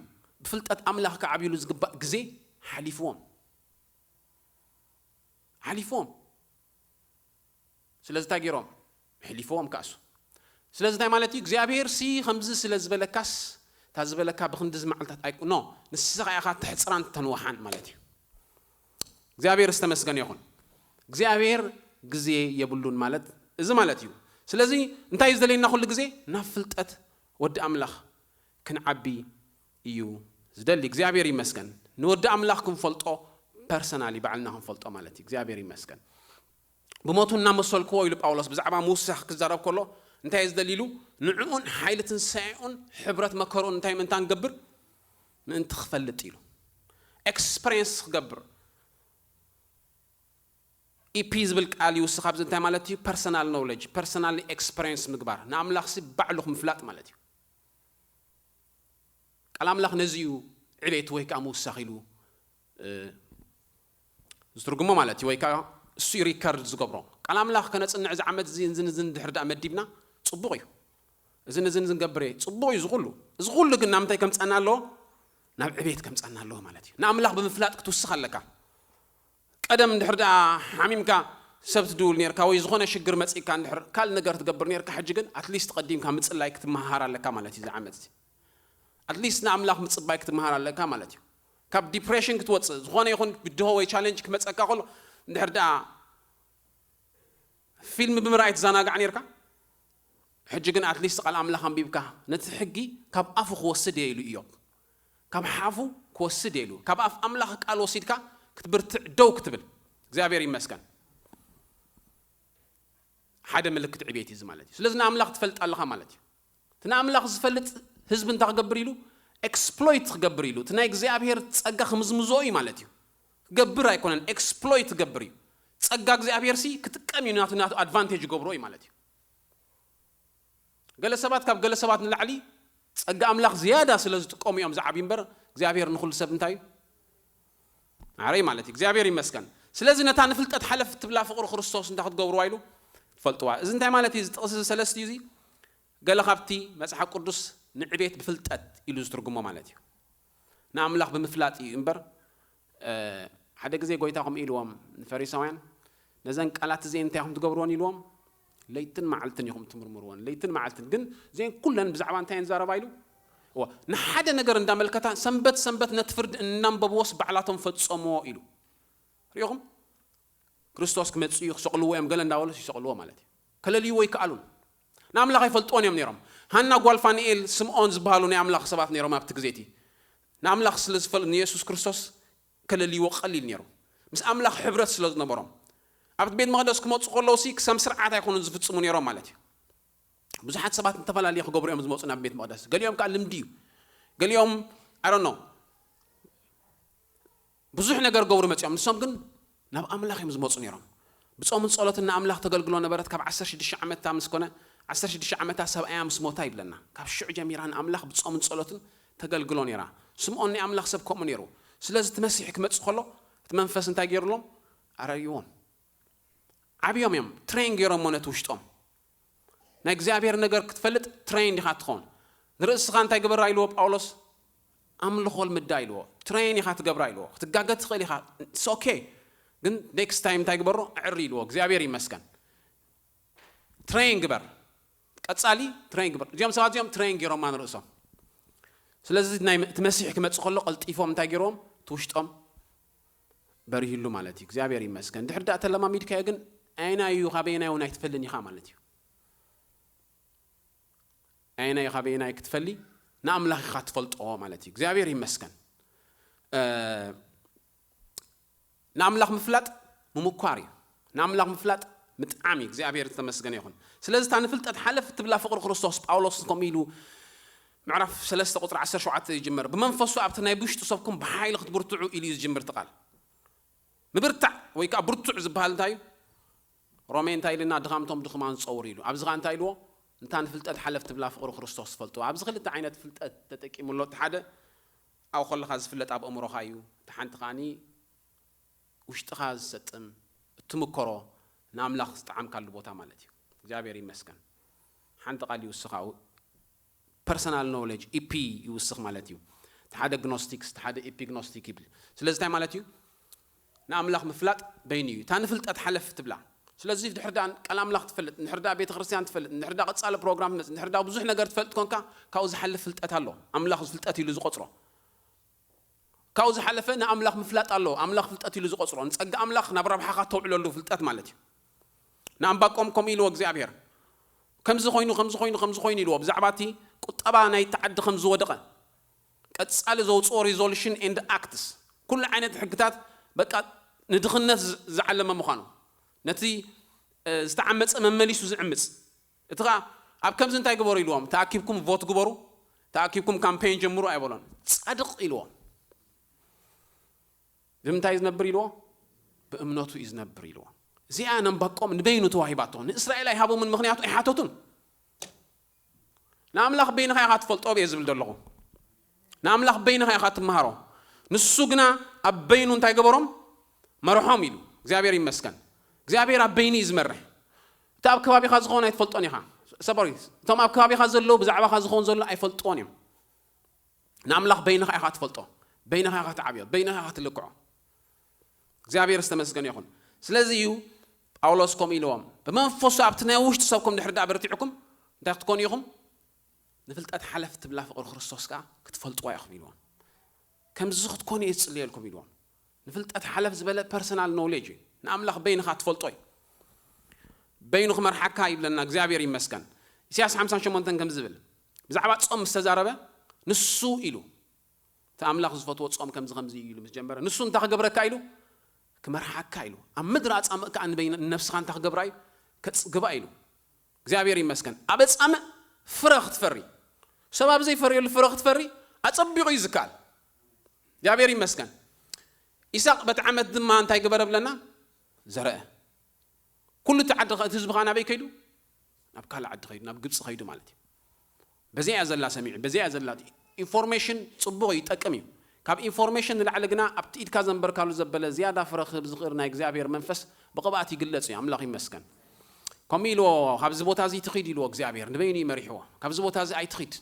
ብፍልጠት ኣምላኽ ክዓብይሉ ዝግባእ ግዜ ሓሊፍዎም። ሓሊፍዎም። ስለዚ እንታይ ገይሮም? ሕሊፍዎም ካእሱ። ስለዚ እንታይ ማለት እዩ? እግዚኣብሔር ሲ ከምዚ ስለ ዝበለካስ፣ እታ ዝበለካ ብክንዲ ዝመዓልታት ኣይቁ-፣ ኖ፣ ንስኻ ኢኻ ተሕጽራን ተንወሓን ማለት እዩ። እግዚኣብሔር ዝተመስገነ ይኹን። እግዚኣብሔር ግዜ የብሉን ማለት እዚ ማለት እዩ። ስለዚ እንታይ እዩ ዝደልየና ኩሉ ግዜ? ናብ ፍልጠት ወዲ ኣምላኽ ክንዓቢ እዩ ዝደሊ። እግዚኣብሔር ይመስገን። ንወዲ ኣምላኽ ክንፈልጦ ፐርሰናሊ ባዕልና ክንፈልጦ ማለት እዩ። እግዚኣብሔር ይመስገን። ብሞቱ እናመሰልክዎ ኢሉ ጳውሎስ ብዛዕባ ምውሳኽ ክዛረብ ከሎ እንታይ እዩ ዝደሊ ኢሉ? ንዕኡን ሓይሊ ትንሳኤኡን ሕብረት መከርኡን እንታይ ምእንታን ገብር? ምእንቲ ክፈልጥ ኢሉ። ኤክስፐሪየንስ ክገብር። ኢፒ ዝብል ቃል ይውስኽ ኣብዚ እንታይ ማለት እዩ? ፐርሰናል ኖውለጅ፣ ፐርሰናል ኤክስፐሪንስ ምግባር፣ ንኣምላኽሲ ባዕሉ ምፍላጥ ማለት እዩ። ቃል ኣምላኽ ነዚ እዩ ዕቤት ወይ ከዓ ምውሳኽ ኢሉ ዝትርጉሞ ማለት እዩ። ወይ ከዓ እሱ ሪከርድ ዝገብሮ። ቃል ኣምላኽ ከነፅንዕ እዚ ዓመት እዚ እንዝን እንዝን ድሕር ዳኣ መዲብና ፅቡቕ እዩ። እዚ ንዝን ዝንገብር እየ ፅቡቕ እዩ ዝኩሉ። እዚ ኩሉ ግን ናምንታይ ከምፀና ኣለዎ? ናብ ዕቤት ከምፀና ኣለዎ ማለት እዩ። ንኣምላኽ ብምፍላጥ ክትውስኽ ኣለካ። ቀደም እንድሕር ደኣ ሓሚምካ ሰብ ትድውል ነርካ ወይ ዝኾነ ሽግር መጺእካ እንድሕር ካልእ ነገር ትገብር ነርካ፣ ሕጂ ግን ኣትሊስት ቀዲምካ ምጽላይ ክትመሃር ኣለካ ማለት እዩ። ዝዓመት እዚ ኣትሊስት ንኣምላኽ ምጽባይ ክትመሃር ኣለካ ማለት እዩ። ካብ ዲፕሬሽን ክትወጽእ፣ ዝኾነ ይኹን ብድሆ ወይ ቻለንጅ ክመጸካ ከሎ እንድሕር ደኣ ፊልም ብምርኣይ ትዘናጋዕ ነርካ፣ ሕጂ ግን ኣትሊስት ቃል ኣምላኽ ኣንቢብካ ነቲ ሕጊ ካብ ኣፉ ክወስድ እየ ኢሉ ኢዮብ። ካብ ሓፉ ክወስድ እየ ኢሉ። ካብ ኣፍ ኣምላኽ ቃል ወሲድካ ክትብርትዕ ደው ክትብል። እግዚኣብሔር ይመስገን። ሓደ ምልክት ዕቤት እዩ እዚ ማለት እዩ። ስለዚ ንኣምላኽ ትፈልጥ ኣለኻ ማለት እዩ። እቲ ንኣምላኽ ዝፈልጥ ህዝቢ እንታይ ክገብር ኢሉ? ኤክስፕሎይት ክገብር ኢሉ። እቲ ናይ እግዚኣብሔር ጸጋ ክምዝምዞ እዩ ማለት እዩ። ክገብር ኣይኮነን፣ ኤክስፕሎይት ክገብር እዩ። ጸጋ እግዚኣብሔር ሲ ክጥቀም እዩ፣ ናቱ ናቱ ኣድቫንቴጅ ይገብሮ እዩ ማለት እዩ። ገለ ሰባት ካብ ገለ ሰባት ንላዕሊ ጸጋ ኣምላኽ ዝያዳ ስለ ዝጥቀሙ እዮም ዝዓብዩ እምበር እግዚኣብሔር ንኹሉ ሰብ እንታይ እዩ? ማዕረይ ማለት እዩ። እግዚኣብሔር ይመስገን። ስለዚ ነታ ንፍልጠት ሓለፍ ትብላ ፍቕሪ ክርስቶስ እንታይ ክትገብርዋ ኢሉ? ትፈልጥዋ። እዚ እንታይ ማለት እዩ? እዚ ጥቕሲ እዚ ሰለስቲ እዩ። እዚ ገለ ካብቲ መጽሓፍ ቅዱስ ንዕቤት ብፍልጠት ኢሉ ዝትርጉሞ ማለት እዩ። ንኣምላኽ ብምፍላጥ እዩ እምበር፣ እ፣ ሓደ ግዜ ጎይታ ከምኡ ኢልዎም ንፈሪሳውያን፣ ነዘን ቃላት እዚአን እንታይ ኢኹም ትገብርወን ኢልዎም? ለይትን መዓልትን ኢኹም ትምርምርወን፣ ለይትን መዓልትን። ግን እዚአን ኩለን ብዛዕባ እንታይ እየን ዝዛረባ ኢሉ? እዋ፣ ንሓደ ነገር እንዳመልከታ ሰንበት ሰንበት ነቲ ፍርዲ እናንበብዎስ ባዕላቶም ፈጸምዎ ኢሉ። ሪኢኹም? ክርስቶስ ክመጽእ እዩ፣ ክሰቕልዎ እዮም፣ ገለ እንዳበሉስ ይሰቕልዎ ማለት እዩ። ከለልይዎ ይከኣሉን። ንኣምላኽ ኣይፈልጥዎን እዮም ነይሮም። ሃና ጓል ፋኑኤል፣ ስምዖን ዝበሃሉ ናይ ኣምላኽ ሰባት ነይሮም ኣብቲ ግዜ እቲ። ንኣምላኽ ስለ ዝፈል-፣ ንየሱስ ክርስቶስ ከለልይዎ ቀሊል ነይሩ። ምስ ኣምላኽ ሕብረት ስለ ዝነበሮም። ኣብቲ ቤት መቕደስ ክመጹ ከለውሲ ክሰም ስርዓት ኣይኮኑን ዝፍጽሙ ነይሮም ማለት እዩ። ብዙሓት ሰባት እንተፈላለየ ክገብሩ እዮም ዝመጹ ናብ ቤት መቕደስ። ገሊኦም ከኣ ልምዲ እዩ። ገሊኦም፣ I don't know፣ ብዙሕ ነገር ገብሩ መጺኦም። ንሶም ግን ናብ ኣምላኽ እዮም ዝመጹ ነይሮም። ብጾምን ጸሎትን ንኣምላኽ ተገልግሎ ነበረት። ካብ ዓሰርተ ሽዱሽተ ዓመታ ምስ ኮነ፣ ዓሰርተ ሽዱሽተ ዓመታ ሰብኣያ ምስ ሞታ ይብለና። ካብ ሽዑ ጀሚራ ንኣምላኽ ብጾምን ጸሎትን ተገልግሎ ነይራ። ስምዖን ናይ ኣምላኽ ሰብ ከምኡ ነይሩ። ስለዚ እቲ መሲሕ ክመጽእ ከሎ፣ እቲ መንፈስ እንታይ ገይሩሎም? ኣረርይዎም። ዓብዮም እዮም። ትሬን ገይሮሞ ነቲ ውሽጦም። ናይ እግዚኣብሔር ነገር ክትፈልጥ ትሬን ኢኻ ትኸውን። ንርእስኻ እንታይ ግበራ ኢልዎ ጳውሎስ? ኣምልኾ ልምዳ ኢልዎ። ትሬን ኢኻ ትገብራ ኢልዎ። ክትጋገ ትኽእል ኢኻ። It's okay። ግን ኔክስት ታይም እንታይ ግበሮ? ኣዕሪ ኢልዎ። እግዚኣብሔር ይመስገን። ትሬን ግበር። ቀጻሊ ትሬን ግበር። እዚኦም ሰባት እዚኦም ትሬን ገይሮማ ንርእሶም። ስለዚ ናይ፣ እቲ መሲሕ ክመጽእ ከሎ ቀልጢፎም እንታይ ገይሮም? እቲ ውሽጦም በሪህሉ ማለት እዩ። እግዚኣብሔር ይመስገን። ድሕሪ ደኣ ተለማሚድካዮ ግን ኣየናይ እዩ፣ ካበየናይ እውን ኣይትፈልን ኢኻ ማለት እዩ። ኣየናይ እዩ፣ ካበየናይ ክትፈሊ? ንኣምላኽ ኢኻ ትፈልጦ ማለት እዩ። እግዚኣብሔር ይመስገን። እ፣ ንኣምላኽ ምፍላጥ ምምኳር እዩ። ንኣምላኽ ምፍላጥ ምጥዓም እዩ። እግዚኣብሔር ዝተመስገነ ይኹን። ስለዚ እታ ንፍልጠት ሓለፍ ትብላ ፍቕሪ ክርስቶስ ጳውሎስ ከምኡ ኢሉ ምዕራፍ ሰለስተ ቁጽሪ ዓሰርተ ሸውዓተ ይጅመር። ብመንፈሱ ኣብቲ ናይ ብውሽጢ ሰብኩም ብሓይሊ ክትብርትዑ ኢሉ እዩ ዝጅምር እቲ ቃል። ምብርታዕ ወይ ከኣ ብርቱዕ ዝበሃል እንታይ እዩ? ሮሜ እንታይ ኢልና? ድኻምቶም ድኹማን ጸውር ኢሉ። ኣብዚ ኸኣ እንታይ ኢልዎ? እንታ ንፍልጠት ሓለፍ ትብላ ፍቕሪ ክርስቶስ ትፈልጥዋ። ኣብዚ ክልተ ዓይነት ፍልጠት ተጠቂሙ ኣሎ። እቲ ሓደ ኣብኡ ከለኻ ዝፍለጥ ኣብ ኣእምሮኻ እዩ። እቲ ሓንቲ ከኣኒ ውሽጥኻ ዝሰጥም፣ እትምከሮ፣ ንኣምላኽ ዝጠዓምካሉ ቦታ ማለት እዩ። እግዚኣብሔር ይመስገን። ሓንቲ ቃል ይውስኻ፣ ፐርሰናል ኖውሌጅ፣ ኢፒ ይውስኽ ማለት እዩ። እቲ ሓደ ግኖስቲክስ፣ እቲ ሓደ ኢፒግኖስቲክ ይብል። ስለዚ እንታይ ማለት እዩ? ንኣምላኽ ምፍላጥ በይኑ እዩ። እታ ንፍልጠት ሓለፍ ትብላ። ስለዚ ድሕር ደኣ ቃል ኣምላኽ ትፈልጥ፣ ድሕር ደኣ ቤተ ክርስቲያን ትፈልጥ፣ ድሕር ደኣ ቀጻሊ ፕሮግራም ትመጽእ፣ ድሕር ደኣ ብዙሕ ነገር ትፈልጥ ኮንካ፣ ካብኡ ዝሓልፍ ፍልጠት ኣሎ። ኣምላኽ ፍልጠት ኢሉ ዝቆጽሮ። ካብኡ ዝሓለፈ ንኣምላኽ ምፍላጥ ኣሎ። ኣምላኽ ፍልጠት ኢሉ ዝቆጽሮ። ንጸጋ ኣምላኽ ናብ ረብሓኻ ተውዕለሉ ፍልጠት ማለት እዩ። ንኣንባቆም ከምኡ ኢልዎ እግዚኣብሔር። ከምዚ ኮይኑ፣ ከምዚ ኮይኑ፣ ከምዚ ኮይኑ ኢልዎ። ብዛዕባ እቲ ቁጠባ ናይቲ ዓዲ ከም ዝወደቐ። ቀጻሊ ዘውጽኦ ሪዞሉሽን ኤንድ ኣክትስ። ኩሉ ዓይነት ሕግታት በቃ ንድኽነት ዝ-፣ ዝዓለመ ምዃኑ። ነቲ፣ እ፣ ዝተዓመጸ መመሊሱ ዝዕምጽ። እቲ ኸኣ ኣብ ከምዚ እንታይ ግበሩ ኢልዎም? ተኣኪብኩም ቮት ግበሩ፣ ተኣኪብኩም ካምፔን ጀምሩ ኣይበሎን። ጻድቕ ኢልዎም። ብምንታይ እዩ ዝነብር ኢልዎ? ብእምነቱ እዩ ዝነብር ኢልዎ። እዚኣ ነንባቆም ንበይኑ ተዋሂባቶ። ንእስራኤል ኣይሃቦምን፣ ምኽንያቱ ኣይሓተቱን። ንኣምላኽ በይንኻ ኢኻ ትፈልጦ እየ ዝብል ዘለኹ። ንኣምላኽ በይንኻ ኢኻ ትመሃሮ። ንሱ ግና ኣብ በይኑ እንታይ ገበሮም? መርሖም ኢሉ። እግዚኣብሔር ይመስገን። እግዚኣብሔር ኣብ በይኑ እዩ ዝመርሕ። እቲ ኣብ ከባቢኻ ዝኾን ኣይትፈልጦን ኢኻ። ሰበሪ፣ እቶም ኣብ ከባቢኻ ዘለዉ ብዛዕባኻ ዝኾን ዘሎ ኣይፈልጥዎን እዮም። ንኣምላኽ በይንኻ ኢኻ ትፈልጦ፣ በይንኻ ኢኻ ትዓብዮ፣ በይንኻ ኢኻ ትልክዖ። እግዚኣብሔር ዝተመስገነ ይኹን። ስለዚ እዩ ጳውሎስ ከምኡ ኢልዎም፣ ብመንፈሱ ኣብቲ ናይ ውሽጢ ሰብኩም ድሕሪ ደኣ በርቲዕኩም እንታይ ክትኮኑ ኢኹም? ንፍልጠት ሓለፍ ትብላ ፍቕሪ ክርስቶስ ከኣ ክትፈልጥዋ ኢኹም ኢልዎም። ከምዚ ክትኮኑ እየ ዝጽልየልኩም ኢልዎም። ንፍልጠት ሓለፍ ዝበለ ፐርሰናል ኖውሌጅ እዩ። ንኣምላኽ በይንኻ ትፈልጦ እዩ። በይኑ ክመርሓካ ይብለና እግዚኣብሔር ይመስገን። ኢሳያስ ሓምሳን ሸሞንተን ከምዚ ዝብል ብዛዕባ ጾም ምስ ተዛረበ ንሱ ኢሉ እቲ ኣምላኽ ዝፈትዎ ጾም ከምዚ ከምዚ እዩ ኢሉ ምስ ጀመረ ንሱ እንታይ ክገብረካ ኢሉ ክመርሓካ ኢሉ ኣብ ምድሪ ኣጻምእ ከኣ ንበይነ ንነፍስኻ እንታይ ክገብራ እዩ ከጽግባ ኢሉ እግዚኣብሔር ይመስገን። ኣብ ኣጻምእ ፍረ ክትፈሪ ሰብ ኣብ ዘይፈርየሉ ፍረ ክትፈሪ ኣጸቢቑ እዩ ዝከኣል። እግዚኣብሔር ይመስገን። ኢሳቅ በቲ ዓመት ድማ እንታይ ገበረ ብለና? ዘርአ። ኩሉ እቲ ዓዲ እቲ ህዝቢ ከዓ ናበይ ከይዱ? ናብ ካልእ ዓዲ ከይዱ፣ ናብ ግብፂ ከይዱ ማለት እዩ። በዚኣ እያ ዘላ ሰሚዑ፣ በዚኣ እያ ዘላ። ኢንፎርሜሽን ፅቡቕ እዩ፣ ይጠቅም እዩ። ካብ ኢንፎርሜሽን ንላዕሊ ግና ኣብቲ ኢድካ ዘንበርካሉ ዘበለ ዝያዳ ፍረ ክህብ ዝኽእል ናይ እግዚኣብሔር መንፈስ ብቕብኣት ይግለጽ እዩ። ኣምላኽ ይመስገን። ከምኡ ኢልዎ፣ "ካብዚ ቦታ እዚ ትኺድ" ኢልዎ እግዚኣብሔር። ንበይኑ እዩ መሪሕዎ። "ካብዚ ቦታ እዚ ኣይትኺድ፣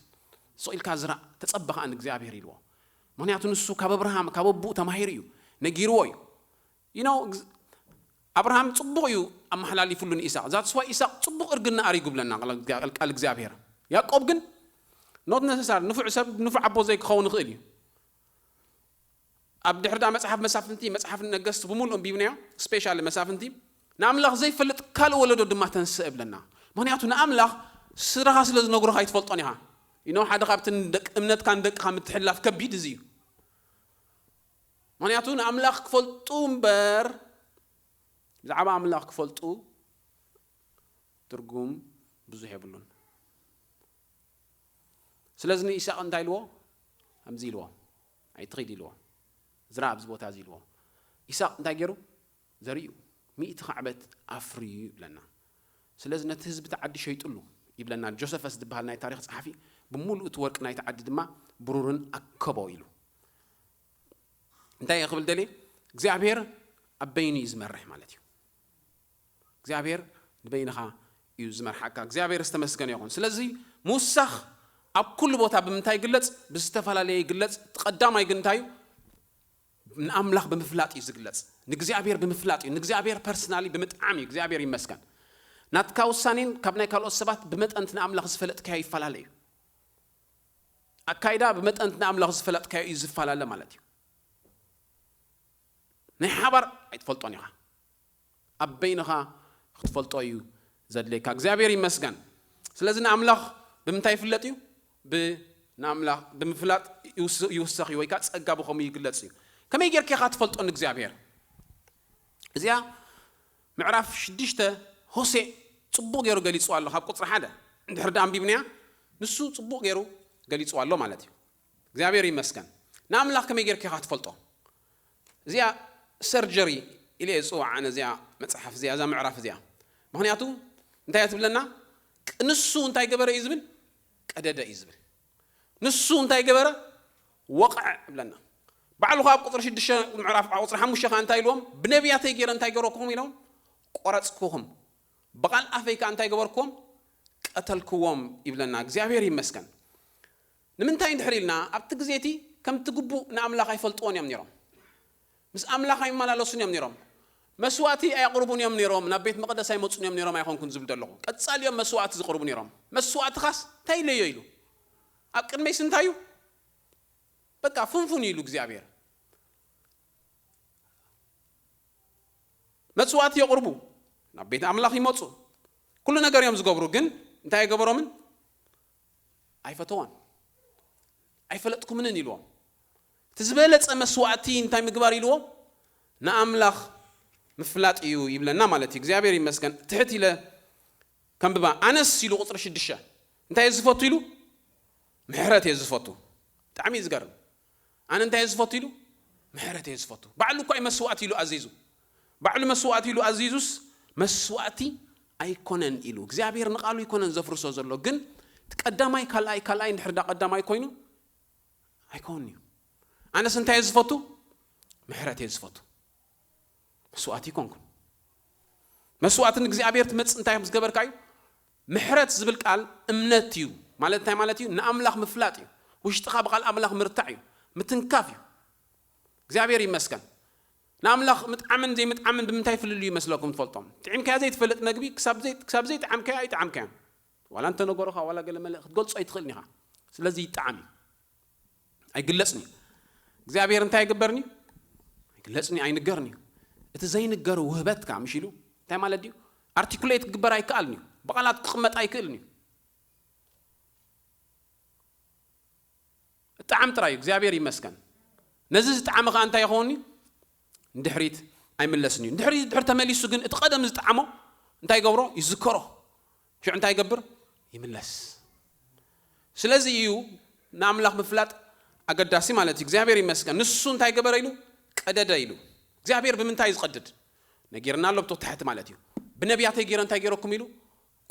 ስቕ ኢልካ ዝራእ፣ ተጸበ ከኣ ንእግዚኣብሔር" ኢልዎ። ምኽንያቱ ንሱ ካብ ኣብርሃም፣ ካብ ኣቦኡ ተማሂሩ እዩ፣ ነጊርዎ እዩ። You know፣ እግዝ-፣ ኣብርሃም ጽቡቕ እዩ ኣመሓላሊፉሉ ንኢሳቕ። That's why ኢሳቕ ጽቡቕ እርግና ኣሪጉ ብለና ቃል፣ ቃል እግዚኣብሔር። ያዕቆብ ግን not necessary፣ ንፉዕ ሰብ፣ ንፉዕ ኣቦ ዘይክኸውን ይኽእል እዩ። ኣብ ድሕሪ ዳ መጽሓፍ መሳፍንቲ፣ መጽሓፍ ነገስት ብምሉእ ኣንቢብናዮ፣ ስፔሻሊ መሳፍንቲ፣ ንኣምላኽ ዘይፈልጥ ካልእ ወለዶ ድማ ተንስእ እብለና። ምኽንያቱ ንኣምላኽ ስድራኻ ስለ ዝነግሮኻ ኣይትፈልጦን ኢኻ። You know፣ ሓደ ካብቲ ንደቅ-፣ እምነትካ ንደቅኻ ምትሕልላፍ ከቢድ እዚ እዩ። ምኽንያቱ ንኣምላኽ ክፈልጡ እምበር፣ ብዛዕባ ኣምላኽ ክፈልጡ ትርጉም ብዙሕ የብሉን። ስለዚ ንኢሳቕ እንታይ ኢልዎ? ከምዚ ኢልዎ፣ "ኣይትኺድ" ኢልዎ። "ዝራእ ኣብዚ ቦታ እዚ" ኢልዎ። ኢሳቕ እንታይ ገይሩ? ዘሪኡ። ሚእቲ ካዕበት ኣፍርዩ ይብለና። ስለዚ ነቲ ህዝቢ እቲ ዓዲ ሸይጡሉ ይብለና። ጆሰፈስ ዝበሃል ናይ ታሪኽ ጸሓፊ፣ "ብምሉእ እቲ ወርቂ ናይቲ ዓዲ ድማ ብሩርን ኣከቦ" ኢሉ። እንታይ እየ ክብል ደልየ? እግዚኣብሔር ኣብ በይኑ እዩ ዝመርሕ ማለት እዩ። እግዚኣብሔር ንበይንኻ እዩ ዝመርሓካ። እግዚኣብሔር ዝተመስገነ ይኹን። ስለዚ ምውሳኽ ኣብ ኩሉ ቦታ ብምንታይ ይግለጽ? ብዝተፈላለየ ይግለጽ። እቲ ቀዳማይ ግን እንታይ እዩ? ንኣምላኽ ብምፍላጥ እዩ ዝግለጽ። ንእግዚኣብሔር ብምፍላጥ እዩ። ንእግዚኣብሔር ፐርሰናሊ ብምጥዓም እዩ። እግዚኣብሔር ይመስገን። ናትካ ውሳኔን ካብ ናይ ካልኦት ሰባት ብመጠን እቲ ንኣምላኽ ዝፈለጥካዮ ይፈላለ እዩ። ኣካይዳ ብመጠን እቲ ንኣምላኽ ዝፈለጥካዮ እዩ ዝፈላለ ማለት እዩ። ናይ ሓባር ኣይትፈልጦን ኢኻ። ኣብ በይንኻ ክትፈልጦ እዩ ዘድልየካ። እግዚኣብሔር ይመስገን። ስለዚ ንኣምላኽ ብምንታይ ይፍለጥ እዩ? ብ-፣ ንኣምላኽ ብምፍላጥ ይውስ-፣ ይውሰኽ እዩ፣ ወይ ከዓ ጸጋ ብኸምኡ ይግለጽ እዩ። ከመይ ጌርካ ኢኻ ትፈልጦ ንእግዚኣብሔር? እዚኣ ምዕራፍ ሽዱሽተ ሆሴእ ጽቡቕ ገይሩ ገሊጽዋ ኣሎ። ካብ ቁጽሪ ሓደ እንድሕር ደኣ ኣንቢብናያ፣ ንሱ ጽቡቕ ገይሩ ገሊጽዋ ኣሎ ማለት እዩ። እግዚኣብሔር ይመስገን። ንኣምላኽ ከመይ ጌርካ ኢኻ ትፈልጦ? እዚኣ ሰርጀሪ ኢለ እየ ዝጽውዓ ኣነ እዚኣ መጽሓፍ እዚኣ፣ እዛ ምዕራፍ እዚኣ። ምኽንያቱ እንታይ እያ ትብለና? ቅ-፣ ንሱ እንታይ ገበረ እዩ ዝብል? ቀደደ እዩ ዝብል። ንሱ እንታይ ገበረ? ወቕዐ እብለና። ባዕሉ ኸዓ ኣብ ቁጽሪ ሽዱሽተ ምዕራፍ፣ ኣብ ቁጽሪ ሓሙሽተ ኸዓ እንታይ ኢልዎም? "ብነቢያተይ ገይረ እንታይ ገይረኩኹም?" ኢሎም፣ "ቆረጽኩኹም። ብቓል ኣፈይ ከኣ እንታይ ገበርኩዎም? ቀተልኩዎም" ይብለና። እግዚኣብሔር ይመስገን። ንምንታይ እንድሕር ኢልና፣ ኣብቲ ግዜ እቲ ከምቲ ግቡእ ንኣምላኽ ኣይፈልጥዎን እዮም ነይሮም። ምስ ኣምላኽ ኣይመላለሱን እዮም ነይሮም። መስዋእቲ ኣየቕርቡን እዮም ነይሮም፣ ናብ ቤት መቕደስ ኣይመጹን እዮም ነይሮም ኣይኮንኩን ዝብል ዘለኹ። ቀጻሊ እዮም መስዋእቲ ዝቕርቡ ነይሮም። መስዋእትኻስ እንታይ ኢለዮ ኢሉ። ኣብ ቅድመይስ እንታይ እዩ? በቃ ፍንፉን ኢሉ እግዚኣብሔር። መስዋእቲ የቕርቡ፣ ናብ ቤት ኣምላኽ ይመጹ፣ ኩሉ ነገር እዮም ዝገብሩ። ግን እንታይ ኣይገበሮምን? ኣይፈተዋን። "ኣይፈለጥኩምንን" ኢልዎም። እቲ ዝበለጸ መስዋእቲ እንታይ ምግባር ኢልዎም? ንኣምላኽ ምፍላጥ እዩ ይብለና ማለት እዩ። እግዚኣብሔር ይመስገን። ትሕት ኢለ ከንብባ። ኣነስ ኢሉ ቁጽሪ ሽዱሽተ እንታይ እየ ዝፈቱ ኢሉ? ምሕረት እየ ዝፈቱ። ብጣዕሚ እዩ ዝገርም። ኣነ እንታይ እየ ዝፈቱ ኢሉ? ምሕረት እየ ዝፈቱ። ባዕሉ እኳ እዩ መስዋእቲ ኢሉ ኣዚዙ። ባዕሉ መስዋእቲ ኢሉ ኣዚዙስ መስዋእቲ ኣይኮነን ኢሉ እግዚኣብሔር ንቓሉ ኣይኮነን ዘፍርሶ ዘሎ። ግን እቲ ቀዳማይ ካልኣይ ካልኣይ እንድሕር ዳ ቀዳማይ ኮይኑ ኣይኮን እዩ። ኣነስ እንታይ እየ ዝፈቱ? ምሕረት እየ ዝፈቱ። መስዋእቲ ኣይኮንኩን። መስዋእቲ ንእግዚኣብሔር ትመጽእ እንታይ ምስ ገበርካ እዩ? ምሕረት ዝብል ቃል እምነት እዩ። ማለት እንታይ ማለት እዩ? ንኣምላኽ ምፍላጥ እዩ። ውሽጥኻ ብቓል ኣምላኽ ምርታዕ እዩ። ምትንካፍ እዩ። እግዚኣብሔር ይመስገን። ንኣምላኽ ምጥዓምን ዘይምጥዓምን ብምንታይ ፍልልዩ ይመስለኩም ትፈልጦም? ጥዒምካያ ዘይትፈልጥ መግቢ ክሳብ ዘይ- ክሳብ ዘይጠዓምካያ ኣይጠዓምካያን። ዋላ እንተነገሩኻ ዋላ ገለ መለ ክትገልጾ ኣይትኽእልን ኢኻ። ስለዚ ይጠዓም እዩ። ኣይግለጽን እዩ። እግዚኣብሔር እንታይ ይግበርን እዩ? ኣይግለጽን እዩ፣ ኣይንገርን እዩ። እቲ ዘይንገር ውህበትካ ምሽ ኢሉ እንታይ ማለት ድዩ? ኣርቲኩሌት ክግበር ኣይከኣልን እዩ። ብቓላት ክቕመጥ ኣይክእልን እዩ። እጣዕም ጥራይ እዩ። እግዚኣብሔር ይመስገን። ነዚ ዝጠዓመ ኸዓ እንታይ ይኸውን እዩ? ንድሕሪት ኣይምለስን እዩ። ንድሕሪት ድሕር ተመሊሱ ግን እቲ ቀደም ዝጠዓሞ እንታይ ይገብሮ? ይዝከሮ። ሽዑ እንታይ ይገብር? ይምለስ። ስለዚ እዩ ንኣምላኽ ምፍላጥ ኣገዳሲ ማለት እዩ። እግዚኣብሔር ይመስገን። ንሱ እንታይ ገበረ ኢሉ? ቀደደ ኢሉ። እግዚኣብሔር ብምንታይ እዩ ዝቐድድ? ነጊርና ኣሎ ብቶ ታሕቲ ማለት እዩ። ብነቢያተይ ገይረ እንታይ ገይረኩም ኢሉ?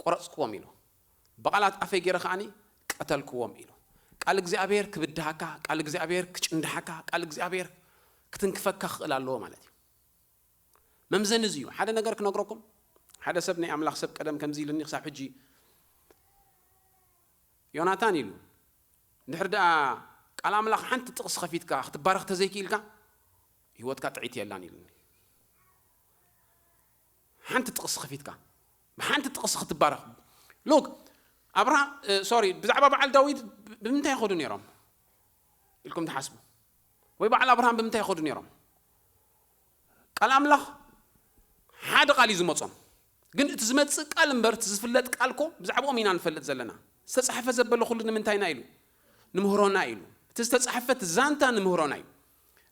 ቆረጽክዎም ኢሉ። ብቓላት ኣፈይ ገይረ ከዓኒ ቀተልክዎም ኢሉ። ቃል እግዚኣብሔር ክብድሃካ፣ ቃል እግዚኣብሔር ክጭንድሓካ፣ ቃል እግዚኣብሔር ክትንክፈካ ክኽእል ኣለዎ ማለት እዩ። መምዘኒ እዚ እዩ። ሓደ ነገር ክነግረኩም። ሓደ ሰብ ናይ ኣምላኽ ሰብ ቀደም ከምዚ ኢልኒ ክሳብ ሕጂ ዮናታን ኢሉ። እንድሕር ደኣ ቃል ኣምላኽ ሓንቲ ጥቕሲ ከፊትካ ክትባረኽ ተዘይክኢልካ ህይወትካ ጥዒት የላን ኢሉኒ። ሓንቲ ጥቕሲ ከፊትካ ብሓንቲ ጥቕሲ ክትባረኽ። ሉክ ኣብርሃም ሶሪ ብዛዕባ በዓል ዳዊት ብምንታይ ይኸዱ ነይሮም ኢልኩም ትሓስቡ? ወይ በዓል ኣብርሃም ብምንታይ ይኸዱ ነይሮም? ቃል ኣምላኽ ሓደ ቃል እዩ ዝመጾም። ግን እቲ ዝመጽእ ቃል እምበር እቲ ዝፍለጥ ቃል ኮ ብዛዕባኦም ኢና ንፈልጥ ዘለና። ዝተጻሕፈ ዘበለ ኩሉ ንምንታይና ኢሉ? ንምህሮና ኢሉ። እቲ ዝተጻሕፈ እቲ ዛንታ ንምህሮና እዩ።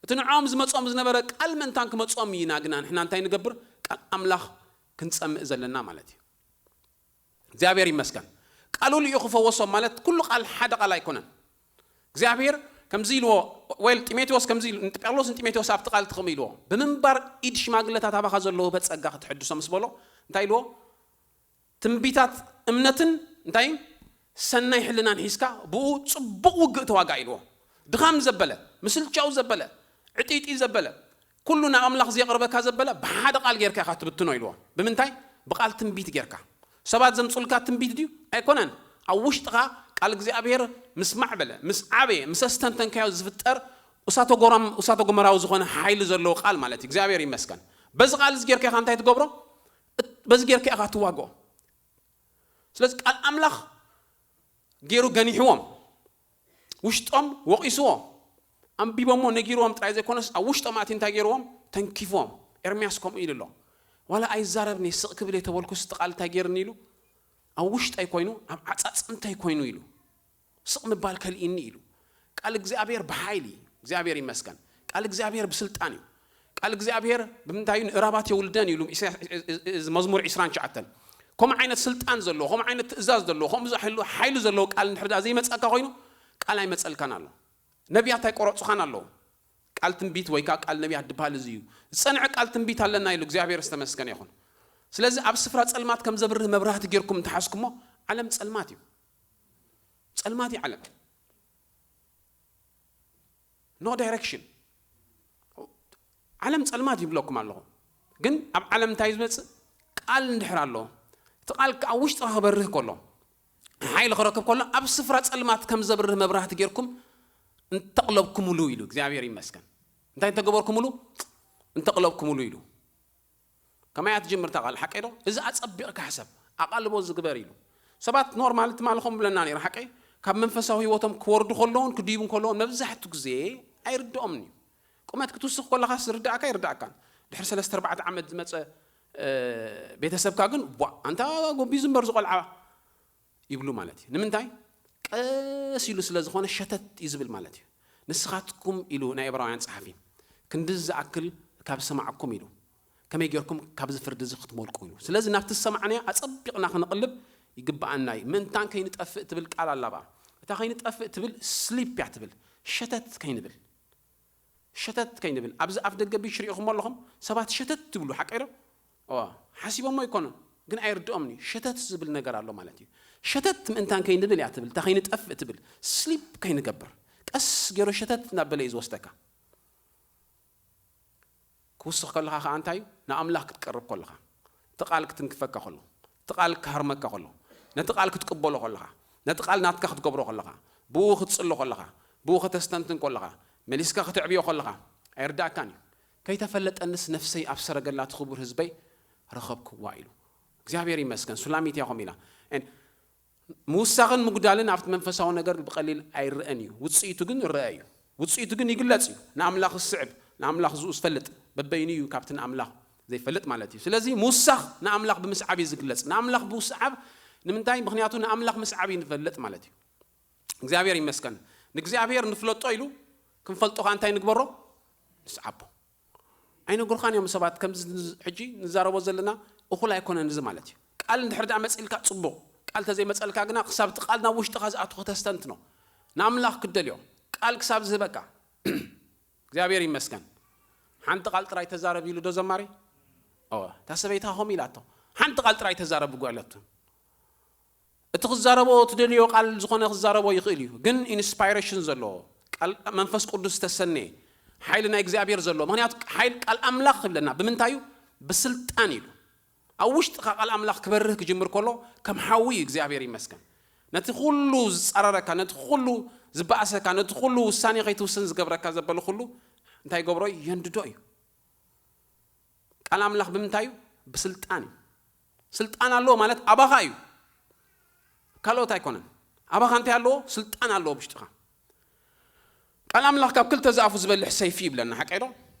እቲ ንዕኦም ዝመጾም ዝነበረ ቃል ምእንታን ክመጾም ኢና ግና ንሕና እንታይ ንገብር? ቃል ኣምላኽ ክንጸምእ ዘለና ማለት እዩ። እግዚኣብሔር ይመስገን። ቃሉ ልኢኹ ፈወሶም ማለት ኩሉ ቃል ሓደ ቃል ኣይኮነን። እግዚኣብሔር ከምዚ ኢልዎ ወይል ጢሞቴዎስ ከምዚ ኢሉ ጳውሎስ ንጢሞቴዎስ ኣብቲ ቃል ትኽም ኢልዎ ብምንባር ኢድ ሽማግለታት ኣባኻ ዘለዎ በጸጋ ክትሕድሶ ምስ በሎ እንታይ ኢልዎ? ትንቢታት እምነትን እንታይ ሰናይ ሕልናን ሒዝካ ብኡ ጽቡቕ ውግእ ተዋጋ ኢልዎ። ድኻም ዘበለ ምስልቻው ዘበለ ዕጢጢ ዘበለ ኩሉ ናብ ኣምላኽ ዘየቕርበካ ዘበለ ብሓደ ቃል ጌርካ ኢኻ ትብትኖ ኢልዎ። ብምንታይ? ብቓል ትንቢት ጌርካ። ሰባት ዘምጹልካ ትንቢት ድዩ? ኣይኮነን። ኣብ ውሽጥኻ ቃል እግዚኣብሔር ምስ ማዕበለ ምስ ዓበየ ምስ ኣስተንተንካዮ ዝፍጠር እሳተ ጎራም እሳተ ጎመራዊ ዝኾነ ሓይሊ ዘለዎ ቃል ማለት እዩ። እግዚኣብሔር ይመስገን። በዚ ቃል እዚ ጌርካ ኢኻ እንታይ ትገብሮ? በዚ ጌርካ ኢኻ ትዋግኦ። ስለዚ ቃል ኣምላኽ ገይሩ ገኒሕዎም ውሽጦም ወቒስዎ ኣንቢቦሞ ነጊርዎም ጥራይ ዘይኮነስ ኣብ ውሽጦም ኣቲ እንታይ ገይርዎም ተንኪፍዎም። ኤርምያስ ከምኡ ኢሉ ኣሎ። ዋላ ኣይዛረብኒ ስቕ ክብል የተበልኩ ስቲ ቃል እንታይ ገይርኒ ኢሉ ኣብ ውሽጠይ ኮይኑ ኣብ ዓፃፅምተይ ኮይኑ ኢሉ ስቕ ምባል ከልኢኒ ኢሉ። ቃል እግዚኣብሔር ብሓይሊ እግዚኣብሔር ይመስገን። ቃል እግዚኣብሔር ብስልጣን እዩ። ቃል እግዚኣብሔር ብምንታይ እዩ? ንእራባት የውልደን እዩ ኢሉ መዝሙር ዕስራን ትሽዓተን። ከምኡ ዓይነት ስልጣን ዘለዎ ከምኡ ዓይነት ትእዛዝ ዘለዎ ከምኡ ዝሕሉ ሓይሊ ዘለዎ ቃል እንድሕር ዘይመፀካ ኮይኑ ቃል ኣይመፀልካን ኣሎ። ነቢያት ኣይቆረፁኻን ኣለዉ። ቃል ትንቢት ወይ ከዓ ቃል ነቢያት ድበሃል እዚ እዩ። ዝፀንዐ ቃል ትንቢት ኣለና ኢሉ እግዚኣብሔር ዝተመስገነ ይኹን። ስለዚ ኣብ ስፍራ ፀልማት ከም ዘብርህ መብራህቲ ጌርኩም እንተሓዝኩሞ ዓለም ፀልማት እዩ። ፀልማት እዩ ዓለም። ኖ ዳይሬክሽን። ዓለም ፀልማት ይብለኩም ኣለኹ። ግን ኣብ ዓለም እንታይ ዝመፅእ ቃል እንድሕር ኣሎ እቲ ቃል ከዓ ውሽጥኻ ክበርህ ከሎ ሓይሊ ክረክብ ከሎ ኣብ ስፍራ ፀልማት ከም ዘብርህ መብራህቲ ጌርኩም እንተቕለብኩምሉ ኢሉ እግዚኣብሔር ይመስገን። እንታይ እንተገበርኩምሉ? እንተቕለብኩምሉ ኢሉ። ከማይ እያ ትጅምር እታ ቃል ሓቀይ ዶ? እዚ ኣጸቢቕካ ሕሰብ ኣቓልቦ ዝግበር ኢሉ። ሰባት ኖርማል ትማሊ ከም ብለና ነይሩ ሓቀይ ካብ መንፈሳዊ ህይወቶም ክወርዱ ከለውን ክድይቡ ከለውን መብዛሕቱ ግዜ ኣይርድኦምን እዩ። ቁመት ክትውስኽ ከለኻስ ዝርዳእካ ይርዳእካን ድሕሪ ሰለስተ ኣርባዕተ ዓመት ዝመፀ ቤተሰብካ ግን ቧ ኣንታ ጎቢዙ እምበር ዝቆልዓ ይብሉ ማለት እዩ። ንምንታይ? ቀስ ኢሉ ስለ ዝኾነ ሸተት እዩ ዝብል ማለት እዩ። ንስኻትኩም ኢሉ ናይ ዕብራውያን ጸሓፊ ክንድዚ ዝኣክል ካብ ዝሰማዕኩም ኢሉ ከመይ ጌርኩም ካብዚ ፍርዲ እዚ ክትሞልቁ ኢሉ። ስለዚ ናብቲ ዝሰማዕናዮ ኣጸቢቕና ክንቕልብ ይግብኣና እዩ። ምእንታን ከይንጠፍእ ትብል ቃል ኣላ ብኣ። እታ ከይንጠፍእ ትብል ስሊፕ እያ ትብል። ሸተት ከይንብል ሸተት ከይንብል ኣብዚ ኣፍ ደገ ቢች ሪኢኹም ኣለኹም ሰባት ሸተት ትብሉ ሓቀይ ዶ? እዋ፣ ሓሲቦሞ ኣይኮኑን፣ ግን ኣይርድኦምን እዩ። ሸተት ዝብል ነገር ኣሎ ማለት እዩ። ሸተት ምእንታን ከይንብል እያ ትብል፣ እታ ከይንጠፍእ ትብል፣ ስሊፕ ከይንገብር። ቀስ ገይሩ ሸተት እናበለ እዩ ዝወስደካ። ክውስኽ ከለኻ ከኣ እንታይ እዩ? ንኣምላኽ ክትቀርብ ከለኻ፣ እቲ ቃል ክትንክፈካ ከሎ፣ እቲ ቃል ክሃርመካ ከሎ፣ ነቲ ቃል ክትቅበሎ ከለኻ፣ ነቲ ቃል ናትካ ክትገብሮ ከለኻ፣ ብኡ ክትጽሎ ከለኻ፣ ብኡ ከተስተንትን ከለኻ፣ መሊስካ ክትዕብዮ ከለኻ፣ ኣይርዳእካን እዩ። ከይተፈለጠንስ ነፍሰይ ኣብ ሰረገላ እቲ ክቡር ህዝበይ ረኸብክዋ ኢሉ። እግዚኣብሔር ይመስገን። ሱላሚት እያ ከምኡ ኢላ። And ምውሳኽን ምጉዳልን ኣብቲ መንፈሳዊ ነገር ብቐሊል ኣይረአን እዩ። ውጽኢቱ ግን ይረአ እዩ። ውጽኢቱ ግን ይግለጽ እዩ። ንኣምላኽ ዝስዕብ፣ ንኣምላኽ ዝኡ ዝፈልጥ፣ በበይኑ እዩ ካብቲ ንኣምላኽ ዘይፈልጥ ማለት እዩ። ስለዚ ምውሳኽ ንኣምላኽ ብምስዓብ እዩ ዝግለጽ። ንኣምላኽ ብምስዓብ ንምንታይ? ምኽንያቱ ንኣምላኽ ምስዓብ እዩ ንፈልጥ ማለት እዩ። እግዚኣብሔር ይመስገን። ንእግዚኣብሔር ንፍለጦ ኢሉ ክንፈልጦ ከኣ እንታይ ንግበሮ? ንስዓቦ። ኣይነግሩኻን እዮም ሰባት። ከምዚ ንዝ-፣ ሕጂ ንዛረቦ ዘለና እኹል ኣይኮነን እዚ ማለት እዩ። ቃል እንድሕር ደኣ መጺልካ ጽቡቕ፣ ቃል ተዘይመጸልካ ግና ክሳብ እቲ ቃል ናብ ውሽጥኻ ዝኣቱ ከተስተንትኖ፣ ንኣምላኽ ክትደልዮ፣ ቃል ክሳብ ዝህበካ። እግዚኣብሔር ይመስገን። ሓንቲ ቃል ጥራይ ተዛረብ ኢሉ ዶ ዘማሪ? እወ፣ እታ ሰበይታ ከምኡ ኢላቶ። ሓንቲ ቃል ጥራይ ተዛረብ ጓለቱ። እቲ ክዛረቦ ትደልዮ ቃል ዝኾነ ክዛረቦ ይኽእል እዩ፣ ግን ኢንስፓይሬሽን ዘለዎ፣ ቃል መንፈስ ቅዱስ ዝተሰነየ፣ ሓይሊ ናይ እግዚኣብሔር ዘለዎ። ምኽንያቱ ሓይል ቃል ኣምላኽ ይብለና ብምንታይ እዩ? ብስልጣን ኢሉ። ኣብ ውሽጥኻ ቃል ኣምላኽ ክበርህ ክጅምር ከሎ ከም ሓዊ እዩ። እግዚኣብሔር ይመስገን። ነቲ ኩሉ ዝጻረረካ፣ ነቲ ኩሉ ዝበኣሰካ፣ ነቲ ኩሉ ውሳኔ ከይትውስን ዝገብረካ ዘበለ ኩሉ እንታይ ይገብሮ እዩ? የንድዶ እዩ። ቃል ኣምላኽ ብምንታይ እዩ? ብስልጣን እዩ። ስልጣን ኣለዎ ማለት ኣባኻ እዩ፣ ካልኦት ኣይኮነን። ኣባኻ እንታይ ኣለዎ? ስልጣን ኣለዎ ብውሽጥኻ። ቃል ኣምላኽ ካብ ክልተ ዝኣፉ ዝበልሕ ሰይፊ ይብለና፣ ሓቀይ ዶ?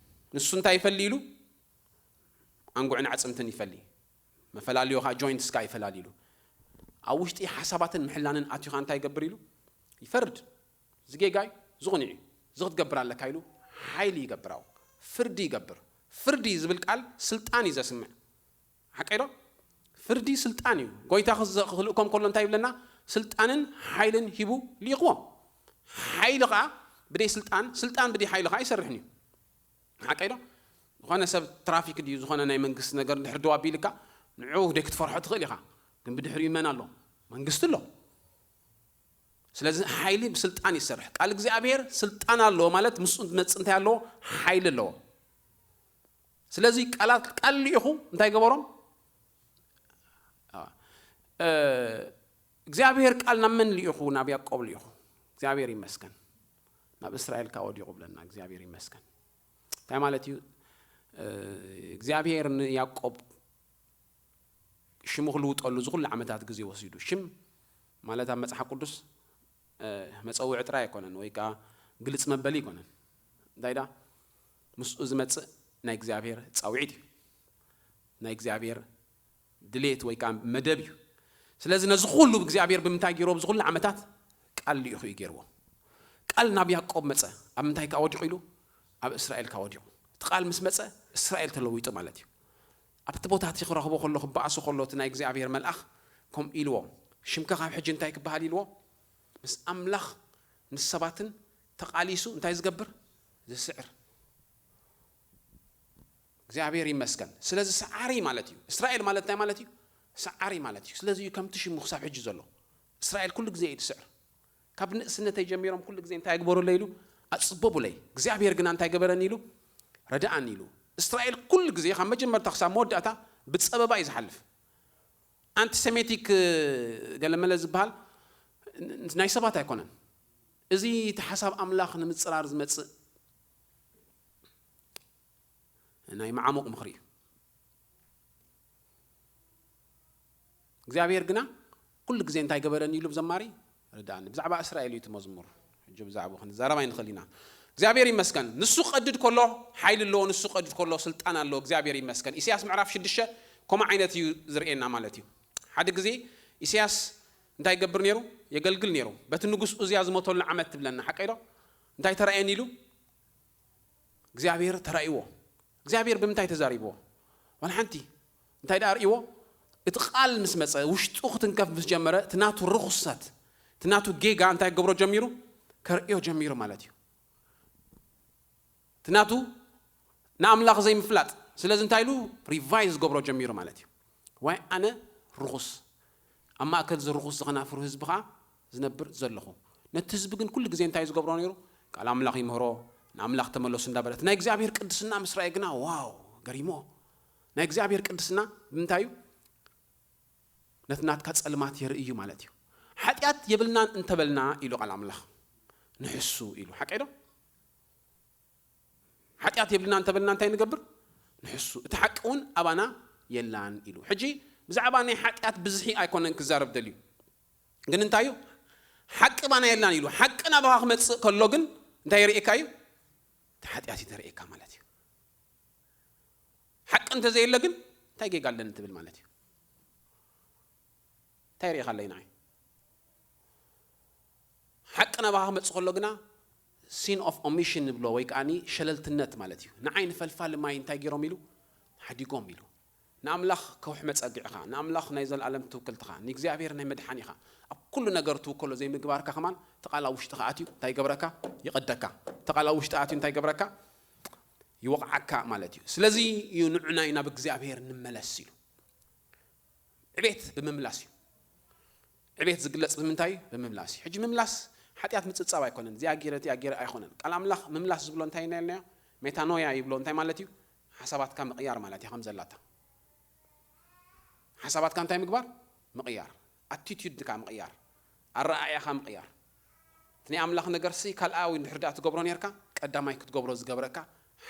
ንሱ እንታይ ይፈሊ ኢሉ? ኣንጉዕን ኣዕጽምትን ይፈሊ። መፈላልዮ ኸዓ ጆይንትስካ ይፈላሊ ኢሉ። ኣብ ውሽጢ ሓሳባትን ምሕላንን ኣትዩኻ እንታይ ይገብር ኢሉ? ይፈርድ። እዚ ጌጋ እዩ፣ እዚ ቕኑዕ እዩ፣ እዚ ክትገብር ኣለካ ኢሉ ሓይሊ ይገብር። ኣብኡ ፍርዲ ይገብር። ፍርዲ ዝብል ቃል ስልጣን እዩ ዘስምዕ። ሓቀይ ዶ? ፍርዲ ስልጣን እዩ። ጎይታ ክዘ-፣ ክልእኮም ከሎ እንታይ ይብለና? ስልጣንን ሓይልን ሂቡ ልኢኽዎም። ሓይሊ ኸዓ ብደይ ስልጣን፣ ስልጣን ብደይ ሓይሊ ኸዓ ኣይሰርሕን እዩ። ሓቀይ ዶ? ዝኾነ ሰብ ትራፊክ ድዩ፣ ዝኾነ ናይ መንግስቲ ነገር እንድሕር ደው ኣቢልካ፣ ንዑ ደይ ክትፈርሖ ትኽእል ኢኻ። ግን ብድሕሪኡ መን ኣሎ? መንግስቲ ኣሎ። ስለዚ ሓይሊ ብስልጣን ይሰርሕ። ቃል እግዚኣብሔር ስልጣን ኣለዎ ማለት ምስኡ ዝመጽእ እንታይ ኣለዎ? ሓይሊ ኣለዎ። ስለዚ ቃላት፣ ቃል ልኢኹ እንታይ ገበሮም? እ፣ እግዚኣብሔር ቃል ናብ መን ልኢኹ? ናብ ያዕቆብ ልኢኹ። እግዚኣብሔር ይመስገን። ናብ እስራኤል ከኣ ወዲቑ ብለና። እግዚኣብሔር ይመስገን። እንታይ ማለት እዩ? እ፣ እግዚኣብሔር ንያዕቆብ ሽሙ ክልውጠሉ እዚ ኩሉ ዓመታት ግዜ ወሲዱ። ሽም ማለት ኣብ መጽሓፍ ቅዱስ፣ እ፣ መጸውዒ ጥራይ ኣይኮነን፣ ወይ ከኣ ግልጽ መበሊ ኣይኮነን። እንታይ ደኣ? ምስኡ ዝመጽእ ናይ እግዚኣብሔር ጻውዒት እዩ። ናይ እግዚኣብሔር ድሌት ወይ ከኣ መደብ እዩ። ስለዚ ነዚ ኩሉ እግዚኣብሔር ብምንታይ ገይርዎ? ኣብዚ ኩሉ ዓመታት ቃል ልኢኹ እዩ ገይርዎ። ቃል ናብ ያዕቆብ መጸ። ኣብ ምንታይ ከኣ ወዲቑ ኢሉ? ኣብ እስራኤል ከኣ ወዲቑ። እቲ ቃል ምስ መጸ እስራኤል ተለዊጡ ማለት እዩ። ኣብቲ ቦታ እቲ ክረኽቦ ከሎ፣ ክበኣሶ ከሎ፣ እቲ ናይ እግዚኣብሔር መልኣኽ ከምኡ ኢልዎ፣ "ሽምካ ካብ ሕጂ እንታይ ክበሃል?" ኢልዎ። ምስ ኣምላኽ ምስ ሰባትን ተቓሊሱ እንታይ ዝገብር? ዝስዕር። እግዚኣብሔር ይመስገን። ስለዚ ሰዓሪ ማለት እዩ። እስራኤል ማለት እንታይ ማለት እዩ? ሰዓሪ ማለት እዩ። ስለዚ እዩ ከምቲ ሽሙ ክሳብ ሕጂ ዘሎ። እስራኤል ኩሉ ግዜ እዩ ዝስዕር። ካብ ንእስነተይ ጀሚሮም ኩሉ ግዜ እንታይ ይግበሩለይ ኢሉ? ኣጽበቡለይ። እግዚኣብሔር ግና እንታይ ገበረኒ ኢሉ? ረድኣኒ ኢሉ። እስራኤል ኩሉ ግዜ ካብ መጀመርታ ክሳብ መወዳእታ ብጸበባ እዩ ዝሓልፍ። ኣንቲሴሜቲክ፣ እ፣ ገለመለ ዝበሃል ን-፣ ናይ ሰባት ኣይኮነን። እዚ እቲ ሓሳብ ኣምላኽ ንምጽራር ዝመጽእ ናይ መዓሙቕ ምኽሪ እዩ። እግዚኣብሔር ግና ኩሉ ግዜ እንታይ ገበረኒ ኢሉ ብዘማሪ? ረዳእኒ። ብዛዕባ እስራኤል እዩ እቲ መዝሙር። ሕጂ ብዛዕባኡ ክንዛረብ ኣይንኽእል ኢና። እግዚኣብሔር ይመስገን። ንሱ ክቐድድ ከሎ ሓይሊ ኣለዎ፣ ንሱ ክቐድድ ከሎ ስልጣን ኣለዎ። እግዚኣብሔር ይመስገን። ኢሳያስ ምዕራፍ ሽዱሽተ ከምኡ ዓይነት እዩ ዝርእየና ማለት እዩ። ሓደ ግዜ ኢሳያስ እንታይ ይገብር ነይሩ? የገልግል ነይሩ። በቲ ንጉስ ኡዝያ ዝሞተሉ ዓመት ትብለና፣ ሓቀይ ዶ? እንታይ ተራእየኒ ኢሉ? እግዚኣብሔር ተራእይዎ። እግዚኣብሔር ብምንታይ ተዛሪብዎ? ዋላ ሓንቲ። እንታይ ደኣ ርእይዎ? እቲ ቃል ምስ መጸ፣ ውሽጡ ክትንከፍ ምስ ጀመረ፣ እቲ ናቱ ርኹሰት፣ እቲ ናቱ ጌጋ እንታይ ክገብሮ ጀሚሩ? ከርእዮ ጀሚሩ ማለት እዩ። እቲ ናቱ ንኣምላኽ ዘይምፍላጥ፣ ስለዚ እንታይ ኢሉ? ሪቫይዝ ዝገብሮ ጀሚሩ ማለት እዩ። ዋይ ኣነ ርኹስ፣ ኣብ ማእከል እዚ ርኹስ ዝኸናፍሩ ህዝቢ ኸዓ ዝነብር ዘለኹ። ነቲ ህዝቢ ግን ኩሉ ግዜ እንታይ ዝገብሮ ነይሩ? ቃል ኣምላኽ ይምህሮ፣ ንኣምላኽ ተመለሱ እንዳበለት። ናይ እግዚኣብሔር ቅድስና ምስ ረኣየ ግና ዋው ገሪሞ። ናይ እግዚኣብሔር ቅድስና ብምንታይ እዩ? ነቲ ናትካ ጸልማት የርኢ እዩ ማለት እዩ። ሓጢኣት የብልናን እንተበልና ኢሉ ቃል ኣምላኽ ንሕሱ ኢሉ። ሓቀይ ዶ? ሓጢኣት የብልና እንተበልና እንታይ ንገብር? ንሕሱ። እቲ ሓቂ እውን ኣባና የላን ኢሉ። ሕጂ ብዛዕባ ናይ ሓጢኣት ብዝሒ ኣይኮነን ክዛረብ ደልዩ። ግን እንታይ እዩ? ሓቂ ባና የላን ኢሉ። ሓቂ ናባኻ ክመጽእ ከሎ ግን እንታይ የርእየካ እዩ? እቲ ሓጢኣት እዩ ዘርእየካ ማለት እዩ። ሓቂ እንተዘየለ ግን እንታይ ጌጋ ኣለኒ ትብል ማለት እዩ። እንታይ ርእኻ ኣለይ ንዓይ? ሓቂ ናባኻ ክመጽእ ከሎ ግና ሲን ኦፍ ኦሚሽን ንብሎ ወይ ከዓኒ ሸለልትነት ማለት እዩ። ንዓይ ንፈልፋሊ ማይ እንታይ ገይሮም ኢሉ? ሓዲጎም ኢሉ። ንኣምላኽ ከውሒ መጸግዕኻ፣ ንኣምላኽ ናይ ዘለኣለም ትውክልትኻ፣ ንእግዚኣብሔር ናይ መድሓኒኻ፣ ኣብ ኩሉ ነገር ትውከሎ ዘይምግባርካ ከማን እቲ ቃል ኣብ ውሽጥኻ ኣትዩ እንታይ ይገብረካ? ይቐደካ። እቲ ቃል ኣብ ውሽጢ ኣትዩ እንታይ ይገብረካ? ይወቕዓካ ማለት እዩ። ስለዚ እዩ ንዑናይ ናብ እግዚኣብሔር ንመለስ ኢሉ። ዕቤት ብምምላስ እዩ። ዕቤት ዝግለጽ ብምንታይ እዩ? ብምምላስ እዩ። ሕጂ ምምላስ ሓጢኣት ምጽብጻብ ኣይኮነን። እዚኣ ገይረ፣ እዚኣ ገይረ ኣይኮነን። ቃል ኣምላኽ ምምላስ ዝብሎ እንታይ ኢና ኢልናዮ? ሜታኖያ ይብሎ። እንታይ ማለት እዩ? ሓሳባትካ ምቕያር ማለት እያ ከም ዘላታ። ሓሳባትካ እንታይ ምግባር? ምቕያር። ኣቲቲዩድካ ምቕያር። ኣረኣእያኻ ምቕያር። እቲ ናይ ኣምላኽ ነገርሲ ካልኣዊ እንድሕር ደኣ ትገብሮ ኔርካ፣ ቀዳማይ ክትገብሮ ዝገብረካ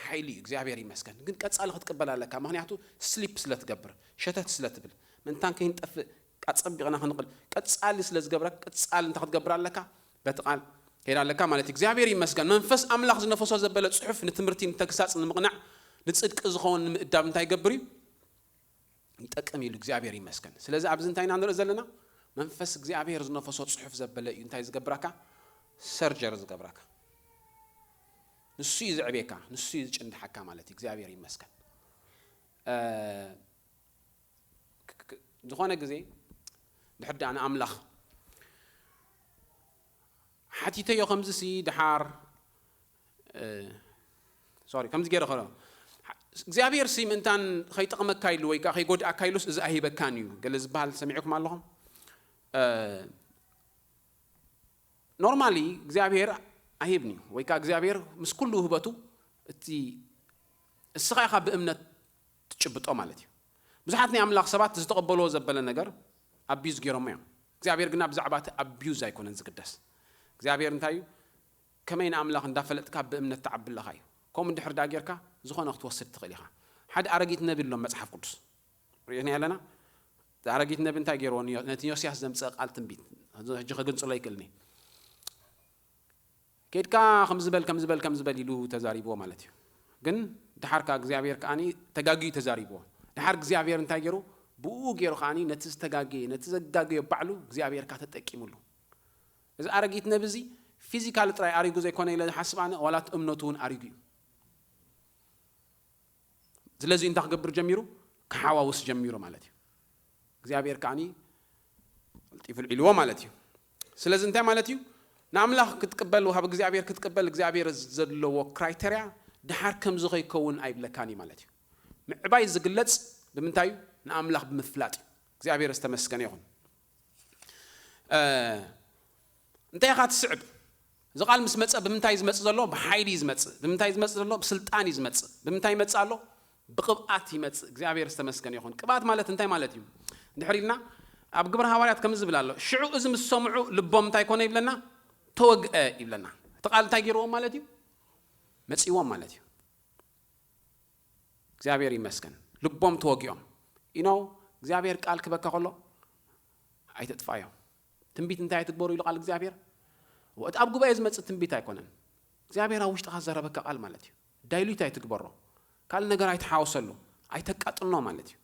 ሓይሊ እዩ። እግዚኣብሔር ይመስገን። ግን ቀጻሊ ክትቅበል ኣለካ። ምኽንያቱ ስሊፕ ስለ ትገብር፣ ሸተት ስለ ትብል፣ ምእንታን ከይንጠፍእ ኣጸቢቕና ክንቕል ቀጻሊ ስለ ዝገብረካ፣ ቀጻሊ እንታይ ክትገብር ኣለካ? በቲ ቃል ከይድ ኣለካ ማለት እዩ። እግዚኣብሔር ይመስገን። መንፈስ ኣምላኽ ዝነፈሶ ዘበለ ጽሑፍ ንትምህርቲ፣ ንተግሳጽ፣ ንምቕናዕ፣ ንጽድቂ ዝኸውን ንምእዳብ እንታይ ይገብር እዩ? ይጠቅም ኢሉ። እግዚኣብሔር ይመስገን። ስለዚ ኣብዚ እንታይ ኢና ንርኢ ዘለና? መንፈስ እግዚኣብሔር ዝነፈሶ ጽሑፍ ዘበለ እዩ እንታይ ዝገብረካ? ሰርጀሪ ዝገብረካ። ንሱ እዩ ዘዕቤካ፣ ንሱ እዩ ዝጭንድሓካ ማለት እዩ። እግዚኣብሔር ይመስገን። እ፣ ክ-፣ ክ-፣ ዝኾነ ግዜ ድሕር ደኣ ንኣምላኽ ሓቲተዮ ከምዚ ሲ ደሓር፣ እ፣ ሶሪ፣ ከምዚ ገይረ ኸሎ፣ እግዚኣብሔር ሲ ምእንታን ኸይጠቕመካ ኢሉ ወይ ከኣ ኸይጎድኣካ ኢሉስ እዚ ኣይሂበካን እዩ ገለ ዝበሃል ሰሚዕኩም ኣለኹም? እ፣ ኖርማሊ እግዚኣብሔር ኣይህብን እዩ ወይ ከኣ እግዚኣብሔር ምስ ኩሉ ውህበቱ እቲ እስኻ ኢኻ ብእምነት ትጭብጦ ማለት እዩ። ብዙሓት ናይ ኣምላኽ ሰባት ዝተቐበልዎ ዘበለ ነገር ኣቢዩዝ ገይሮሞ እዮም። እግዚኣብሔር ግና ብዛዕባ እቲ ኣቢዩዝ ኣይኮነን ዝግደስ። እግዚኣብሔር እንታይ እዩ? ከመይ ንኣምላኽ እንዳፈለጥካ ብእምነት ትዓቢ ኣለኻ እዩ። ከምኡ እንድሕር ደኣ ጌርካ፣ ዝኾነ ክትወስድ ትኽእል ኢኻ። ሓደ ኣረጊት ነቢ ኣሎ መጽሓፍ ቅዱስ። ርኢናዮ ኣለና። እቲ ኣረጊት ነቢ እንታይ ገይርዎ? ንዮ-፣ ነቲ ንዮስያስ ዘምጽአ ቃል ትንቢት። ሕጂ ክግንጽሎ ኣይክእልን እየ። ከይድካ ከም ዝበል፣ ከም ዝበል፣ ከም ዝበል ኢሉ ተዛሪብዎ ማለት እዩ። ግን ድሓር ከኣ እግዚኣብሔር ከኣኒ ተጋግዩ ተዛሪብዎ። ድሓር እግዚኣብሔር እንታይ ገይሩ? ብኡ ገይሩ ከኣኒ ነቲ ዝተጋገየ፣ ነቲ ዘጋገዮ ባዕሉ እግዚኣብሔር ከኣ ተጠቂሙሉ። እዚ ኣረጊት ነቢ እዚ ፊዚካሊ ጥራይ ኣሪጉ ዘይኮነ ኢለ ዝሓስብ ኣነ፣ ዋላ እቲ እምነቱ እውን ኣሪጉ እዩ። ስለዚ እንታይ ክገብር ጀሚሩ? ክሓዋውስ ጀሚሩ ማለት እዩ። እግዚኣብሔር ከኣኒ ቀልጢፉ ልዒልዎ ማለት እዩ። ስለዚ እንታይ ማለት እዩ? ንኣምላኽ ክትቅበል፣ ወሃብ እግዚኣብሔር ክትቅበል፣ እግዚኣብሔር ዘለዎ ክራይተርያ ድሓር ከምዚ ከይከውን ኣይብለካን እዩ ማለት እዩ። ምዕባይ ዝግለጽ ብምንታይ እዩ? ንኣምላኽ ብምፍላጥ እዩ። እግዚኣብሔር ዝተመስገነ ይኹን። እ፣ እንታይ ኢኻ ትስዕብ? እዚ ቃል ምስ መጸ ብምንታይ እዩ ዝመጽእ ዘሎ? ብሓይሊ እዩ ዝመጽእ። ብምንታይ እዩ ዝመጽእ ዘሎ? ብስልጣን እዩ ዝመጽእ። ብምንታይ ይመጽእ ኣሎ? ብቅብኣት ይመጽእ። እግዚኣብሔር ዝተመስገነ ይኹን። ቅብኣት ማለት እንታይ ማለት እዩ? እንድሕር ኢልና ኣብ ግብረ ሃዋርያት ከምዚ ዝብል ኣሎ። ሽዑ እዚ ምስ ሰምዑ ልቦም እንታይ ኮነ ይብለና? ተወግአ ይብለና። እቲ ቃል እንታይ ገይርዎም ማለት እዩ? መጺዎም ማለት እዩ። እግዚኣብሔር ይመስገን። ልቦም ተወጊኦም። You know፣ እግዚኣብሔር ቃል ክበካ ከሎ ኣይተጥፋዮ። ትንቢት እንታይ ኣይትግበሩ ኢሉ ቃል እግዚኣብሔር? እቲ ኣብ ጉባኤ ዝመጽእ ትንቢት ኣይኮነን። እግዚኣብሔር ኣብ ውሽጥኻ ዘረበካ ቃል ማለት እዩ። ዳይሉት ኣይትግበሮ። ካልእ ነገር ኣይትሓወሰሉ። ኣይተቃጥኖ ማለት እዩ።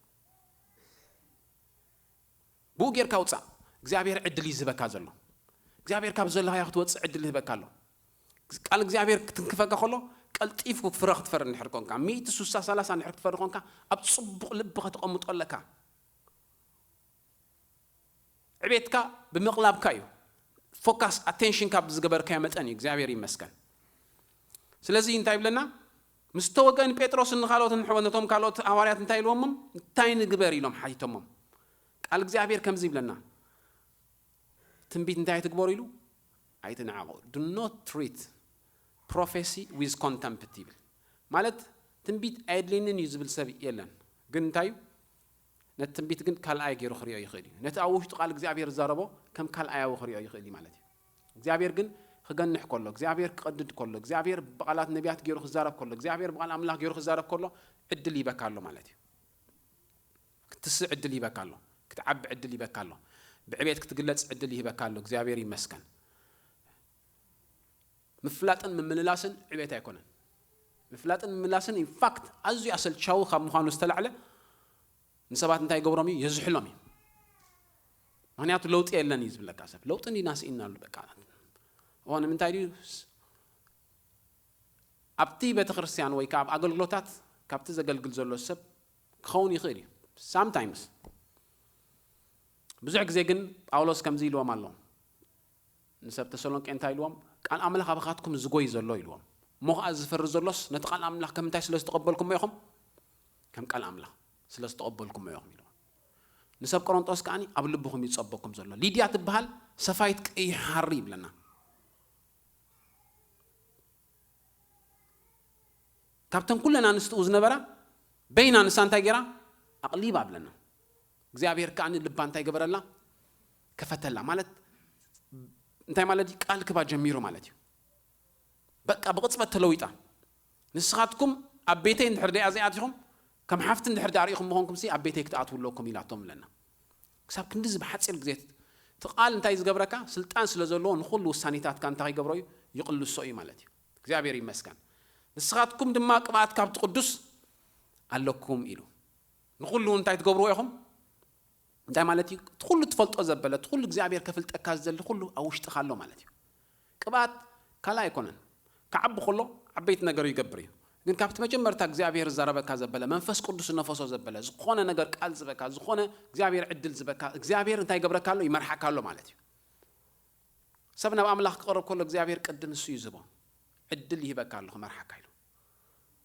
ብኡ ጌርካ ውጻእ። እግዚኣብሔር ዕድል እዩ ዝህበካ ዘሎ። እግዚኣብሔር ካብ ዘለኻዮ ክትወጽእ ዕድል ይህበካ ኣሎ። ቃል እግዚኣብሔር ክትንክፈካ ከሎ፣ ቀልጢፍኩ ፍረ ክትፈሪ እንድሕር ኮንካ፣ ሚእቲ፣ ስሳ፣ ሰላሳ እንድሕር ክትፈሪ ኮንካ፣ ኣብ ጽቡቕ ልቢ ከተቐምጦ ኣለካ። ዕቤትካ ብምቕላብካ እዩ። ፎካስ ኣቴንሽንካ ብዝገበርካዮ መጠን እዩ። እግዚኣብሔር ይመስገን። ስለዚ እንታይ ይብለና? ምስ ተወግአ ንጴጥሮስን ንኻልኦትን ኣሕዋ-፣ ነቶም ካልኦት ሃዋርያት እንታይ ኢልዎሞም? እንታይ ንግበር ኢሎም ሓቲቶሞም። ቃል እግዚኣብሔር ከምዚ ይብለና፣ ትንቢት እንታይ ኣይትግበሩ ኢሉ? ኣይትንዓቑ። Do not treat prophecy with contempt ይብል። ማለት ትንቢት ኣየድልየንን እዩ ዝብል ሰብ የለን። ግን እንታይ እዩ? ነቲ ትንቢት ግን ካልኣይ ገይሩ ክሪኦ ይኽእል እዩ። ነቲ ኣብ ውሽጡ ቃል እግዚኣብሔር ዝዛረቦ ከም ካልኣያዊ ክሪኦ ይኽእል እዩ ማለት እዩ። እግዚኣብሔር ግን ክገንሕ ከሎ፣ እግዚኣብሔር ክቐድድ ከሎ፣ እግዚኣብሔር ብቓላት ነቢያት ገይሩ ክዛረብ ከሎ፣ እግዚኣብሔር ብቓል ኣምላኽ ገይሩ ክዛረብ ከሎ ዕድል ይበካ ኣሎ ማለት እዩ። ክትስእ ዕድል ይበካ ኣሎ። ክትዓቢ ዕድል ይበካ ኣሎ። ብዕቤት ክትግለጽ ዕድል ይህበካ ኣሎ። እግዚኣብሔር ይመስገን። ምፍላጥን ምምልላስን ዕቤት ኣይኮነን። ምፍላጥን ምምላስን ኢንፋክት ኣዝዩ ኣሰልቻዊ ካብ ምዃኑ ዝተላዕለ ንሰባት እንታይ ይገብሮም እዩ? የዝሕሎም እዩ። ምኽንያቱ ለውጢ የለን እዩ ዝብለካ ሰብ። ለውጢ እንዲና ስኢንናሉ በቃ። እዋ ንምንታይ ድዩ? ኣብቲ ቤተክርስትያን ወይ ከዓ ኣብ ኣገልግሎታት ካብቲ ዘገልግል ዘሎ ሰብ ክኸውን ይኽእል እዩ። ሳምታይምስ ብዙሕ ግዜ ግን ጳውሎስ ከምዚ ኢልዎም ኣሎ። ንሰብ ተሰሎንቄ እንታይ ኢልዎም? ቃል ኣምላኽ ኣባኻትኩም ዝጎይ ዘሎ ኢልዎም። እሞ ኸዓ ዝፈሪ ዘሎስ ነቲ ቃል ኣምላኽ ከም እንታይ ስለ ዝተቐበልኩሞ ኢኹም? ከም ቃል ኣምላኽ ስለ ዝተቐበልኩሞ ኢኹም ኢልዎም። ንሰብ ቆሮንጦስ ከዓኒ ኣብ ልብኹም ይጸበኩም ዘሎ። ሊድያ ትበሃል ሰፋይት ቀይሕ ሃሪ ይብለና። ካብተን ኩለን ኣንስትኡ ዝነበራ በይና ንሳ እንታይ ገይራ? ኣቕሊባ ብለና። እግዚኣብሔር ከዓኒ ልባ እንታይ ገበረላ? ከፈተላ። ማለት እንታይ ማለት እዩ? ቃል ክባ ጀሚሩ ማለት እዩ። በቃ ብቕጽበት ተለዊጣ። ንስኻትኩም ኣብ ቤተይ እንድሕር ደኣ ዘይኣቲኹም፣ ከም ሓፍቲ እንድሕር ደኣ ርኢኹም ምኾንኩም ሲ ኣብ ቤተይ ክትኣትዉ ኣለኩም ኢላቶም ብለና። ክሳብ ክንድዚ ብሓጺር ግዜ እቲ ቃል እንታይ ዝገብረካ? ስልጣን ስለ ዘለዎ ንኹሉ ውሳኔታትካ እንታይ ይገብሮ እዩ? ይቕልሶ እዩ ማለት እዩ። እግዚኣብሔር ይመስገን። ንስኻትኩም ድማ ቅብኣት ካብቲ ቅዱስ ኣለኩም ኢሉ። ንኹሉ እንታይ ትገብርዎ ኢኹም? እንታይ ማለት እዩ? እቲ ኩሉ ትፈልጦ ዘበለ፣ እቲ ኩሉ እግዚኣብሔር ከፍልጠካ ዝደሊ ኩሉ ኣብ ውሽጥኻ ኣሎ ማለት እዩ። ቅብኣት ካልእ ኣይኮነን። ክዓቢ ከሎ ዓበይቲ ነገር ይገብር እዩ። ግን ካብቲ መጀመርታ እግዚኣብሔር ዝዛረበካ ዘበለ፣ መንፈስ ቅዱስ ዝነፈሶ ዘበለ፣ ዝኾነ ነገር ቃል ዝበካ፣ ዝኾነ እግዚኣብሔር ዕድል ዝበካ፣ እግዚኣብሔር እንታይ ይገብረካ ኣሎ? ይመርሓካ ኣሎ ማለት እዩ። ሰብ ናብ ኣምላኽ ክቐርብ ከሎ እግዚኣብሔር ቅድም ንሱ እዩ ዝህቦ። ዕድል ይህበካ ኣሎ ክመርሓካ ኢሉ።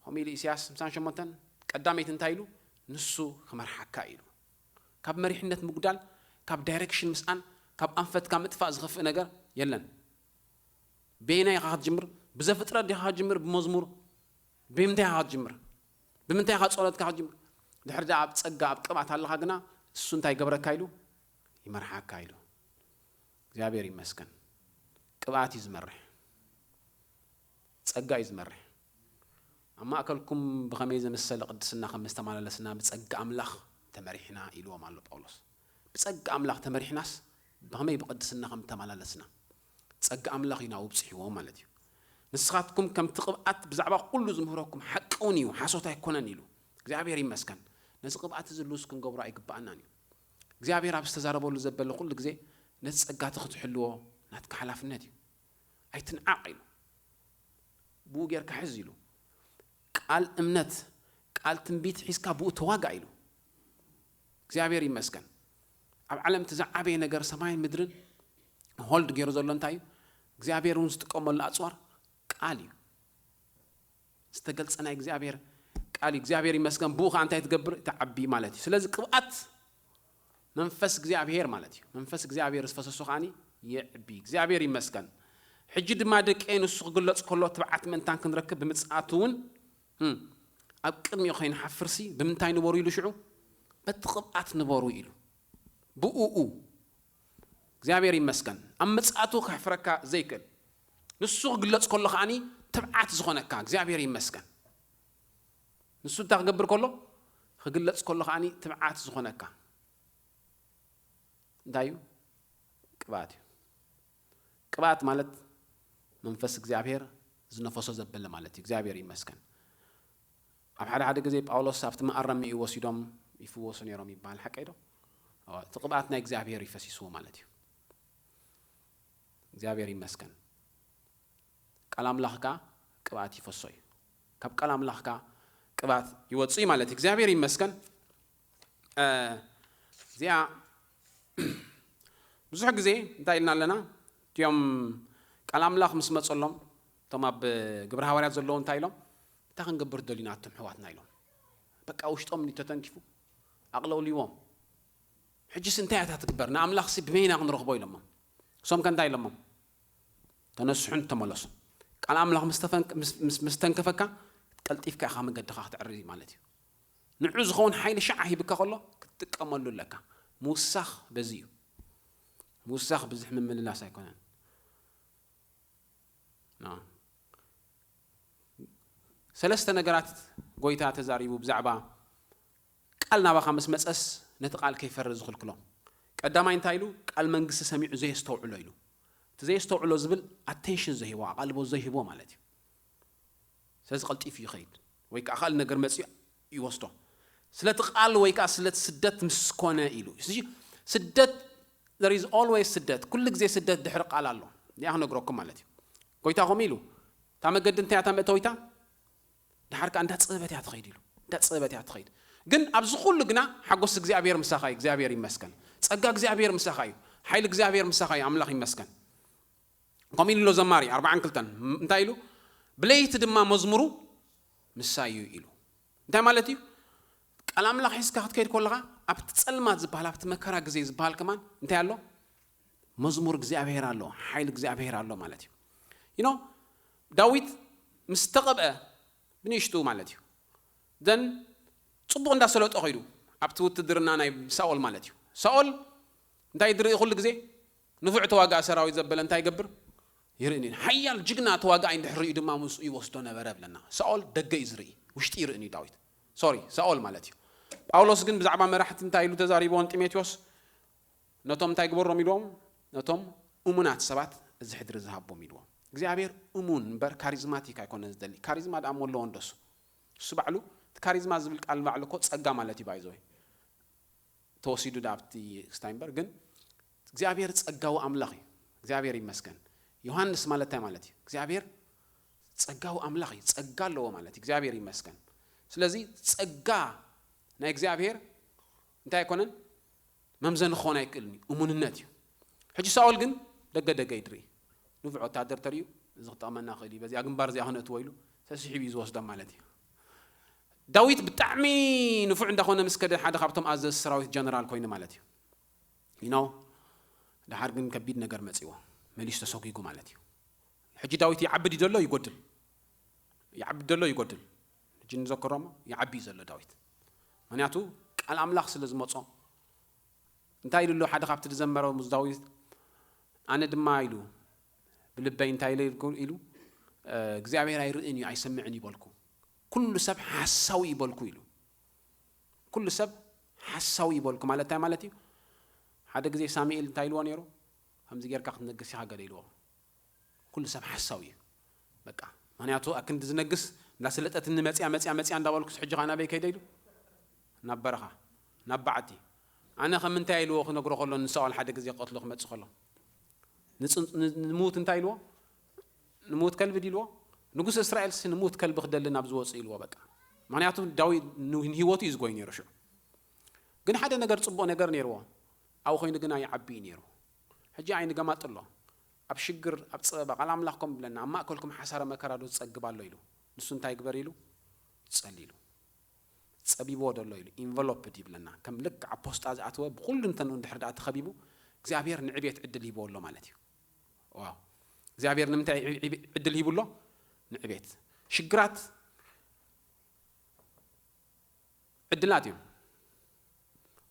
ከምኡ ኢሉ ኢሳያስ ሓምሳን ሸሞንተን ቀዳመይቲ እንታይ ኢሉ? ንሱ ክመርሓካ ኢሉ። ካብ መሪሕነት ምጉዳል፣ ካብ ዳይሬክሽን ምስኣን፣ ካብ ኣንፈትካ ምጥፋእ ዝኸፍእ ነገር የለን። በየናይ ኢኻ ክትጅምር? ብዘፍጥረት ዲኻ ክትጅምር? ብመዝሙር? ብምንታይ ኢኻ ክትጅምር? ብምንታይ ኢኻ ጸሎትካ ክትጅምር? ድሕሪ ደኣ ኣብ ጸጋ፣ ኣብ ቅብኣት ኣለኻ ግና እሱ እንታይ ይገብረካ ኢሉ? ይመርሓካ ኢሉ። እግዚኣብሔር ይመስገን። ቅብኣት እዩ ዝመርሕ። ጸጋ እዩ ዝመርሕ። ኣብ ማእከልኩም ብኸመይ ዘመሰለ ቅድስና ከም ዝተመላለስና ብጸጋ ኣምላኽ ተመሪሕና ኢልዎም ኣሎ ጳውሎስ። ብጸጋ ኣምላኽ ተመሪሕናስ ብኸመይ ብቅድስና ከም እተመላለስና ጸጋ ኣምላኽ እዩ ናብኡ ኣብጺሕዎም ማለት እዩ። ንስኻትኩም ከምቲ ቅብኣት ብዛዕባ ኩሉ ዝምህረኩም ሓቂ እውን እዩ፣ ሓሶት ኣይኮነን ኢሉ። እግዚኣብሔር ይመስገን። ነዚ ቅብኣት እዚ ሉዝ ክንገብሮ ኣይግባኣናን እዩ። እግዚኣብሔር ኣብ ዝተዛረበሉ ዘበለ ኩሉ ግዜ ነቲ ጸጋ እቲ ክትሕልዎ ናትካ ሓላፍነት እዩ። ኣይትንዓቕ ኢሉ። ብኡ ጌርካ ሕዝ ኢሉ። ቃል እምነት፣ ቃል ትንቢት ሒዝካ ብኡ ተዋጋእ ኢሉ። እግዚኣብሔር ይመስገን። ኣብ ዓለም እቲ ዝዓበየ ነገር ሰማይን ምድርን ሆልድ ገይሩ ዘሎ እንታይ እዩ? እግዚኣብሔር እውን ዝጥቀመሉ ኣጽዋር ቃል እዩ። ዝተገልጸ ናይ እግዚኣብሔር ቃል እዩ። እግዚኣብሔር ይመስገን። ብኡ ኸዓ እንታይ ትገብር? ትዓቢ ማለት እዩ። ስለዚ ቅብኣት መንፈስ እግዚኣብሔር ማለት እዩ። መንፈስ እግዚኣብሔር ዝፈሰሶ ከዓኒ የዕቢ። እግዚኣብሔር ይመስገን። ሕጂ ድማ ደቀየ ንሱ ክግለጽ ከሎ ትብዓት ምእንታን ክንረክብ ብምጽኣቱ እውን እም፣ ኣብ ቅድሚኡ ከይንሓፍርሲ ብምንታይ ንበሩ ኢሉ ሽዑ? በቲ ቅብኣት ንበሩ ኢሉ። ብኡኡ እግዚኣብሔር ይመስገን። ኣብ ምጽኣቱ ከሕፍረካ ዘይክእል። ንሱ ክግለጽ ከሎ ከዓኒ ትብዓት ዝኾነካ። እግዚኣብሔር ይመስገን። ንሱ እንታይ ክገብር ከሎ? ክግለጽ ከሎ ከዓኒ ትብዓት ዝኾነካ። እንታይ እዩ? ቅብኣት እዩ። ቅብኣት ማለት መንፈስ እግዚኣብሔር ዝነፈሶ ዘበለ ማለት እዩ። እግዚኣብሔር ይመስገን። ኣብ ሓደ ሓደ ግዜ ጳውሎስ ኣብቲ መኣረሚ እዩ ወሲዶም ይፍወሱ ነይሮም ይበሃል። ሓቀይ ዶ? ኣዎ፣ እቲ ቅብኣት ናይ እግዚኣብሔር እዩ ፈሲስዎ ማለት እዩ። እግዚኣብሔር ይመስገን። ቃል ኣምላኽ ከኣ ቅብኣት ይፈሶ እዩ። ካብ ቃል ኣምላኽ ከኣ ቅብኣት ይወጽእ እዩ ማለት እዩ። እግዚኣብሔር ይመስገን። እ፣ እዚኣ ብዙሕ ግዜ እንታይ ኢልና ኣለና? እቲኦም ቃል ኣምላኽ ምስ መጸሎም፣ እቶም ኣብ ግብረ ሃዋርያት ዘለዉ እንታይ ኢሎም? እቲ እንታይ ክንገብር ደሊና ኣቶም ኣሕዋትና ኢሎም። በቃ ውሽጦም እንዲ ተተንኪፉ ኣቕለውሊዎም። ሕጂስ እንታይ እያ ትግበር? ንኣምላኽሲ ብመይና ክንረኽቦ ኢሎሞም። እሶም ከ እንታይ ኢሎሞም? ተነስሑን ተመለሱ። ቃል ኣምላኽ ምስ ተፈንክ-፣ ምስ-፣ ምስ-፣ ምስ ተንከፈካ ቀልጢፍካ ኢኻ መገድኻ ክትዕሪ ማለት እዩ። ንዑ ዝኸውን ሓይሊ ሻዕ ሂብካ ከሎ ክትጥቀመሉ ኣለካ። ምውሳኽ በዚ እዩ። ምውሳኽ ብዙሕ ምምልላስ ኣይኮነን። ና። ሰለስተ ነገራት ጎይታ ተዛሪቡ ብዛዕባ ቃል ናባኻ ምስ መጸስ ነቲ ቃል ከይፈሪ ዝኽልክሎ። ቀዳማይ እንታይ ኢሉ? ቃል መንግስቲ ሰሚዑ ዘየስተውዕሎ ኢሉ። እቲ ዘየስተውዕሎ ዝብል ኣቴንሽን ዘይህቦ፣ ኣቓልቦ ዘይህቦ ማለት እዩ። ስለዚ ቀልጢፉ ይኸይድ ወይ ከዓ ካልእ ነገር መፅኡ ይወስዶ። ስለቲ ቃል ወይ ከዓ ስለቲ ስደት ምስ ኮነ ኢሉ። እዚ ስደት፣ there is always ስደት፣ ኩሉ ግዜ ስደት ድሕሪ ቃል ኣሎ። እዚኣ ክነግረኩም ማለት እዩ። ጎይታ ከምኡ ኢሉ፣ እታ መገዲ እንታይ እያ? እታ መእተዊታ ድሓር ከዓ እንዳፀበበት እያ ትኸይድ ኢሉ። እንዳፀበበት እያ ትኸይድ። ግን ኣብዚ ኩሉ ግና ሓጎስ እግዚኣብሔር ምሳኻ እዩ። እግዚኣብሔር ይመስገን። ፀጋ እግዚኣብሔር ምሳኻ እዩ። ሓይሊ እግዚኣብሔር ምሳኻ እዩ። ኣምላኽ ይመስገን። ከምኡ ኢሉ ኣሎ ዘማሪ ኣርባዓን ክልተን፣ እንታይ ኢሉ? ብለይቲ ድማ መዝሙሩ ምሳይ እዩ ኢሉ። እንታይ ማለት እዩ? ቃል ኣምላኽ ሒዝካ ክትከይድ ከለኻ ኣብቲ ጸልማት ዝበሃል፣ ኣብቲ መከራ ግዜ ዝበሃል ከማን እንታይ ኣሎ? መዝሙር እግዚኣብሔር ኣሎ፣ ሓይሊ እግዚኣብሔር ኣሎ ማለት እዩ። You know፣ ዳዊት ምስ ተቐብአ ብንእሽቱ ማለት እዩ። ዘን ጽቡቕ እንዳሰለጦ ኸይዱ ኣብቲ ውትድርና ናይ ሳኦል ማለት እዩ። ሳኦል እንታይ ዝርኢ ኩሉ ግዜ? ንፉዕ ተዋጋእ ሰራዊት ዘበለ እንታይ ይገብር? ይርእን እዩ። ሓያል ጅግና ተዋጋኣይ እንድሕር ርእዩ ድማ ምስኡ ይወስዶ ነበረ ብለና። ሳኦል ደገ እዩ ዝርኢ፣ ውሽጢ ይርእን እዩ ዳዊት። ሶሪ፣ ሳኦል ማለት እዩ። ጳውሎስ ግን ብዛዕባ መራሕቲ እንታይ ኢሉ ተዛሪብዎ ንጢሞቴዎስ? ነቶም እንታይ ግበሮም ኢልዎም? ነቶም እሙናት ሰባት እዚ ሕድሪ ዝሃቦም ኢልዎም። እግዚኣብሔር እሙን እምበር ካሪዝማቲክ ኣይኮነ ዝደሊ። ካሪዝማ ደኣ እሞ ኣለዎ እንደሱ። እሱ ባዕሉ፣ እቲ ካሪዝማ ዝብል ቃል ባዕሉ እኮ ጸጋ ማለት እዩ ባይዘወይ። ተወሲዱ ዳ ኣብቲ ክስታይ እምበር፣ ግን እግዚኣብሔር ጸጋዊ ኣምላኽ እዩ። እግዚኣብሔር ይመስገን። ዮሃንስ ማለት እንታይ ማለት እዩ? እግዚኣብሔር ጸጋዊ ኣምላኽ እዩ። ጸጋ ኣለዎ ማለት እዩ። እግዚኣብሔር ይመስገን። ስለዚ ጸጋ ናይ እግዚኣብሔር እንታይ ኣይኮነን? መምዘኒ ክኾን ኣይክእልን እዩ። እሙንነት እዩ። ሕጂ ሳኦል ግን ደገ ደገ እዩ ድርኢ። ንፉዕ ወታደር ተርእዩ፣ እዚ ክጠቕመና ክእል እዩ፣ በዚኣ ግንባር እዚኣ ክነእትዎ ኢሉ ተስሒቡ እዩ ዝወስዶም ማለት እዩ። ዳዊት ብጣዕሚ ንፉዕ እንዳኾነ ምስ ከደ ሓደ ካብቶም ኣዘዝቲ ሰራዊት ጀነራል ኮይኑ ማለት እዩ። You know፣ ደሓር ግን ከቢድ ነገር መጺዎ፣ መሊሱ ተሰጒጉ ማለት እዩ። ሕጂ ዳዊት ይዓቢ ድዩ ዘሎ ይጎድል? ይዓቢ ዘሎ ይጎድል? ሕጂ ንዘክሮ እሞ ይዓቢ እዩ ዘሎ ዳዊት። ምኽንያቱ ቃል ኣምላኽ ስለ ዝመጾ። እንታይ ኢሉ ኣሎ ሓደ ካብቲ ዝዘመረ ምስ ዳዊት? ኣነ ድማ ኢሉ ብልበይ እንታይ ኢለ ኢልኩ ኢሉ፣ "እግዚኣብሔር ኣይርእን እዩ ኣይሰምዕን ይበልኩ። ኩሉ ሰብ ሓሳዊ ይበልኩ" ኢሉ። ኩሉ ሰብ ሓሳዊ ይበልኩ ማለት እንታይ ማለት እዩ? ሓደ ግዜ ሳሙኤል እንታይ ኢልዎ ነይሩ? "ከምዚ ጌርካ ክትነግስ ኢኻ" ገለ ኢልዎ። ኩሉ ሰብ ሓሳዊ እዩ። በቃ ምኽንያቱ ኣክንዲ ዝነግስ እንዳሰለጠትኒ መፅያ መፅያ መፅያ እንዳበልኩስ ሕጂ ኸዓ ናበይ ከይደ ኢሉ? ናብ በረኻ፣ ናብ በዓቲ። ኣነ ከም እንታይ ኢልዎ ክነግሮ ከሎ ንሳኦል ሓደ ግዜ ክቐትሎ ክመፅእ ከሎ ንፅ-፣ ን-፣ ንምዉት እንታይ ኢልዎ? ንምዉት ከልቢ ድዩ ኢልዎ? ንጉስ እስራኤልስ ንምዉት ከልቢ ክደሊ ናብ ዝወፅእ ኢልዎ በቃ። ምኽንያቱ ዳዊት ን-፣ ንህይወቱ እዩ ዝጎይ ነይሩ ሽዑ። ግን ሓደ ነገር ፅቡቕ ነገር ነይርዎ። ኣብኡ ኮይኑ ግና ይዓቢ እዩ ነይሩ። ሕጂ ዓይኒ ገማጥ ኣሎ። ኣብ ሽግር፣ ኣብ ፀበባ፣ ቃል ኣምላኽ ከም ብለና፣ "ኣብ ማእከልኩም ሓሳረ መከራ ዶ ዝጸግብ ኣሎ?" ኢሉ። ንሱ እንታይ ግበር ኢሉ? ጸል ኢሉ። ጸቢብዎ ደሎ ኢሉ። ኢንቨሎፕድ ይብለና። ከም ልክዕ ኣብ ፖስጣ ዝኣተወ ብኹሉ እንተንኡ እንድሕር ደኣ ተኸቢቡ፣ እግዚኣብሔር ንዕቤት ዕድል ሂብዎ ኣሎ ማለት እዩ። ዋው። እግዚኣብሔር ንምንታይ ዕ-፣ ዕ-፣ ዕድል ሂቡ ኣሎ? ንዕቤት። ሽግራት ዕድላት እዮም።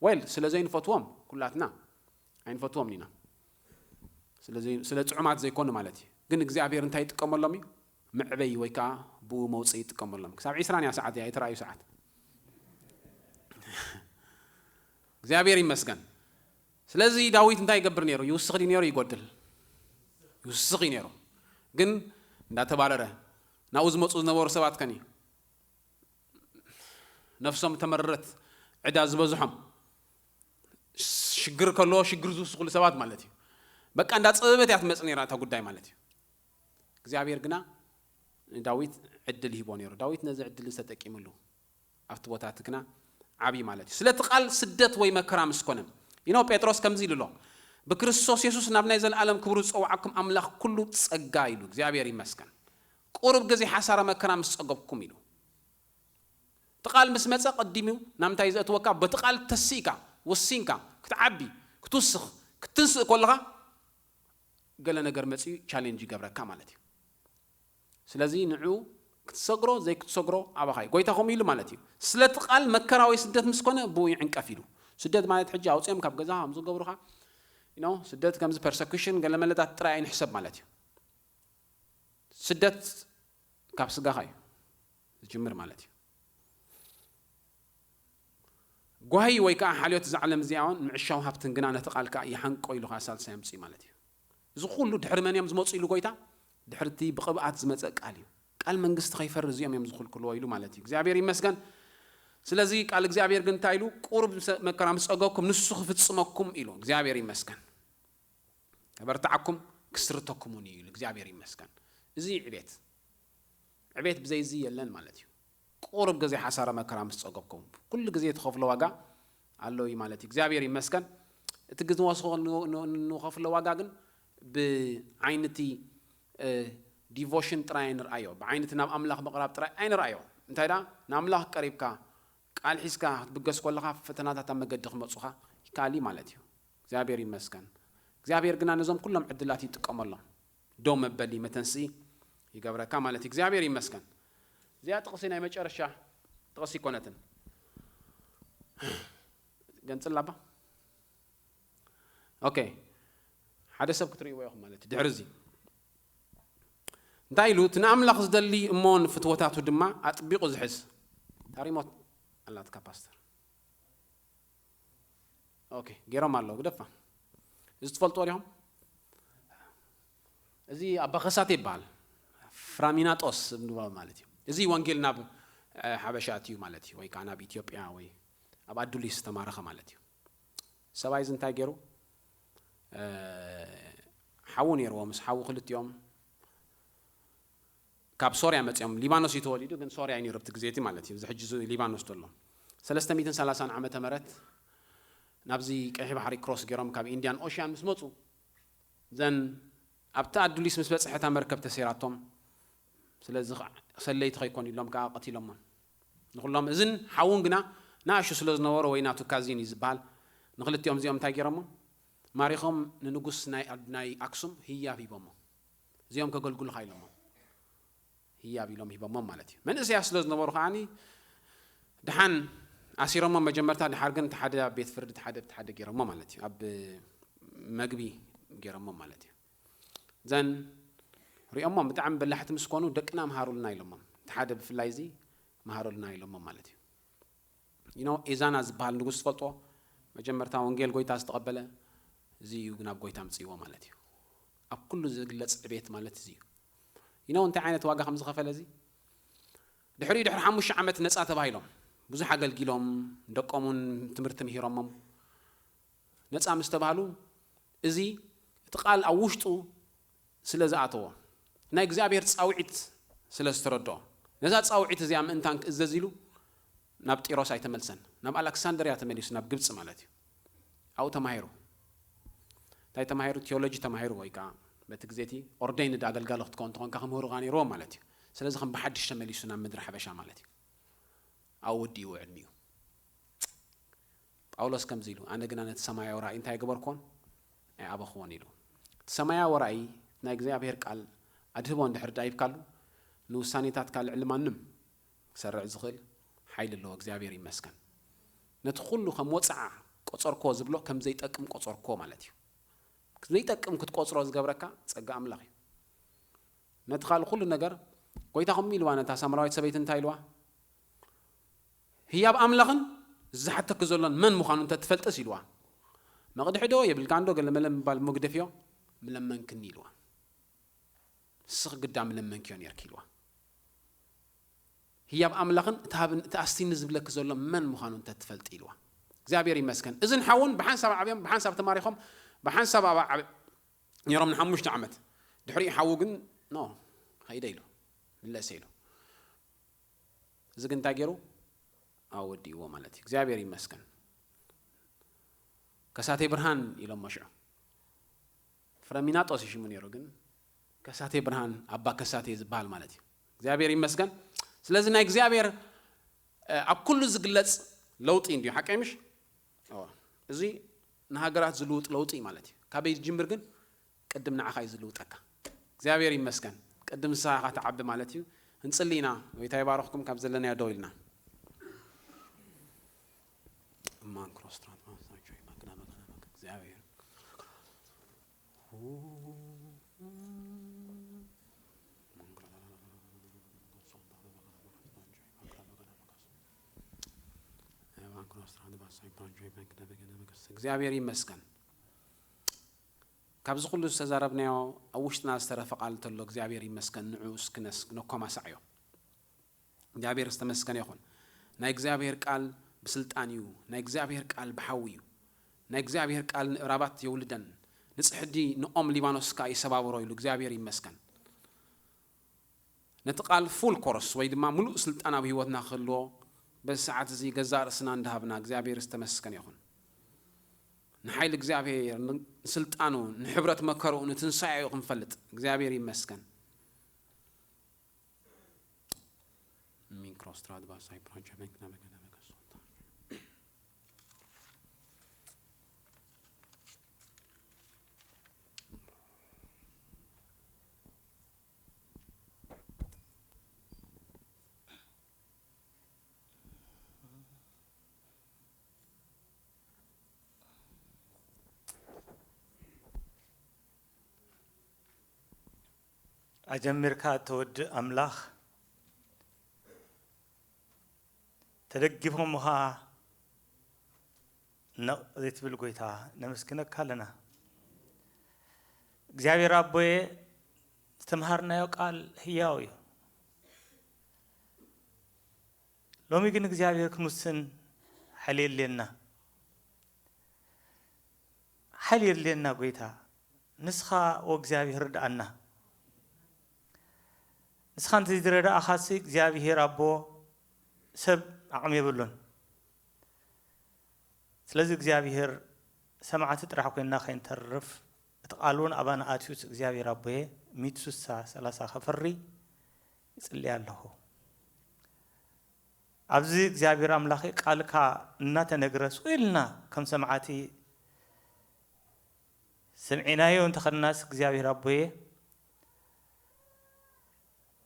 ዌል፣ ስለ ዘይንፈትዎም ኩላትና ኣይንፈትዎም ኢና። ስለ ዘይ-፣ ስለ ጽዑማት ዘይኮኑ ማለት እዩ። ግን እግዚኣብሔር እንታይ ይጥቀመሎም እዩ? መዕበይ ወይ ከዓ ብኡ መውፅኢ ይጥቀመሎም። ክሳብ ዒስራን እያ ሰዓት እያ፣ ኣይተራእዩ ሰዓት። እግዚኣብሔር ይመስገን። ስለዚ ዳዊት እንታይ ይገብር ነይሩ? ይውስኽ ድዩ ነይሩ? ይጎድል? ይውስኽ እዩ ነይሩ። ግን እንዳተባረረ ናብኡ ዝመፁ ዝነበሩ ሰባት ከኒ ነፍሶም ተመረረት፣ ዕዳ ዝበዝሖም፣ ሽግር ከሎ ሽግር ዝውስኹሉ ሰባት ማለት እዩ። በቃ እንዳ ጸበበት እያ ትመጽእ ነይራ እታ ጉዳይ ማለት እዩ። እግዚኣብሔር ግና ንዳዊት ዕድል ሂቦ ነይሩ። ዳዊት ነዚ ዕድል እዚ ተጠቂምሉ ኣብቲ ቦታ እቲ ግና ዓብዪ ማለት እዩ። ስለቲ ቃል ስደት ወይ መከራ ምስ ኮነ፣ you know፣ ጴጥሮስ ከምዚ ኢሉ ኣሎ፣ "ብክርስቶስ የሱስ ናብ ናይ ዘለኣለም ክብሩ ዝጸውዓኩም ኣምላኽ ኩሉ ጸጋ" ኢሉ፣ እግዚኣብሔር ይመስገን። "ቁሩብ ግዜ ሓሳረ መከራ ምስ ጸገብኩም" ኢሉ። እቲ ቃል ምስ መጸ ቀዲሙ ናምንታይ ዘእትወካ? በቲ ቃል ተሲእካ፣ ወሲንካ፣ ክትዓቢ፣ ክትውስኽ፣ ክትትንስእ ከለኻ ገለ ነገር መጺኡ ቻሌንጅ ይገብረካ ማለት እዩ። ስለዚ ንዑ ክትሰግሮ ዘይክትሰግሮ ኣባኻ እዩ። ጎይታ ከምኡ ኢሉ ማለት እዩ። ስለቲ ቃል መከራ ወይ ስደት ምስ ኮነ ብኡ ይዕንቀፍ ኢሉ። ስደት ማለት ሕጂ ኣውጺኦም ካብ ገዛ ከም ዝገብሩኻ፣ you know፣ ስደት ከምዚ ፐርሰኩሽን ገለ መለታት ጥራይ ኣይንሕሰብ ማለት እዩ። ስደት ካብ ስጋኻ እዩ ዝጅምር ማለት እዩ። ጓሂ ወይ ከዓ ሓልዮት እዛ ዓለም እዚኣ እውን ምዕሻው ሃብትን ግና ነቲ ቃል ከዓ ይሓንቆ ኢሉ ከዓ ሳልሳይ ኣምፅኡ ማለት እዩ። እዚ ኩሉ ድሕሪ መን እዮም ዝመፁ ኢሉ ጎይታ? ድሕርቲ ብቅብኣት ዝመፀ ቃል እዩ። ቃል መንግስቲ ከይፈሪ እዚኦም እዮም ዝኽልክልዎ ኢሉ ማለት እዩ። እግዚኣብሔር ይመስገን። ስለዚ ቃል እግዚኣብሔር ግን እንታይ ኢሉ? ቁሩብ መከራ ምስ ጸገብኩም ንሱ ክፍጽመኩም ኢሉ። እግዚኣብሔር ይመስገን። ከበርትዓኩም ክስርተኩሙን እዩ ኢሉ። እግዚኣብሔር ይመስገን። እዚ ዕቤት፣ ዕቤት ብዘይ እዚ የለን ማለት እዩ። ቁሩብ ግዜ ሓሳረ መከራ ምስ ጸገብኩም፣ ኩሉ ግዜ ትኸፍሎ ዋጋ ኣሎ እዩ ማለት እዩ። እግዚኣብሔር ይመስገን። እቲ ግዜ ንወስኾ ን-፣ ን-፣ ንኸፍሎ ዋጋ ግን ብዓይነቲ፣ እ፣ ዲቮሽን ጥራይ ኣይንርኣዮ። ብዓይነቲ ናብ ኣምላኽ ምቕራብ ጥራይ ኣይንርኣዮ። እንታይ ደኣ? ንኣምላኽ ቀሪብካ፣ ቃል ሒዝካ ክትብገስ ከለኻ ፈተናታት ኣብ መገዲ ክመጹኻ ይከኣል እዩ ማለት እዩ። እግዚኣብሔር ይመስገን። እግዚኣብሔር ግና ነዞም ኩሎም ዕድላት ይጥቀመሎም። ደው መበሊ መተንስኢ ይገብረካ ማለት እዩ። እግዚኣብሔር ይመስገን። እዚኣ ጥቕሲ ናይ መጨረሻ ጥቕሲ ይኮነትን። ገንጽል ኣባ። ኦኬ። ሓደ ሰብ ክትርእይዎ ኢኹም ማለት እዩ። ድሕሪ እዚ እንታይ ኢሉ? እቲ ንኣምላኽ ዝደሊ እሞ ንፍትወታቱ ድማ ኣጥቢቑ ዝሕዝ። ታሪሞት ኣላትካ ፓስተር። ኦኬ፣ ገይሮም ኣለዉ። ግደፋ። እዚ ትፈልጥዎ ዲኹም? እዚ ኣባ ከሳቴ ይበሃል። ፍራሚናጦስ እንብሎ ማለት እዩ። እዚ ወንጌል ናብ፣ እ፣ ሓበሻ ኣትዩ ማለት እዩ። ወይ ከዓ ናብ ኢትዮጵያ ወይ ኣብ ኣዱሊስ ዝተማረኸ ማለት እዩ። ሰብኣይ እዚ እንታይ ገይሩ? እ፣ ሓዉ ነይርዎ። ምስ ሓዉ ክልቲኦም ካብ ሶርያ መጺኦም። ሊባኖስ እዩ ተወሊዱ፣ ግን ሶርያ እዩ ነይሩ ኣብቲ ግዜ እቲ ማለት እዩ። እዚ ሕጂ እዚ ሊባኖስ ዘሎ። ሰለስተ ሚእትን ሰላሳን ዓመተ ምህረት ናብዚ ቀይሕ ባሕሪ ክሮስ ገይሮም ካብ ኢንዲያን ኦሽያን ምስ መጹ፣ ዘን ኣብቲ ኣዱሊስ ምስ በጽሐ እታ መርከብ ተሰይራቶም። ስለዚ ኸ-፣ ሰለይቲ ከይኮኑ ኢሎም ከኣ ቀቲሎሞም። ንኹሎም እዝን ሓውን ግና ንኣሽቱ ስለ ዝነበሩ ወይ ናቱ ካዚን እዩ ዝበሃል። ንኽልቲኦም እዚኦም እንታይ ገይሮሞ? ማሪኾም ንንጉስ ናይ ኣድ-፣ ናይ ኣክሱም ህያብ ሂቦሞ። እዚኦም ከገልግሉኻ ኢሎሞ። ህያብ ኢሎም ሂቦሞም ማለት እዩ። መንእሰያት ስለ ዝነበሩ ከዓኒ ደሓን ኣሲሮሞም መጀመርታ፣ ድሓር ግን እቲ ሓደ ኣብ ቤት ፍርዲ፣ እቲ ሓደ፣ እቲ ሓደ ገይሮሞ ማለት እዩ። ኣብ መግቢ ገይሮሞ ማለት እዩ። ዘን ሪኦሞም ብጣዕሚ በላሕቲ ምስ ኮኑ ደቅና መሃሩልና ኢሎሞም። እቲ ሓደ ብፍላይ እዚ መሃሩልና ኢሎሞም ማለት እዩ። You know፣ ኤዛና ዝበሃል ንጉስ ትፈልጥዎ? መጀመርታ ወንጌል ጎይታ ዝተቐበለ እዚ እዩ፣ ናብ ጎይታ ኣምጽእዎ ማለት እዩ። ኣብ ኩሉ ዝግለጽ ዕቤት ማለት እዚ እዩ። You know እንታይ ዓይነት ዋጋ ከም ዝኸፈለ እዚ? ድሕሪኡ ድሕሪ ሓሙሽተ ዓመት ነጻ ተባሂሎም፣ ብዙሕ ኣገልጊሎም፣ ደቆም እውን ትምህርቲ ምሂሮሞም፣ ነጻ ምስ ተባህሉ፣ እዚ እቲ ቃል ኣብ ውሽጡ ስለ ዝኣተዎ፣ ናይ እግዚኣብሔር ጻውዒት ስለ ዝተረድኦ፣ ነዛ ጻውዒት እዚኣ ምእንታን ክእዘዝ ኢሉ ናብ ጢሮስ ኣይተመልሰን። ናብ ኣሌክሳንድርያ ተመሊሱ፣ ናብ ግብጺ ማለት እዩ። ኣብኡ ተማሂሩ። እንታይ ተማሂሩ? ቲዮሎጂ ተማሂሩ፣ ወይ ከዓ በቲ ግዜ እቲ ኦርደይንድ ኣገልጋሊ ክትከውን እንተኾንካ ክምህሩኻ ነይርዎም ማለት እዩ። ስለዚ ከም ብሓድሽ ተመሊሱ ናብ ምድሪ ሓበሻ ማለት እዩ። ኣብኡ ወዲእዎ ዕድሚኡ። ጳውሎስ ከምዚ ኢሉ፣ ኣነ ግና ነቲ ሰማያዊ ራእይ እንታይ ገበርኩዎን? ኣይኣበኽዎን ኢሉ። እቲ ሰማያዊ ራእይ ናይ እግዚኣብሔር ቃል ኣድህቦ እንድሕር ደኣ ሂብካሉ፣ ንውሳኔታትካ ልዕሊ ማንም ክሰርዕ ዝኽእል ሓይሊ ኣለዎ። እግዚኣብሔር ይመስገን። ነቲ ኩሉ ከም ወጽዓ ቆጸርኮ ዝብሎ ከም ዘይጠቅም ቆጸርኮ ማለት እዩ። ዘይጠቅም ክትቆጽሮ ዝገብረካ ጸጋ ኣምላኽ እዩ። ነቲ ካልእ ኩሉ ነገር ጎይታ ከምኡ ኢልዋ፣ ነታ ሳምራዊት ሰበይቲ እንታይ ኢልዋ? ህያብ ኣምላኽን ዝሓተኪ ዘሎን መን ምዃኑ እንተ ትፈልጥስ ኢልዋ። መቕድሒ ዶ የብልካን ዶ ገለ መለ ምባል መግደፍዮ፣ ምለመንክኒ ኢልዋ። ንስኺ ግዳ ምለመንክዮ ነርኪ ኢልዋ። ህያብ ኣምላኽን እቲ ሃብን እቲ ኣስቲኒ ዝብለኪ ዘሎ መን ምዃኑ እንተ ትፈልጢ ኢልዋ። እግዚኣብሔር ይመስገን። እዝን ሓውን ብሓንሳብ ዓብዮም፣ ብሓንሳብ ተማሪኾም፣ ብሓንሳብ ኣብ ዓብ-፣ ነይሮም ንሓሙሽተ ዓመት። ድሕሪኡ ሓዉ ግን ኖ፣ ኸይደ ኢሉ፣ ምለሰ ኢሉ። እዚ ግን እንታይ ገይሩ? ኣወዲእዎ ማለት እዩ። እግዚኣብሔር ይመስገን። ከሳቴ ብርሃን ኢሎሞ ሽዑ። ፍረሚናጦስ እዩ ሽሙ ነይሩ፣ ግን ከሳቴ ብርሃን፣ ኣባ ከሳቴ ዝበሃል ማለት እዩ። እግዚኣብሔር ይመስገን። ስለዚ ናይ እግዚኣብሔር ኣብ ኩሉ ዝግለጽ ለውጢ እንድዩ፣ ሓቀይ ምሽ? እዎ። እዚ ንሃገራት ዝልውጥ ለውጢ እዩ ማለት እዩ። ካበይ ዝጅምር ግን? ቅድም ንዓኻ እዩ ዝልውጠካ። እግዚኣብሔር ይመስገን። ቅድም ንስኻ ኢኻ ትዓቢ ማለት እዩ። እንጽሊ ኢና። ጎይታ ይባርኽኩም። ካብ ዘለናዮ ደው ኢልና። እማን ክሮስትራት እግዚኣብሔር። እግዚኣብሔር ይመስገን። ካብዚ ኩሉ ዝተዛረብናዮ ኣብ ውሽጥና ዝተረፈ ቃል እንተሎ እግዚኣብሔር ይመስገን፣ ንዕኡ እስኪ ነስ-፣ ነኮማሳዕዮ። እግዚኣብሔር ዝተመስገነ ይኹን። ናይ እግዚኣብሔር ቃል ብስልጣን እዩ። ናይ እግዚኣብሔር ቃል ብሓዊ እዩ። ናይ እግዚኣብሔር ቃል ንእራባት የውልደን፣ ንጽሕዲ ንኦም ሊባኖስ ከኣ ይሰባብሮ ኢሉ እግዚኣብሔር ይመስገን። ነቲ ቃል ፉል ኮርስ ወይ ድማ ምሉእ ስልጣን ኣብ ህይወትና ክህልዎ በዚ ሰዓት እዚ ገዛእ ርእስና እንዳሃብና እግዚኣብሔር ዝተመስገነ ይኹን። ንሓይሊ እግዚኣብሔር፣ ንስልጣኑ፣ ንሕብረት መከርኡ፣ ንትንሳኤኡ ክንፈልጥ እግዚኣብሔር ይመስገን። ሚንክሮስትራድ ባሳይ ፕራንቸ ቤንክ ነበገ ነበገ ሶታ። ኣጀሚርካ እተወድእ ኣምላኽ፣ ተደጊፎምኻ ነቕ ዘይትብል ጐይታ ነመስግነካ ኣለና። እግዚኣብሔር ኣቦየ፣ ዝተምሃርናዮ ቃል ህያው እዩ። ሎሚ ግን እግዚኣብሔር ክንውስን ሓይሊ የድልየና። ሓይሊ የድልየና ጐይታ። ንስኻ ወእግዚኣብሔር ርድኣና። ንስኻ እንተዘይረዳእኻሲ እግዚኣብሔር ኣቦ ሰብ ዓቕሚ የብሉን። ስለዚ እግዚኣብሔር ሰማዕቲ ጥራሕ ኮይንና ከይንተርፍ እቲ ቃል እውን ኣባና ኣትዩስ እግዚኣብሔር ኣቦየ ሚእቲ ስሳ ሰላሳ ከፈሪ ይጽሊ ኣለኹ። ኣብዚ እግዚኣብሔር ኣምላኸ ቃልካ እናተነግረ ስቕ ኢልና ከም ሰማዕቲ ስምዒናዮ እንተኸድናስ እግዚኣብሔር ኣቦየ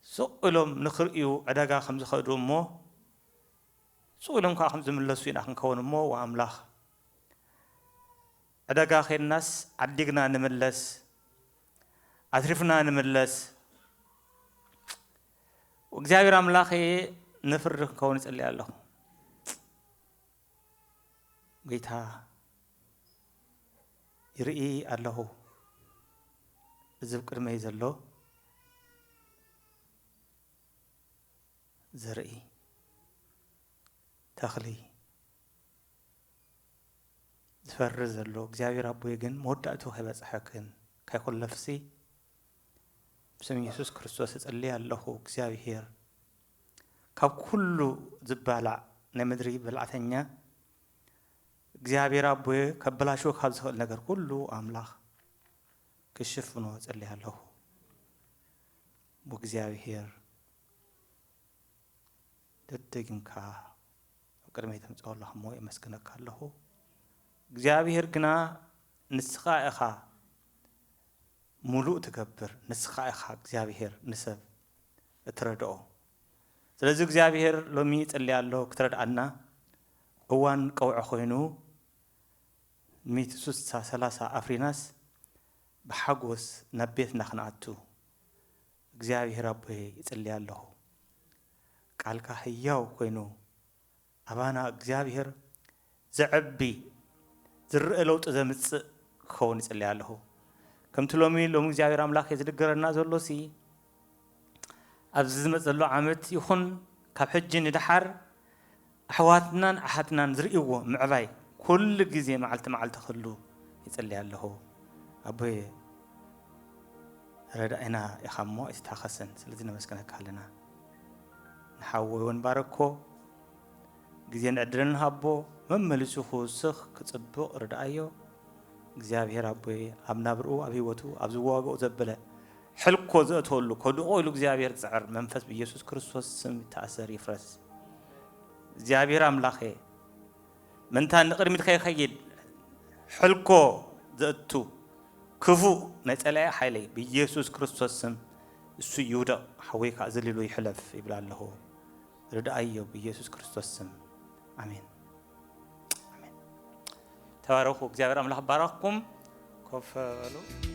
ስቕ ኢሎም ንክርእዩ ዕዳጋ ከም ዝኸዱ እሞ ስቕ ኢሎም ከዓ ከም ዝምለሱ ኢና ክንከውን እሞ ወኣምላኽ ዕዳጋ ኸድናስ ዓዲግና ንምለስ ኣትሪፍና ንምለስ እግዚኣብሔር ኣምላኸ ንፍርዲ ክንከውን ይጽሊ ኣለኹ። ጌታ ይርኢ ኣለኹ። እዚ ኣብ ቅድመይ ዘሎ ዘርኢ ተኽሊ ዝፈሪ ዘሎ እግዚኣብሔር ኣቦይ ግን መወዳእቱ ከይበጽሐክን ከይኮለፍሲ ብስም ኢየሱስ ክርስቶስ እጸሊ ኣለኹ። እግዚኣብሔር ካብ ኩሉ ዝባላዕ ናይ ምድሪ በላዕተኛ እግዚኣብሔር ኣቦይ ከበላሽዎ ካብ ዝኽእል ነገር ኩሉ ኣምላኽ ክሽፍኖ እጸሊ ኣለኹ። ብእግዚኣብሔር ደደጊምካ ኣብ ቅድመይ ተምጽኦ ኣለኻ እሞ የመስግነካ ኣለኹ። እግዚኣብሔር ግና ንስኻ ኢኻ ምሉእ ትገብር፣ ንስኻ ኢኻ እግዚኣብሔር ንሰብ እትረድኦ። ስለዚ እግዚኣብሔር ሎሚ ይጽሊ ኣሎ ክትረድኣና፣ እዋን ቀውዒ ኮይኑ ሚእቲ ስሳ ሰላሳ ኣፍሪናስ ብሓጎስ ናብ ቤትና ክንኣቱ እግዚኣብሔር ኣቦይ ይጽሊ ኣለኹ። ቃልካ ህያው ኮይኑ ኣባና እግዚኣብሔር ዘዕቢ ዝረአ ለውጢ ዘምጽእ ክኸውን ይጽሊ ኣለኹ። ከምቲ ሎሚ ሎሚ እግዚኣብሔር ኣምላኽ ዝድገረና ዘሎሲ ኣብዚ ዝመጽእ ዘሎ ዓመት ይኹን ካብ ሕጂ ንደሓር ኣሕዋትናን ኣሓትናን ዝርእይዎ ምዕባይ ኩሉ ግዜ መዓልቲ መዓልቲ ክህሉ ይጽሊ ኣለኹ። ኣቦይ ረዳኢና ኢኻ እሞ ኣይትታኸሰን። ስለዚ ነመስግነካ ኣለና። ንሓወይ እውን ባረኮ፣ ግዜን ዕድልን ሃቦ፣ መመሊሱ ክውስኽ ክጽብቕ ርድኣዮ። እግዚኣብሔር ኣቦይ ኣብ ናብርኡ ኣብ ህይወቱ ኣብ ዝዋግኦ ዘበለ ሕልኮ ዘእተወሉ ከድቆ ኢሉ እግዚኣብሔር ዝጽዕር መንፈስ ብኢየሱስ ክርስቶስ ስም ይተኣሰር ይፍረስ። እግዚኣብሔር ኣምላኸ፣ ምእንታ ንቕድሚት ከይኸይድ ሕልኮ ዘእቱ ክፉእ ናይ ጸላኢ ሓይለይ ብኢየሱስ ክርስቶስ ስም እሱ ይውደቕ፣ ሓወይ ከዓ ዘሊሉ ይሕለፍ ይብል ኣለኹ። ርድኣዮ ብኢየሱስ ክርስቶስ ስም። ኣሜን። ኣሜን። ተባረኹ። እግዚኣብሔር ኣምላኽ ባረኽኩም። ኮፍ በሉ።